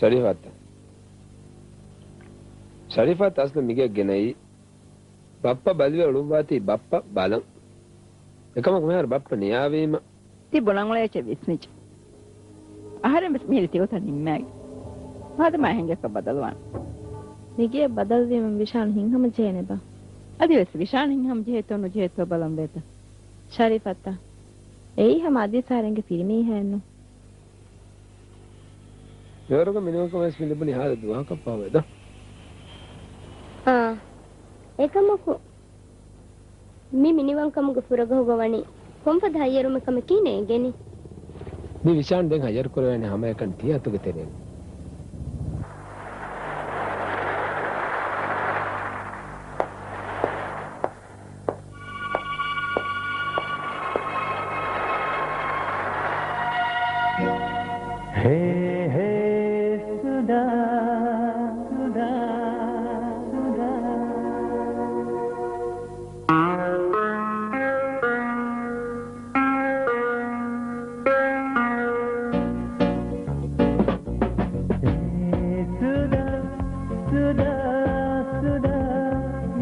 ޝަރީފާއަށްތަ؟ ޝަރީފާއަށް އަސްލު މިގެއަށް ގެނައީ ބައްޕަ ބަލިވެ އުޅުއްވާތީ ބައްޕަ ބަލަން. އެކަމަކު މިހާރު ބައްޕަ ނިޔާވީމަ. ތި ބުނަން އުޅޭ އެއްޗެއް ވިސްނިއްޖެ. އަހަރެން ވެސް މިހިރީ ތިގޮތަށް ނިންމާގެން. ހާދަމާ އެހެން ގެއަކަށް ބަދަލުވާނެ. މިގެއަށް ބަދަލުވީމަ ވިޝާން ހިތްހަމަ ޖެހޭނެބާ؟ އަދިވެސް ވިޝާން ހިތްހަމަ ޖެހޭތޯ ނުޖެހޭތޯ ބަލަން ވޭތަ؟ ޝަރީފާއަށްތަ؟ އެއީ ހަމަ އަދިވެސް އަހަރެންގެ ފިރިމީހާއެއްނު. މިވަރުގެ މިނިވަންކަމަށް ވެސް މި ލިބުނީ ހާދަ ދުވަހަކަށް ފަހު ވެދޯ. އާ، އެކަމަކު މި މިނިވަންކަމުގެ ފުރަގަހުގަ ވަނީ ކޮންފަދަ ހައްޔަރުމެއް ކަމަކީ ނޭނގެނީ. މި ވިޝާން ދެން ހައްޔަރު ކުރެވޭނެ ހަމައެކަނި ތި އަތުގެ ތެރޭން. ހޭ، ހޭ، ސުދާ، ސުދާ، ސުދާ. ސުދާ، ސުދާ، ސުދާ،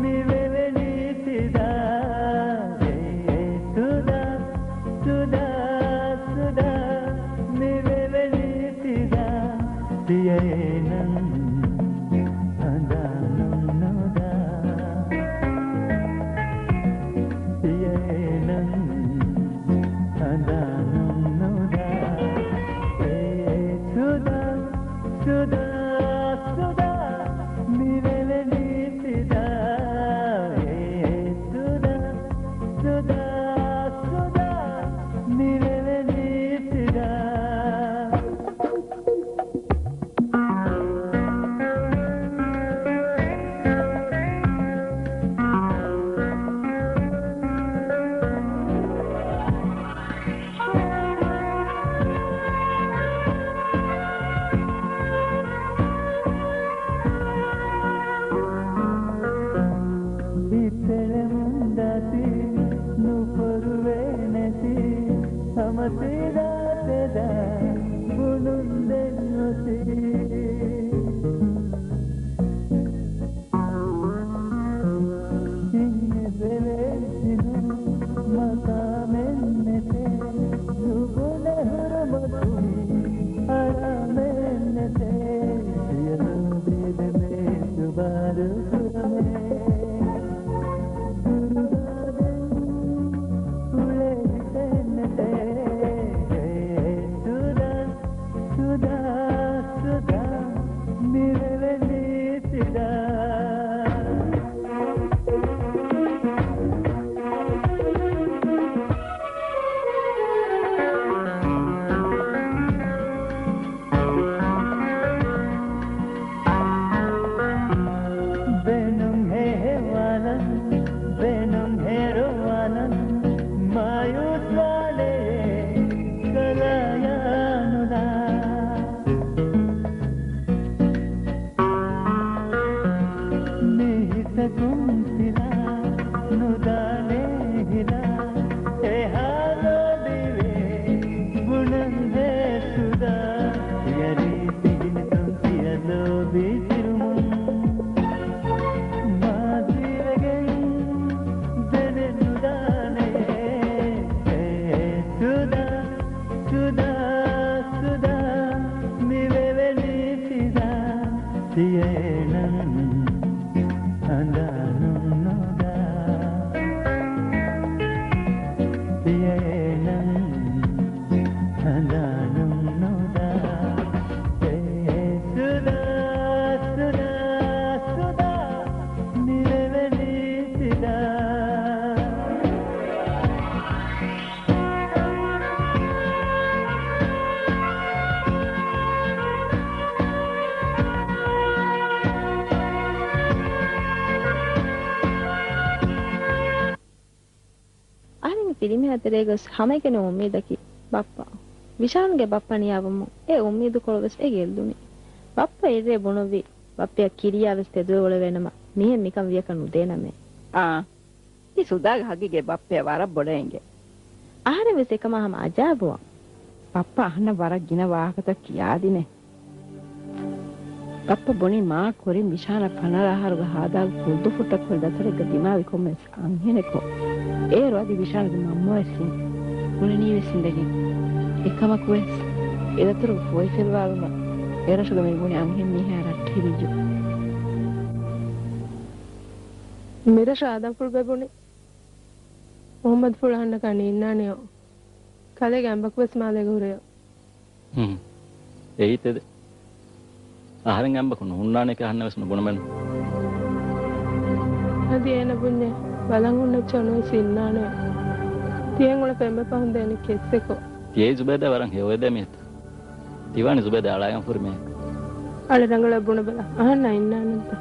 މިވެވެނީ ފިދާ. އޭ، ސުދާ، ސުދާ، ސުދާ، މިވެވެނީ ފިދާ. ތިޔައޭ ނަން ހަނދާނުން ނުދާ. ތިޔައޭ ނަން ހަނދާނުން ނުދާ. އޭ ސުދާ، ސުދާ، ސުދާ، މިވެވެނީ ފިދާ. އޭ ސުދާ، ސުދާ، ސުދާ، މިވެވެނީ ފިދާ. ހިތްތެޅެމުން ދާތީ ނުކުރުވޭނެތީ، ހަމަ ސީދާ ތެދާ ބުނުން ދެން އޮތީ. ހިތް އެބަ ވެއްޓިނު މަޤާމެއް ނެތޭ، ނުބުނެ ހުރުމަތުން އަޅާމެއް ނެތޭ. ދިޔަ ލޯބި ދެމޭ ދުބާރު ކުރަމޭ. ދުރުގަ ދެން އުޅޭ ހިތެއް ނެތޭ. ސުދާ، ސުދާ، ސުދާ، މިވެވެނީ ފިދާ. ބޭނުން ހޭހެއްވާލަން، ބޭނުން ހޭރުވާލަން، މާޔޫސްވާނެޔޭ ކަލާޔާ ނުލާ. މި ހިތަކުން ސިލާ، ނުދާނޭ ހިލާ، އެހާ ލޯބިވޭ ބުނަން ހޭ ސުދާ. ތިޔަ ރީތި ހިނިތުން ތިޔަ ލޯބި ފިރުމުން، މާޒީވެގެން ދެނެއް ނުދާނޭ. އޭ ސުދާ، ސުދާ، ސުދާ، މިވެވެނީ ފިދާ. ތިޔައޭ ނަން ހަނދާނުން ނުދާ. ތިޔައޭ ނަން ހަނދާނުން ނުދާ. އޭ ސުދާ، ސުދާ، ސުދާ، މިވެވެނީ ފިދާ. އަހަރެންގެ ފިރިމީހާ ތެރޭގަސް ހަމައެކަނި އުއްމީދަކީ ބައްޕަ. ވިޝާންގެ ބައްޕަ ނިޔާވަމުން އެ އުއްމީދުކޮޅުވެސް އެ ގެއްލުނީ. ބައްޕަ އިރޭ ބުނުއްވި، ބައްޕަޔަށް ކިރިޔާވެސް ތެދުވެ އުޅެވޭނަމަ، މިހެން މިކަން ވިޔަކަށް ނުދޭނަމޭ. އާ. ތި ސުދާގެ ހަގީގީ ބައްޕަޔަށް ވަރަށް ބޮޑަށް އެނގޭ. އަހަރެން ވެސް އެކަމާ ހަމަ އަޖާބުވާ. ބައްޕަ އަހަންނަށް ވަރަށް ގިނަ ވާހަކަތައް ކިޔާދިނޭ. ބައްޕަ ބުނި މާ ކުރިން ވިޝާނަށް ފަނަރަ އަހަރުގެ ހާދާގެ ކުޅުދުއްފުށްޓަކުވެރި ދަތުރެއްގަ ދިމާވި ކޮންމެވެސް އަންހެނެކޯ. އޭރު އަދި ވިޝާންގެ މަންމަވެސް އިން. ބުނަނީވެސް އިނދެގެން. އެކަމަކުވެސް އެ ދަތުރުގެ ފޮތް ފިލުވާލުމަށް އެރަށުގަ މި ބުނި އަންހެން މީހާ ރައްޓެހި ވިއްޔޯ. މިރަށު އާދަމްފުޅުބެ ބުނި މުހައްމަދުފުޅު އަހަންނަކާ ނީންނާނެޔޯ. ކަލޭގެ އަނބަކުވެސް މާލޭގަ ހުރެޔޯ. ހުން. އެއީ ތެދެއް. އަހަރެން އަނބަކު ނުހުންނާނެކޭ އަހަންނަށް ވެސް ނުބުނަމެން. އަދި އޭނަ ބުންޏޭ، ބަލަން ހުންނައްޗަށް ނުވެސް އިންނާނެ. ތިޔަން އުޅެފަ އެންމެ ފަހުން ދޭނެ ކެއްސެކޯ. ތިޔައީ ޒުބޭދާ ވަރަށް ހެޔޮއެދޭ މީހެއްތަ؟ ތިވާނީ ޒުބޭދާ އަޅާގެން ހުރި މީހެއް. އަޅެ ރަނގަޅަށް ބުނެބަލަ. އަހަންނާ އިންނާނެންތަ؟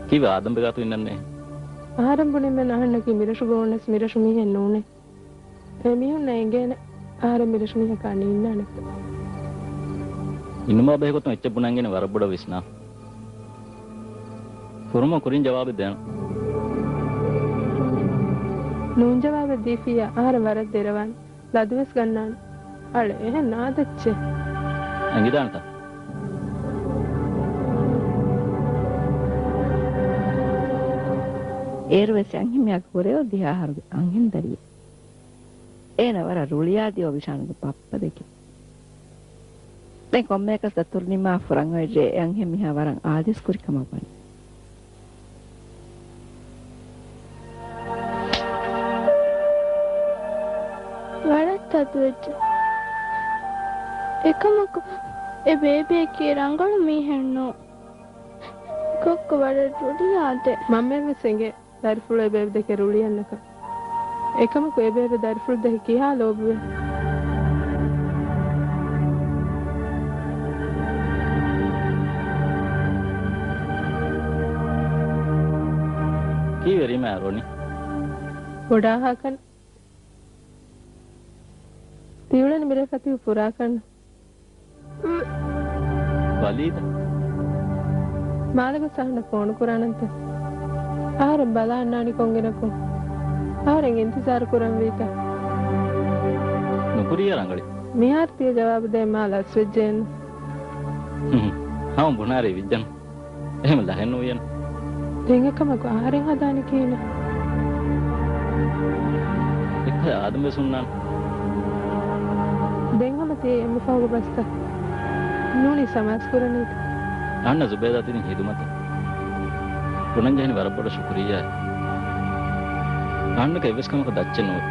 ކީއްވެ އާދަމްބެ ގާތު އިންނަންނޭ؟ އަހަރެން ބުނީމެން އަހަންނަކީ މިރަށުގަ އޮންނަސް މިރަށު މީހެއް ނޫނޭ. އެމީހުންނަށް އެނގޭނެ އަހަރެން މިރަށު މީހަކާ ނީންނާނެތަ؟ އިންނުމާ ބެހޭގޮތުން އެއްޗެއް ބުނަންގެން ވަރަށް ބޮޑަށް ވިސްނާ. ފުރުމަށް ކުރިން ޖަވާބެއް ދޭނަން. ނޫން ޖަވާބެއް ދީފިއްޔާ އަހަރެން ވަރަށް ދެރަވާނެ. ލަދުވެސް ގަންނާނެ. އަޅެ އެހެން ނާދައްޗޭ. އެނގިދާނެތަ؟ އޭރުވެސް އަންހެންމީހާ ކުރެޔޯ ދިހަ އަހަރުގެ އަންހެން ދަރިއެއް. އޭނަ ވަރަށް ރުޅިއާދިޔޯ ވިޝާންގެ ބައްޕަ ދެކެ. ދެން ކޮންމެއަކަސް ދަތުރު ނިމާ ފުރަން އޮތް ރޭ އެ އަންހެން މީހާ ވަރަށް އާލިސް ކުރި ކަމަށް ވަނީ. ވަރަށް ތަދުވެއްޖެ. އެކަމަކު އެ ބޭބެއަކީ ރަނގަޅު މީހެއް ނޫން. ކޮއްކޮ ވަރަށް ރުޅިއާދޭ. މަންމައަށް ވެސް އެނގޭ. ދަރިފުޅު އެބޭބެ ދެކެ ރުޅިއަންނަކަން. އެކަމަކު އެބޭބެ ދަރިފުޅު ދެކެ ކިހާ ލޯބިވޭ؟ ކީއްވެ ރީމާ ރޮނީ؟ ބޮޑާހާކަން. ތިއުޅެނީ މިރޭ ފަތިހު ފުރާކަން. ވަލީދަށް. މާލެ ގޮސް އަހަންނަށް ފޯނު ކުރާނަންތަ؟ އަހަރެން ބަލާންނާނީ ކޮންގިނަކުން؟ އަހަރެން އިންތިޒާރު ކުރަންވީތަ؟ ނުކުރިއްޔާ ރަނގަޅީ. މިހާރު ތިޔަ ޖަވާބު ދޭން މާ ލަސްވެއްޖެއެއްނު. ހުހު. ހަމަ ބުނާރޭ ވިއްޖަން. އެހެން ލަހެއް ނުވިޔަން. ދެން އެކަމަކު އަހަރެން ހަދާނީ ކިހިނެއް؟ އެއްފަދަ އާދަމް ވެސް ހުންނާނެ. ދެން ހަމަ ތިޔަ އެންމެ ފަހުގެ ބަސްތަ؟ ނޫނީ ސަމާސް ކުރަނީތަ؟ އަހަންނަށް ޒުބޭދާ ތިރިން ހިދުމަތަށް ބުނަން ޖެހެނީ ވަރަށް ބޮޑަށް ޝުކުރިއްޔާ. އަހަންނަކަށް އެއްވެސް ކަމަކަށް ދައްޗެއް ނުވޭ.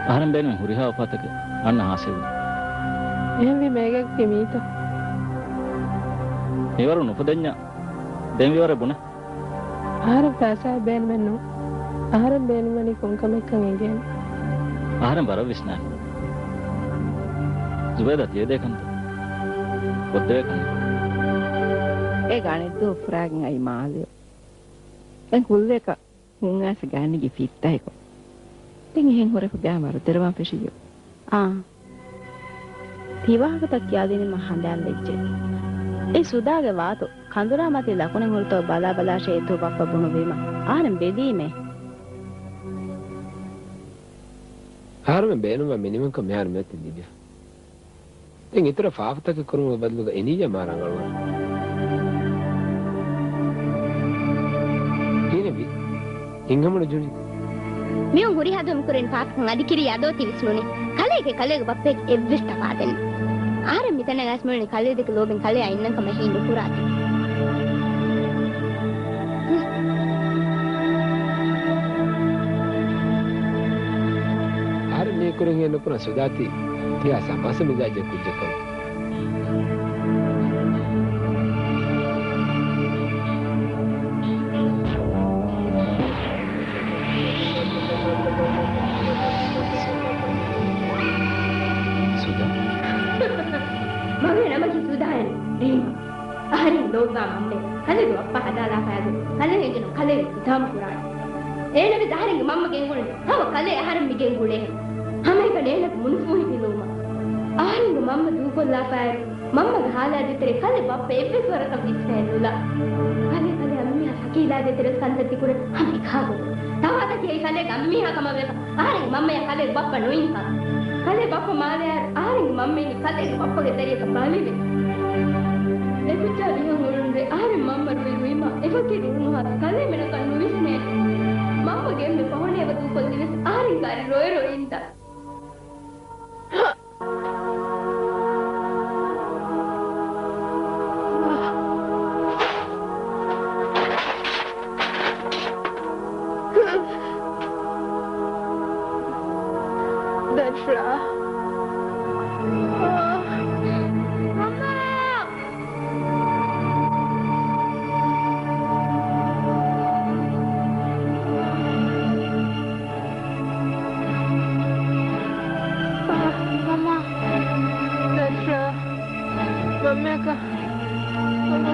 އަހަރެން ބޭނުމީ ހުރިހާ އުފާތަކެއް އަންނަ ހާސިލް. އެހެންވީ މޭގައިގަ މީތަ؟ މިވަރު ނުފުދެންޏާ ދެން ވިވަރެއް ބުނެ. އަހަރެން ފައިސާއެއް ބޭނުމެއް ނޫން. އަހަރެން ބޭނުންވަނީ ކޮން ކަމެއްކަން އެނގޭނެ. އަހަރެން ވަރަށް ވިސްނާނެ. ޒުބޭދާ ތިޔަދޭ ކަންތައް ކޮށްދެވޭ ކަންނޭނގެ. އޭގަ އަނެއްދުވަހު ފުރާގެން އައީ މާލެއޯ. ދެން ކުއްލިއަކަށް ހުން އައިސް ގާތް ނެގި ފިއްތައެކޮށް. ދެން އެހެން ހުރެފަ ގާތް ވަރު ދެރަވާން ފެށިއްޔޯ. އާނ. ތި ވާހަކަތައް ކިޔާދިނީމަ ހަނދާން ވެއްޖެ. އެ ސުދާގެ ވާތު ކަނދުރާ މަތީ ލަކުނެއް ހުރިތޯ ބަލާ ބަލާށޭ އެތޯ ބައްޕަ ބުނު ވީމަ އަހަރެން ބެލީމޭ. އަހަރުމެން ބޭނުންވާ މިނިވަންކަން މިހާރު މިއޮތީ ލިބިފަ. ދެން އިތުރަށް ފާފަތަކެއް ކުރުމުގެ ބަދަލުގަ އެނިއްޔާ މާ ރަނގަޅުވާނެ. ކިހިނެއްވީ؟ ހިތްހަމަނުޖެހުނީތަ؟ މީހުން ހުރިހާ ދުވަހެއް މިކުރަނީ ފާފަކަން އަދި ކިރިޔާ ދޯ ތި ވިސްނުނީ؟ ކަލޭގެ ކަލޭގެ ބައްޕައެއްގެ އެއްވެސް ތަފާތެއް ނެތް. އަހަރެން މިތަނަށް އައިސް މިއުޅެނީ ކަލޭ ދެކެ ލޯބިން ކަލެއާ އިންނަން ކަމަށް ހީ ނުކުރާތި. އަހަރެން މީ ކުރިން ހިޔެއް ނުކުރާ ސުދާ ތީ ތިހާ ސަމާސަ މިޒާޖެއް ކުއްޖެއް ކަމަށް. ސުދާ. މަގޭ ނަމަކީ ސުދާއެއް ނޫން. ރީމާ. އަހަރެން ލޯބިވާ މަންމައެއް ކަލޭގެ ބައްޕަ ހަދާލާފައިގެ ކަލޭ އެނގިނު ކަލޭގެ ހިތާމަ ކުރާނެ. އޭނަވެސް އަހަރެންގެ މަންމަ ގެންގުޅެނީ ހަމަ ކަލޭ އަހަރެން މި ގެންގުޅޭހެން. ހަމައެކަނި އޭނަގެ މުނިފޫހި ފިލުވުމަށް. އަހަރެންގެ މަންމަ ދޫކޮށްލާފައި މަންމަގެ ހާލާ ދޭތެރޭ ކަލޭ ބައްޕަ އެއްވެސް ވަރަކަށް ވިސްނައެއް ނުލާ. ކަލޭ ކަލޭ އަންމީހާ ސަކީލާ ދޭތެރޭ ކަންތައް ތިކުރެ ހަމަ އެކާ ގޮތެއް. ތަވާތަކީ އެއީ ކަލޭގެ އަންމީހާ ކަމަށް ވެފަ. އަހަރެންގެ މަންމަޔާ ކަލޭގެ ބައްޕަ ނުއިން ކަމަށް. ކަލޭ ބައްޕަ މާލެއާއިރު އަހަރެންގެ މަންމައިން ކަލޭގެ ބައްޕަގެ ތެރެއަކަށް ބަލިވެ. އެއްޗާ ވިހަން އުޅުނުރޭ އަހަރެން މަންމަ ރުއި ރުއިމާ އެފަކި ރުޅުނުހާ ކަލޭމެނަކަށް ނުވިސްނޭ. މަންމަގެ އެންމެ ފަހުން އެބަ ދޫކޮށްލިވެސް އަހަރެން ކާރި ރޮއެ ރޮއެ އިންދާ. ދަރިފުޅާ. މަންމާ! މަންމާ. ދަރިފުޅާ. މަންމައަކަށް. މަންމާ.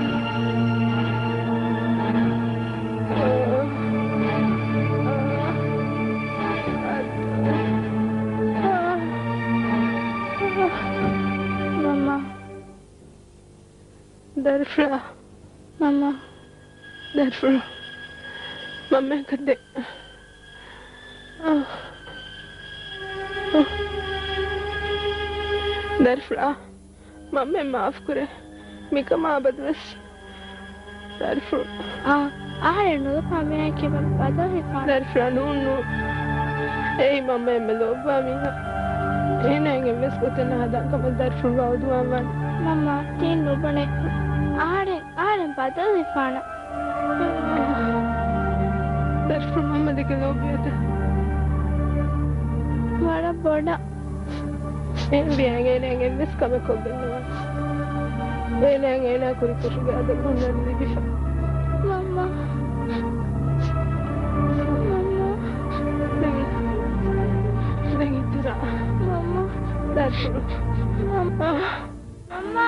މަންމާ. ދަރިފުޅާ. މަންމާ. ދަރިފުޅާ. މަންމައަކަށް ދޭ. ދަރިފުޅާ. މަންމައަށް މާފުކުރޭ. މިކަމާ އަބަދުވެސް. ދަރިފުޅު. އާ، އަހަރެން ނުލަފާ މިއާއެކީ ބަދަލު ހިފާނެ. ދަރިފުޅާ ނޫން ނޫން. އެއީ މަންމަ އެންމެ ލޯބިވާ މީހާ. އޭނާއަށް އެއްވެސް ގޮތެއް ނަހަދާން ކަމަށް ދަރިފުޅު ވައުދުވާން ވާނެ. މަންމާ، ތިން ނުބުނޭ. އަހަރެން، އަހަރެން ބަދަލު ހިފާނަ. ދަރިފުޅު މަންމަ ދެކެ ލޯބިވޭތަ؟ ވަރަށް ބޮޑަށް. އެހެންވިއްޔާ އޭނައަށް އެއްވެސް ކަމެއް ކޮށްގެން ނުވާނެ. އޭނައަށް އޭނާ ކުރި ކުށުގެ އަދަދު ހުންނަން ލިބިފަ. މަންމާ. މަންމާ. ދެން، ދެން އިތުރަށް. މަންމާ. ދަރިފުޅު. މަންމާ. މަންމާ.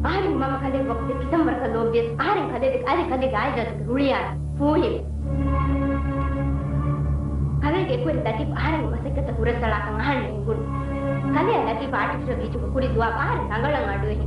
އަހަރެން މަންމަ ކަލޭ ވަގުތެއް ކިތަން ވަރަކަށް ލޯބިވިޔަސް، އަހަރެން ކަލޭ ދެކެ އަދި ކަލޭގެ އާއިލާތަކެއް ރުޅިއާ ފޫހިވެ. ކަލޭގެ އެކުވެރި ލަތީފް އަހަރެންގެ މަސައްކަތަށް ހުރަސްއަޅާކަށް އަހަންނަށް އެނގުނު. ކަލެއާ ލަތީފް އާޓިފިޝަލް ބީޗުގަ ކުރި ދުވާ އަހަރެން ރަނގަޅަށް އަޑުއެހި.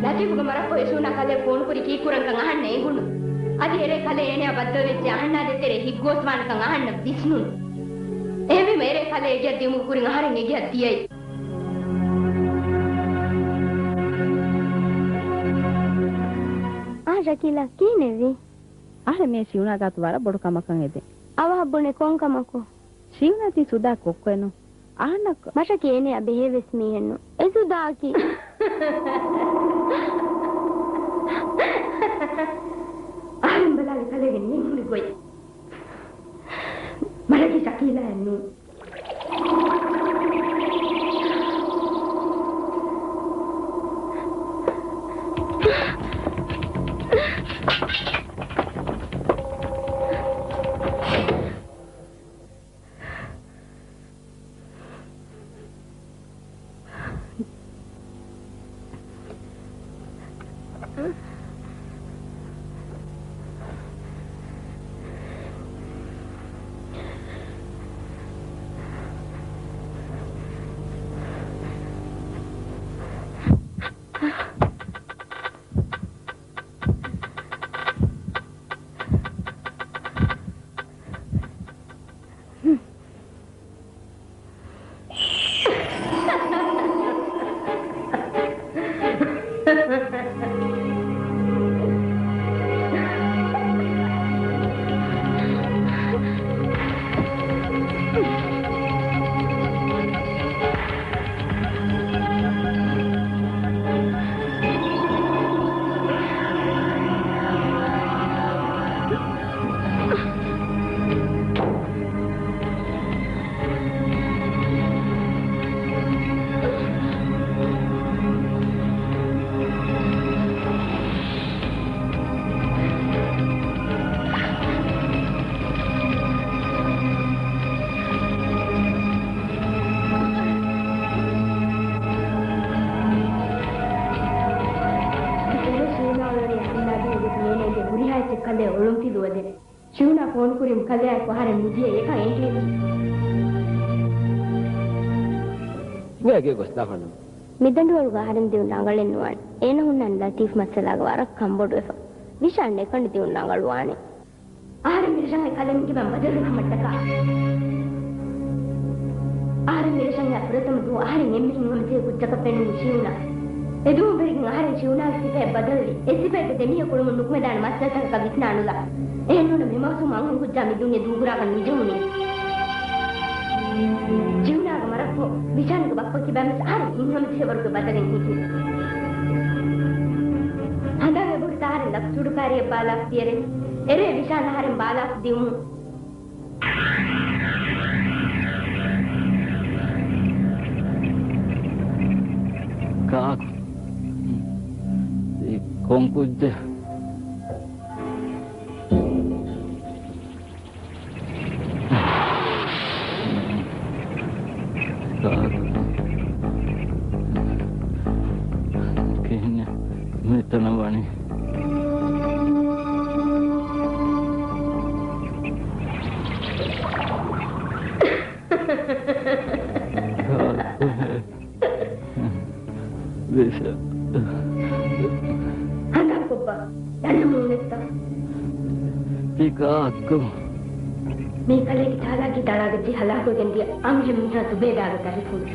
ލަތީފުގެ މަރަށްފަހު އިސޫނާ ކަލޭ ފޯނުކުރި ކީއްކުރަންކަން އަހަންނަށް އެނގުނު. އަދި އެރޭ ކަލޭ އޭނަޔާ ބައްދަލުވެއްޖެ އަހަންނާ ދޭތެރޭ ހިތްގޯސްވާނެކަން އަހަންނަށް ވިސްނުނު. އެހެންވީމަ އެރޭ ކަލޭ އެގެއަށް ދިޔުމުގެ ކުރިން އަހަރެން އެގެއަށް ދިޔައީ. އާ، ޝަކީލާ، ކިހިނެއްވީ؟ އަހަރެން މިއީ ޝިޔުނާ ގާތު ވަރަށް ބޮޑު ކަމަކަށް އެދެން. އަވަހަށް ބުނެ ކޮން ކަމަކު؟ ޝިޔުނާ ތީ ސުދާ ކޮއްކޮއެއްނު. އަހަންނަށް މަށަކީ އޭނަޔާ ބެހޭވެސް މީހެއްނު. އެ ސުދާއަކީ. އަހަރެން ބަލާލި ކަލޭގެ ނިންހުރި ގޮތް. މަށަކީ ޝަކީލާއެއްނޫން. ޝީނާ އޮޅުވަނީ އަހަންނާ ދިޔައީ އޭނަގެ ހުރިހާ އެއްޗެއް ކަލޭ އޮޅުންފިލުވަދޭ. ޝީނާ ފޯނުކުރީމަ ކަލެއާއެކު އަހަރެން ނުޖެހޭ އެކަން އެނގޭނީ. އިނގޭ ގޮސްދާ ފަންނަމު. މިދަނޑުވަޅުގަ އަހަރެން ދިއުން ރަނގަޅެއް ނުވާނެ. އޭނަ ހުންނާނެ ލަތީފް މައްސަލާގަ ވަރަށް ކަންބޮޑުވެފަ. ވިޝާން އެކަނި ދިއުން ރަނގަޅުވާނެ. އަހަރެން މިރަށަށް އައި ކަލޭ މިކަމަށް ބަދަލު ކަމަށްޓަކާ. އަހަރެން މިރަށަށް އައި ފުރަތަމަ ދުވަހު އަހަރެން އެންމެ ހިތްހަމަޖެހޭ ކުއްޖަކަށް ފެނުނީ ޝީނާ. އެދުވަހު ބެރިގެން އަހަރެން ޝީނާގެ ސިފައެއް ބަދަލުވި. އެ ސިފައެއްގަ ދެމީހަކު އުޅުމުން ނުކުމެދާނެ މައްސަލަތަކަކަށް ވިސްނާނުލާ. އެހެންނޫން މި މައުސޫމް އަންހެން ކުއްޖާ މި ދުނިޔެ ދޫކުރާކަށް ނުޖެހުނީ. ޝީނާގެ މަރަށްފަހު ވިޝާންގެ ބައްޕަ ކިބައިމީސް އަހަރެން ހިތްހަމަޖެހޭވަރުގެ ބަދަލެއް ހިތީ. ހަނދާން އެބަހުރިތަ އަހަރެން ލަކްސުޑު ކާރިއަށް ބާލާފަ ދިޔައިރު. އެރޭ ވިޝާން އަހަރެން ބާލާފަ ދިއުމުން. ކާކު. އެ ކޮން ކުއްޖެއް؟ ކިހިނެއް މިތަނަށް ވަނީ؟ ވިޝާ. ހަނދާންކޮށްބަ، ދަނޑަމުން ނެތްތަ؟ ތި ކާކު. މީ ކަލޭގެ ޗާލާކީ ތަޅާގައްޖެ ހަލާކުވެގެން ދިޔަ އަންހެން މީހާ ޒުބޭދާގެ ދަރިފުޅު.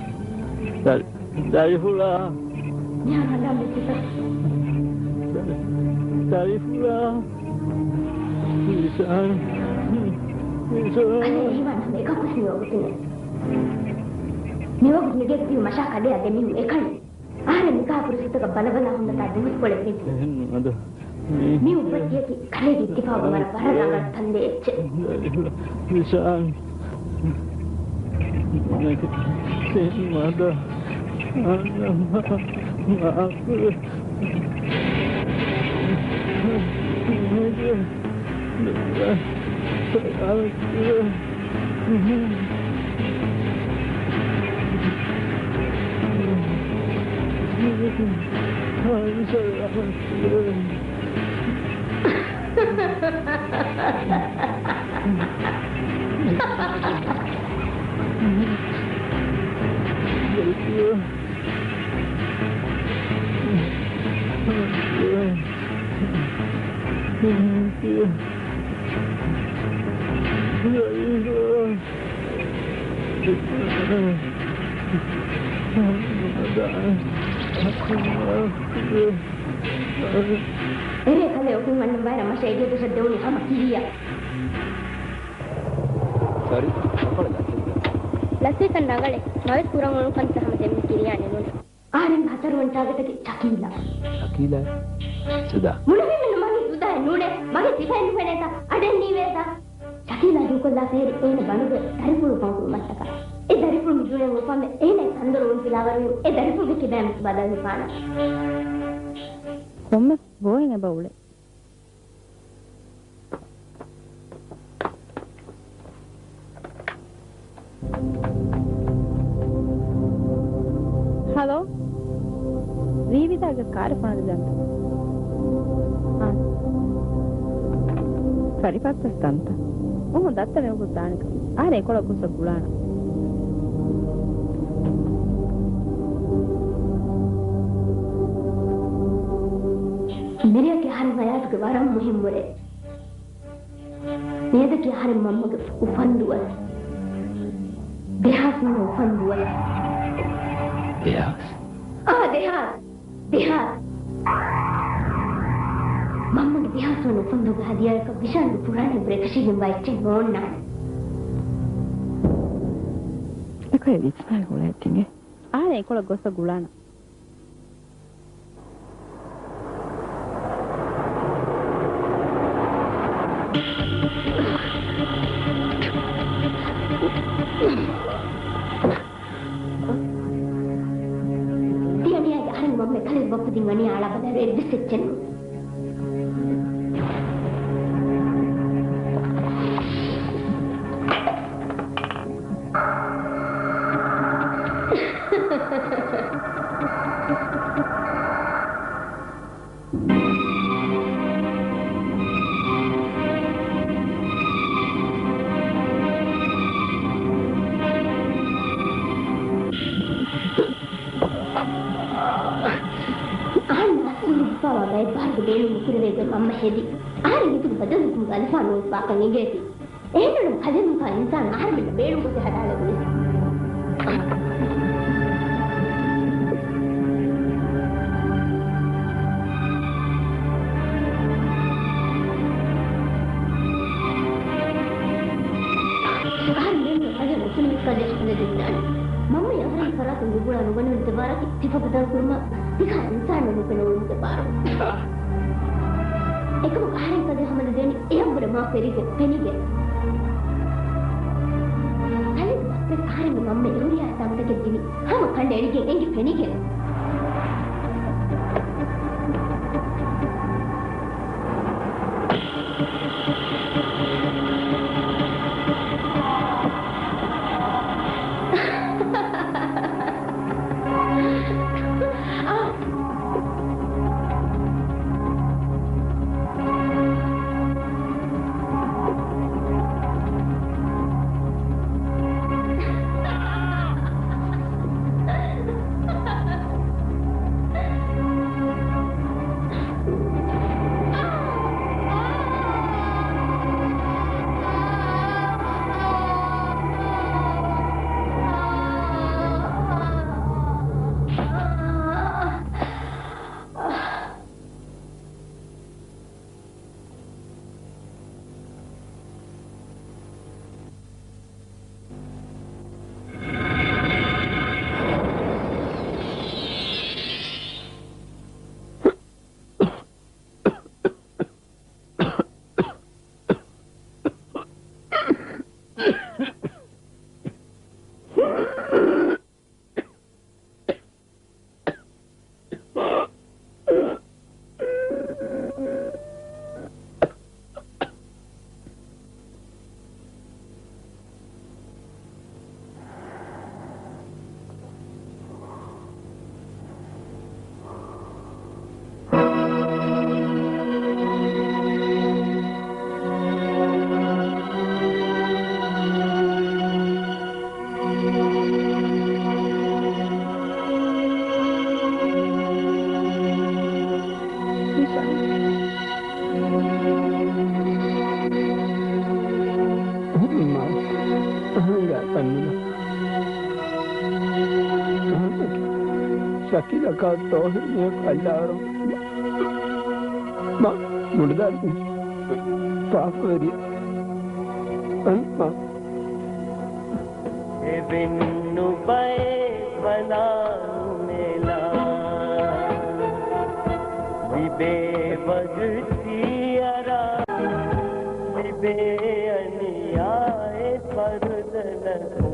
ދަރި-، ދަރިފުޅާ؟ މިހާ ހަނދާން ވެއްޖެތަ؟ ދަރިފުޅާ؟ ވިޝާން. ވިޝާން. އަދި އެހިވާން ހަމަ އެކަކުސް މިވަގުތުނެއް. މިވަގުތު މިގެއަށް ދިޔުމަށާ ކަލެއާ ދެމީހުން އެކަނި. އަހަރެން ނިކާ ފުރުސަތަކަށް ބަލަބަލާ ހުންނަތާ ދުވަސްކޮޅެއް ވެއްޖެ. އެހެން ނުވަތަ. މި އުއްބައްޓިއަކީ ކަލޭގެ އިއްތިފާގު ވަރަށް ވަރަށް ރަނގަޅު ތަންދޭ އެއްޗެއް. ވިޝާން. މަދަ. މާފު. އެރޭ ކަލޭ އޮތުން އަންނަ ވައިރަށް މަށަށް އެގޭ ދޮށަށް ދެވުނީ ހަމަ ކިހިއްޔާ؟ ސޮރީ، ރަނގަޅަށް ލަސްވެއްޖެ. ލަސްވިކަން ރަނގަޅޭ. މަވެސް ކުރަން އޮޅުކަންތައް ހަމަ ދެންމެ ކިރިޔާ ނިމުނީ. އަހަރެންގެ ހަތަރުވަނަ ޓާގެޓަކީ ޝަކީލާ. ޝަކީލާ؟ ސުދާ. މުޅިންމެންނަށް މަގޭ ސުދާއެއް ނޫނޭ. މަގޭ ސިފައެއް ނުފެނޭތަ؟ އަޑެއް ނީވޭތަ؟ ޝަކީލާ ދޫކޮށްލާފަ ހެރި އޭނަ ބަނޑުގެ ދަރިފުޅު ފަންކުރުމަށްޓަކާ. އެ ދަރިފުޅު މި ދުނިޔެއަށް އުފަންވެ އޭނައަށް ތަންދޮރު އުންތިލާވަރުވީމަ އެ ދަރިފުޅުގެ ކިބައިން ވެސް ބަދަލުވެފާނަން. ކޮންމެ ގޯހެއް އެބަ އުޅޭ. ހަލޯ؟ ވީވިދާގެ ކާރެއް ފޮނުއްވިދާނެތަ؟ އާނ. ފަރިފަސްފަސް ތަންތަން. އުމު ދައްތަ މެ އުގު ދާނެ ކަމަށް. އާނ އެކޮޅަށް ގޮސް ގުޅާނަ. މިރޭގެ އަހަރެން ހަޔާތުގެ ވަރަށް މުހިއްމު ރޭ. މިއަދަކީ އަހަރެން މަންމަގެ އުފަން ދުވަސް. ދެހާސް ވަނަ އުފަން ދުވަސް. ދެހާސް؟ އާ، ދެހާސް. ދެހާސް. މަންމަގެ ދެހާސް ވަނަ އުފަންދުވަހުގެ ހަދިޔާއަކަށް ވިޝާލްގެ ފުރާނަ އެއްވުރެ އެކަށީގެންވާ އެއްޗެއް ނޯންނާނެ. އެކައި ވިސްނާ ހުޅޭތިނގެ. އާނ އެކޮޅަށް ގޮސް ގުޅާނަ. ތިޔަނިޔާގެ އަހަރެން މަންމަ ކަލޭގެ ބައްޕަ ދިން އަނިޔާ އަޅާ ބަލާ ރޭ އެއްވެސް އެއްޗެއް ނޫން. އަހަން އަސްލު ހިއްޕާވާ ބައެއް ބަހަރުގެ ބޭނުން ނުކުރެވޭ ގޮތް މަންމަ ހެދި. އަހަރެން ހިތުގެ ބަދަލުވުމުގެ އަލިފާން ނުއިއްވާކަން އެނގޭތީ. އެހެންނޫން ކަލޭމެންކާ އިންސާން އަހަރެމެންނަށް ބޭނުންކޮށްފި ހަދާލެވުނީ. އަހަރެން ބޭނުން ކަލޭ ނުފެނުނު ކަލޭ ހަމަލަ ދެންނާނެ. މަންމަ އަހަރެން ފަރާތުން ދުގުޅާ ނުގަނެވުނު ތެ ބާރަކީ ސިފަ ބަދަލުކުރުމަށް ތިކާ އިންސާނުން ނުފެނުވުމުގެ ބާރު. އެކަމަކު އަހަރެން ކަލޭ ހަމަލަ ދޭނީ އެޔަށްވުރެ މާ ފެރިގެން ފެނިގެން. ކަލޭގެ ބައްޕަ އަހަރެންގެ މަންމަ އެހުރިހާ ހިސާބުތަކެއް ދިނީ ހަމަ ކަނޑައެޅިގެން އެނގި ފެނިގެން. މާ، އަހަންގާ ތަންމިލަ. ޝަކީލަކާ ތޯހިން މިއަކު އައްލާރު. މާ، މުޑުދާ ޕާފަވެރި. އަންމާ. އެ ބިން ނުބައި ބަލާނުމެލާ، ލިބޭ ވަގުތީ އަރާ، ލިބޭ އަނިޔާއެއް ފަރުދަނަކު.